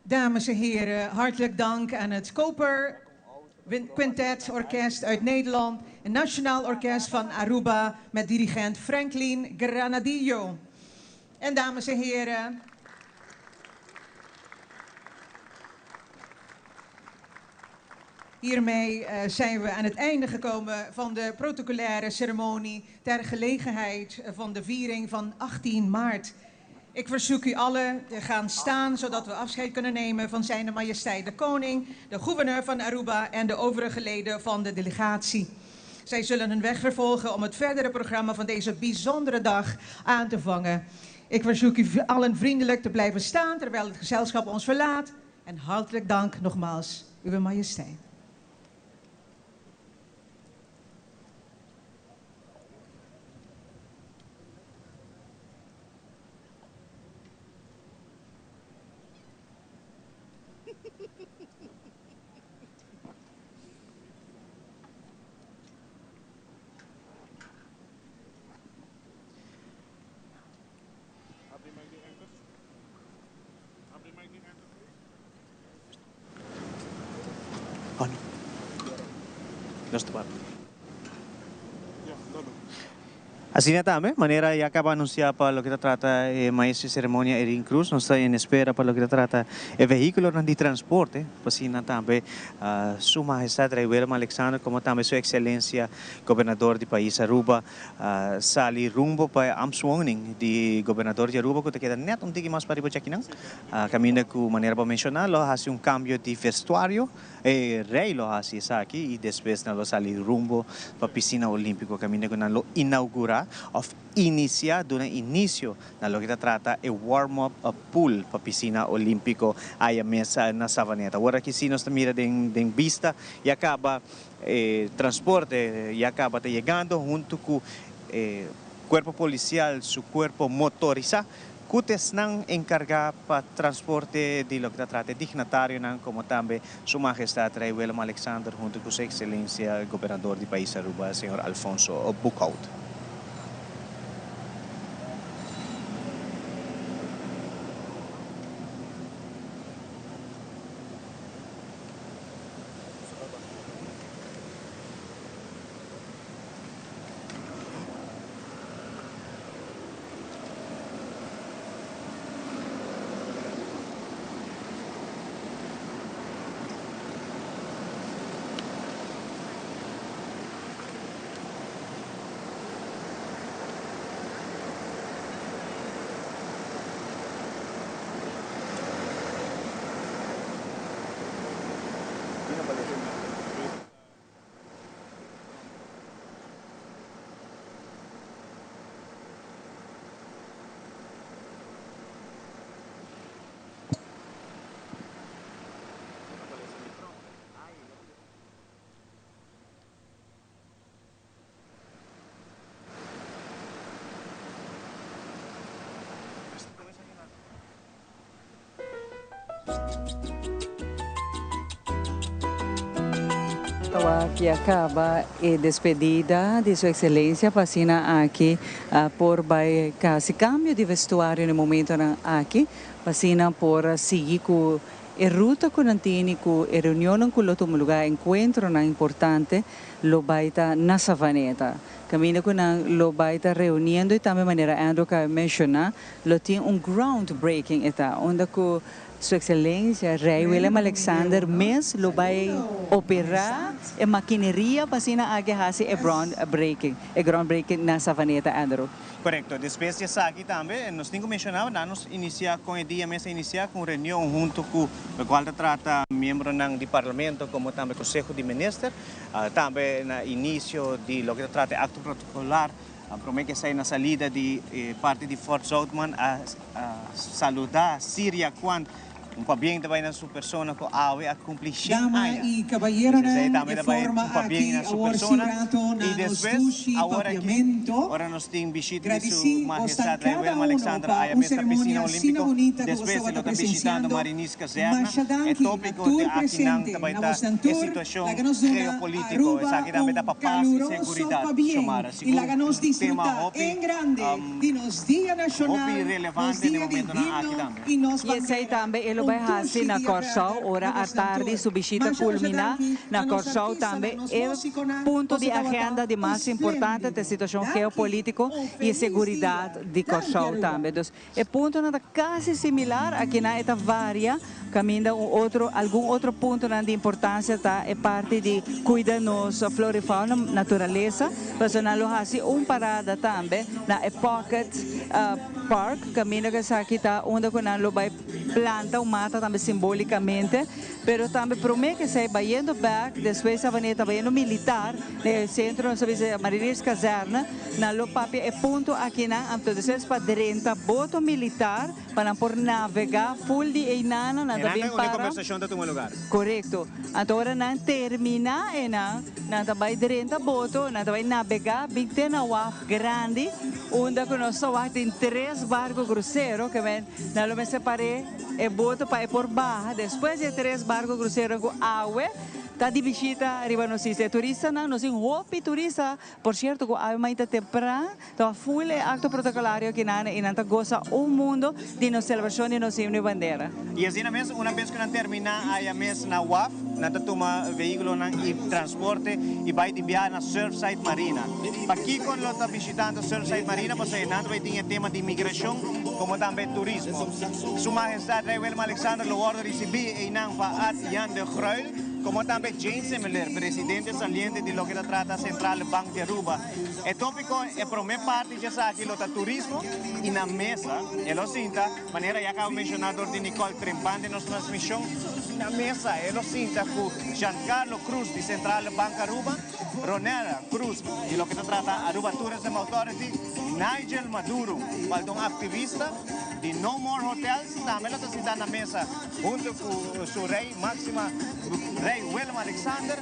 Dames en heren, hartelijk dank aan het Koper Quintet Orkest uit Nederland en Nationaal Orkest van Aruba met dirigent Franklin Granadillo. En dames en heren, Hiermee eh, zijn we aan het einde gekomen van de protocolaire ceremonie ter gelegenheid van de viering van 18 maart. Ik verzoek u allen te gaan staan zodat we afscheid kunnen nemen van Zijne Majesteit de Koning, de gouverneur van Aruba en de overige leden van de delegatie. Zij zullen hun weg vervolgen om het verdere programma van deze bijzondere dag aan te vangen. Ik verzoek u allen vriendelijk te blijven staan terwijl het gezelschap ons verlaat. En hartelijk dank nogmaals, Uwe Majesteit. Asina tambe, manera ya caba anuncia pa loke ta trata e maestro di ceremonia Erin Cruz, nos ta en espera pa loke ta trata e vehiculonan di transporte, pa asina tambe Su Mahestad Rey Willem Alexander como tambe Su Excelencia Gobernador di pais Aruba sali rumbo pa e ambtswoning di Gobernador di Aruba cu ta keda net un tiki mas pariba djakinan, caminda cu manera bo a menciona lo haci un cambio di vestuario. E rei lo hasi esaki i despues nan lo sali rumbo pa Pisina Olimpico kaminda ku nan lo inaugurá òf inisiá, duna inisio na loke ta trata e warm up pool pa Pisina Olimpico aya mes na Savaneta. Awor aki si nos ta mira den den bista ya kaba e transporte ya kaba ta yegando huntu ku e kuerpo polisial su kuerpo motorisá. Ku ta esnan enkargá pa transporte di loke ta trata e dignatarionan komo tambe Su Mahestad Rei Willem Alexander huntu ku Su Ekselensia Gobernador di Pais Aruba Señor Alfonso Boekhoudt. Tawaki a caba e despedida di su excelencia pa asina aki por bay casi cambio di vestuario na e momentonan aki pa asina por sigui cu e ruta cu nan tini cu e reunionnan cu lo tuma lugar encuentronan importante lo bay ta na Savaneta. Caminda cu nan lo bay ta reuniendo y tambe manera Andrew a menciona Lo tin un ground breaking e ta unda cu Su Excelencia Rey Willem Alexander mes lo bay opera e makineria pa asina aki haci e ground breaking, e ground breaking na Savaneta, Andrew. Corecto. Despues di esaki tambe nos tin cu menciona nan nos inicia con e dia mes a inicia cu un reunion hunto cu locual ta trata miembronan di Parlamento como tambe Conseho di Minister, tambe na inicio di loke ta trata e acto protocolar. Prome ke esei na salida di e parti di Fort Zoutman a saluda Siria Kwan. Un pabien ta bai na su persona ku awe a kumpli shen Dama aña. y Pues esei caballeronan, tambe e ta bai forma un pabien aki na su awor si persona. rato I na nos despues, dushi awor aki, papiamento. ora nos tin bishita di su Gradisí bosnan Mahestad Rey cada Willem uno Alexander pa aya un mes na Piscina ceremonia asina Olímpico. bunita ku Despues boso e lo tabata ta bishitando presenciando. Mariniers Kazerne. Masha E danki na tópiko di tur akinan presente, ta bai na ta bosnan e tur. situashon Laga nos duna geopolítiko. Aruba Esaki tambe ta un pa pas i caluroso seguridat, pabien Xiomara. y Sigur laga nos un tema disfruta hopi en grande di nos Dia hopi Nacional, nos relevante den Dia di momentonan aki Himno tambe. y nos Y esey bandera. tambe e lo Un bay haci dushi na dia Corsou verder ora na bosnan atardi tur. su bishita Masha masha culmina danki na na nos Corsou tambe artistanan, nos e musiconan, punto boso di tabata agenda di mas importante ta e situacion esplendido. Danki, geopolitico un y e feliz seguridad dia. di Danki Corsou Aruba. tambe. Dus e puntonan ta casi similar, akinan e ta varia, caminda un otro, algun otro puntonan di importancia ta e parti di cuida nos flora y fauna, naturalesa, pasobra nan lo haci un parada tambe na e pocket park, caminda cu esaki ta unda cu nan lo bay planta un mata tambe simbolicamente, pero tambe prome cu esey bayendo bek, despues Savaneta bayendo militar na e centro, nos ta bisa Marinierskazerne, Nan lo papia e punto akinan, anto despues pa drenta boto militar pa nan por navega full di einana, nan ta Einan bin ta unda e para. kombersashon ta tuma lugar. Korekto. Anto ora nan termina einan, nan ta bai drenta boto, nan ta bai nabega bin te na waf grandi, unda ku nos ta wak tin tres barko krusero, ke men nan lo mester par'é e boto pa e por baha despues di e tres barko krusero ku awe. ta di bishita riba nos isla. E turistanan, nos tin hopi turista, por cierto cu awe mainta tempran ta full e acto protocolario akinan y nan ta goza un mundo di nos celebracion di nos himno y bandera. Y asina mes, una bes cu nan termina aya mes na waf, nan ta tuma vehiculonan y transporte y bay di biaha na Surfside Marina. Pakico lo ta bishitando Surfside Marina? Pasobra nan ta bay tin e tema di migracion como tambe turismo. Su Mahestad Rey Willem Alexander lo wordo ricibi eynan pa Ad Jan de Gruil, como tambe Jane Semeleer, presidente saliente di loke ta trata Centrale Bank di Aruba. E topico e prome parti di esaki lo ta turismo y na mesa e lo sinta, manera ya caba menciona dor di Nicole Trempan den nos transmision, na mesa e lo sinta cu Giancarlo Cruz di Centrale Bank Aruba, Ronella Cruz di loke ta trata Aruba Tourism Authority, Nigel Maduro, cual ta un activista di No More Hotels, tambe lo ta sinta na mesa hunto cu su Rey Maxima, Rey Willem Alexander.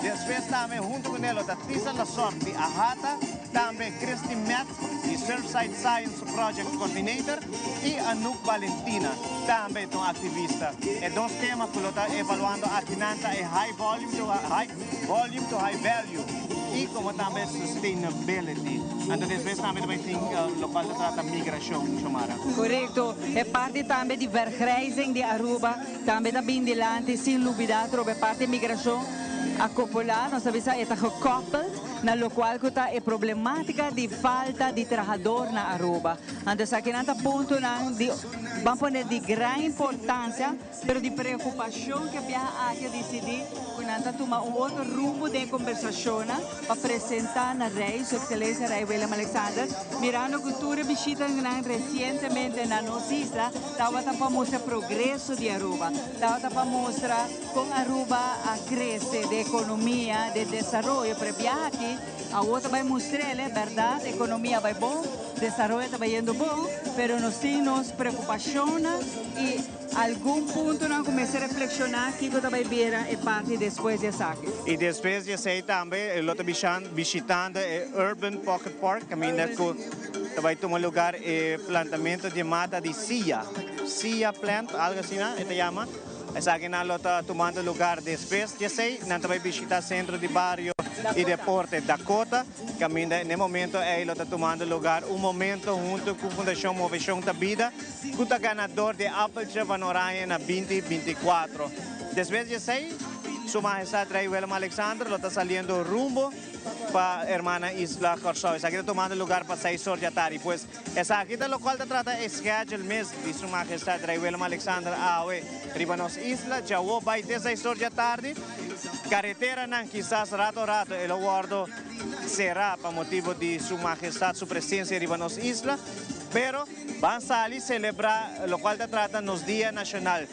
Despues tambe hunto cu ne lo ta Tisa Lasort di AHATA, tambe Christy Metz di Surfside Science Project Coordinator y Anouk Valentina, tambe ta un activista. E dos tema cu lo ta evaluando akinan ta e high volume to high volume to high value y como tambe sustainability. Anto despues tambe ta bay tin locual ta trata migracion, Xiomara. Corecto. E parti tambe di vergrijzing di Aruba tambe ta bin dilanti sin lubida trobe parti migracion acopula, nos ta bisa e ta gekoppeld na locual cu ta e problematica di falta di trahador na Aruba. Anto esakinan ta puntonan di, ban pone di gran importancia, pero di preocupacion cu e biaha aki a dicidi cu nan ta tuma un otro rumbo den e conversacionnan pa presenta na Rey, Su Excelencia Rey Willem Alexander, mirando cu tur e bishitanan recientemente na nos isla tabata pa mustra progreso di Aruba, tabata pa mustra Con Aruba a crece den economia, den desaroyo, pero e biaha aki awor ta bay mustrele, berdad, economia bay bon, desaroyo ta bayendo bon, pero nos tin nos preocupacionnan y algun puntonan cu mester reflexiona kico ta bay bira e parti despues di esaki. Y despues di esey tambe lo ta bishitando e Urban Pocket Park caminda cu ta bay tuma lugar e plantamento di mata di sia, sia plant, algo asina e ta yama. Esakinan lo ta tumando lugar despues di esey. Nan ta bay bishita Centro di Bario y Deporte Dakota, caminda n'e momento ey lo ta tumando lugar un momento hunto cu Fundacion Movecion Ta Bida, cu ta ganador di Appeltje van Oranje na binti 24. Despues di esey, Su Mahestad Rey Willem Alexander lo ta saliendo rumbo pa hermana isla Corsou. Esaki ta tumando lugar pa seis or di atardi. Pues, Esaki ta locual ta trata e schedule mes di Su Majestad Rey Willem Alexander awe riba nos isla. Djawo bay te seis or dja tardi. Careteranan kisas rato rato e lo wordo cera pa motibo di Su Majestad su presencia riba nos isla. Pero ban sali celebra locual ta trata nos Dia Nacional.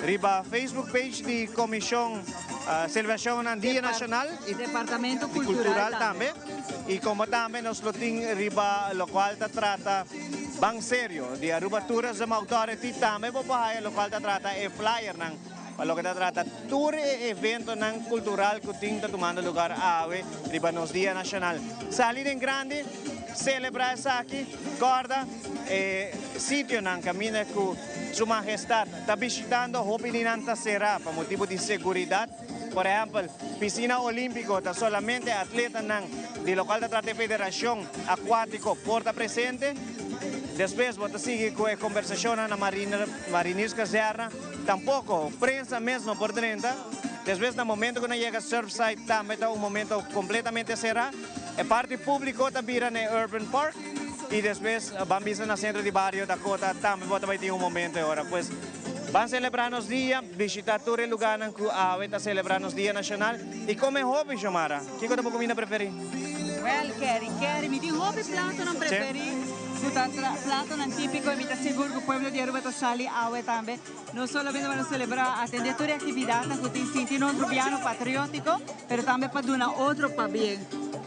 Riba Facebook page di Comision Celebracionnan Dia Nacional y Departamento Cultural tambe. Y como tambe nos lo tin riba locual ta trata Ban Serio di Aruba Tourism Authority tambe bo por haya locual ta trata e flyernan pa loke ta trata tur e eventonan cultural cu tin ta tumando lugar awe riba nos Dia Nacional. Sali den grandi, celebra esaki, corda e sitionan caminda cu Su Mahestad ta bishitando hopi di nan ta cera pa motibo di seguridad. Por ehèmpel, Pisina Olímpiko ta solamente atletanan di lokual ta trata e federashon akuátiko por ta presente. Despues bo ta sigui ku e kombersashonnan na Marinierskazerne. Tampoko prensa mes no por drenta. Despues na momento ku nan yega Surfside tambe ta un momento kompletamente será. E parti públiko ta bira na e Urban Park i despues ban bisa na sentro di bario Dakota tambe bo ta bai tin un momento e ora. Pues. Ban selebrá nos dia, bishitá tur e lugánan ku awe ta selebrá nos Dia Nashonal i kome hopi, Xiomara. Kiko ta bo kuminda preferí? Wèl, Kerry, Kerry, mi tin hopi platonan preferí ku ta platonan típiko i mi ta sigur ku pueblo di Aruba ta sali awe tambe. No solamente pa nos selebrá, atendé tur e aktividatnan ku tin sinti nos rubiano patriótiko, pero tambe pa duna otro pabien.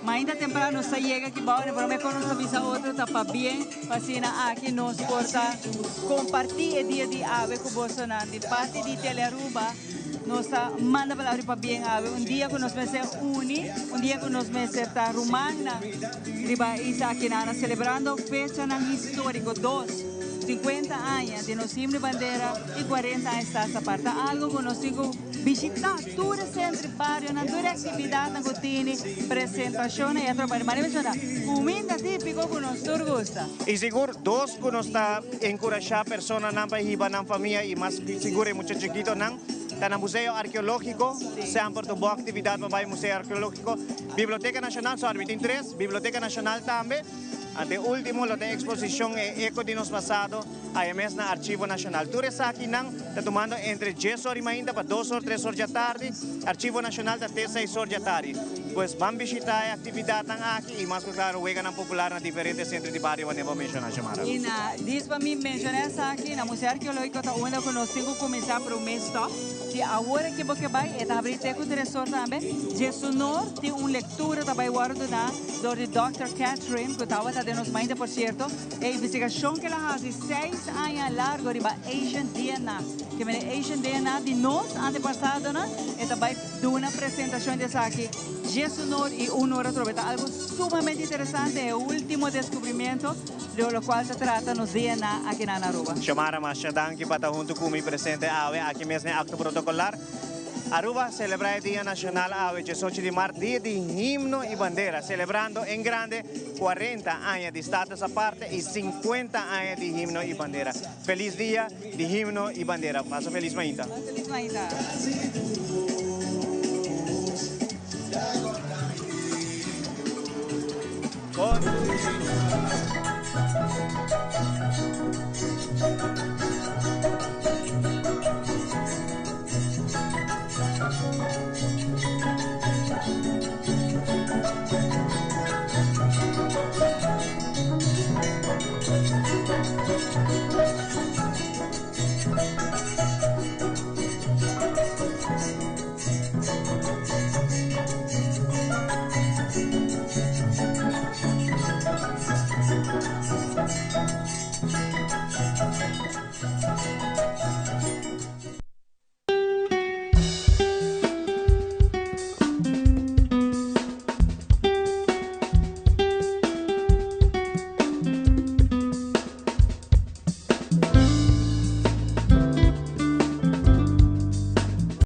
Mainta temprano nos ta yega aki bou, prome ku nos ta bisa otro ta pabien. Pa asina aki nos por ta comparti e dia di awe cu bosonan. Di parti di Telearuba nos ta manda palabra di pabien awe. Un dia cu nos mester uni, un dia cu nos mester ta rumannan riba isla akinana celebrando fechanan historico. Dos. 50 aña di nos himno y bandera y 40 aña status aparte. Ta algo cu nos tin cu bishita tur e centro y barionan, tur e actividadnan cu tini, presentacionnan y otro. Pero mane menciona, cuminda tipico cu nos tur gusta. Y sigur dos cu nos ta encurasha personanan pa hiba nan famia y mas sigur e mucha chikitonan ta na Museo Arkeologico, semper ta un bon actividad pa bay Museo Arkeologico, Biblioteca Nacional, sorry mi tin tres, Biblioteca Nacional tambe. Ante ultimo lo ta e exposicion E Eco di Nos Pasado aya mes na Archivo Nacional. Tur esakinan ta tumando entre dies or y mainta pa dos or, tres or djatardi. Archivo Nacional ta te seis or djatardi. Pues ban bishita e actividadnan aki y mas cu claro weganan popular na diferente centro di bario wanneer bo menciona, Xiomara. Y na dis pa mi menciona esaki, na Museo Arqueologico ta unda cu nos tin cu cuminsa prome stop. Si awor aki bo ke bay, e ta habri te cu tres or tambe. Djesunor tin un lectura ta bay wordo duna. Dor di Dòkter Catherine, ku tabata den nos mente por sierto, e investigashon ku el a hasi seis aña largo riba Asian DNA. Ke mene Asian DNA di nos antepasadonan, e ta bai duna presentashon di esaki diesunor i un ora atrobe. Ta algo sumamente interesante, e ultimo deskubrimiento di lokual ta trata nos DNA aki na Aruba. Xiomara, masha danki pa ta huntu ku mi presente awe aki mes na e akto protokolar. Aruba celebra e Dia Nacional awe 18 di maart, dia di himno y bandera, celebrando en grande 40 aña di status aparte y 50 aña di himno y bandera. Feliz dia di himno y bandera. Pasa feliz mainta. Feliz mainta.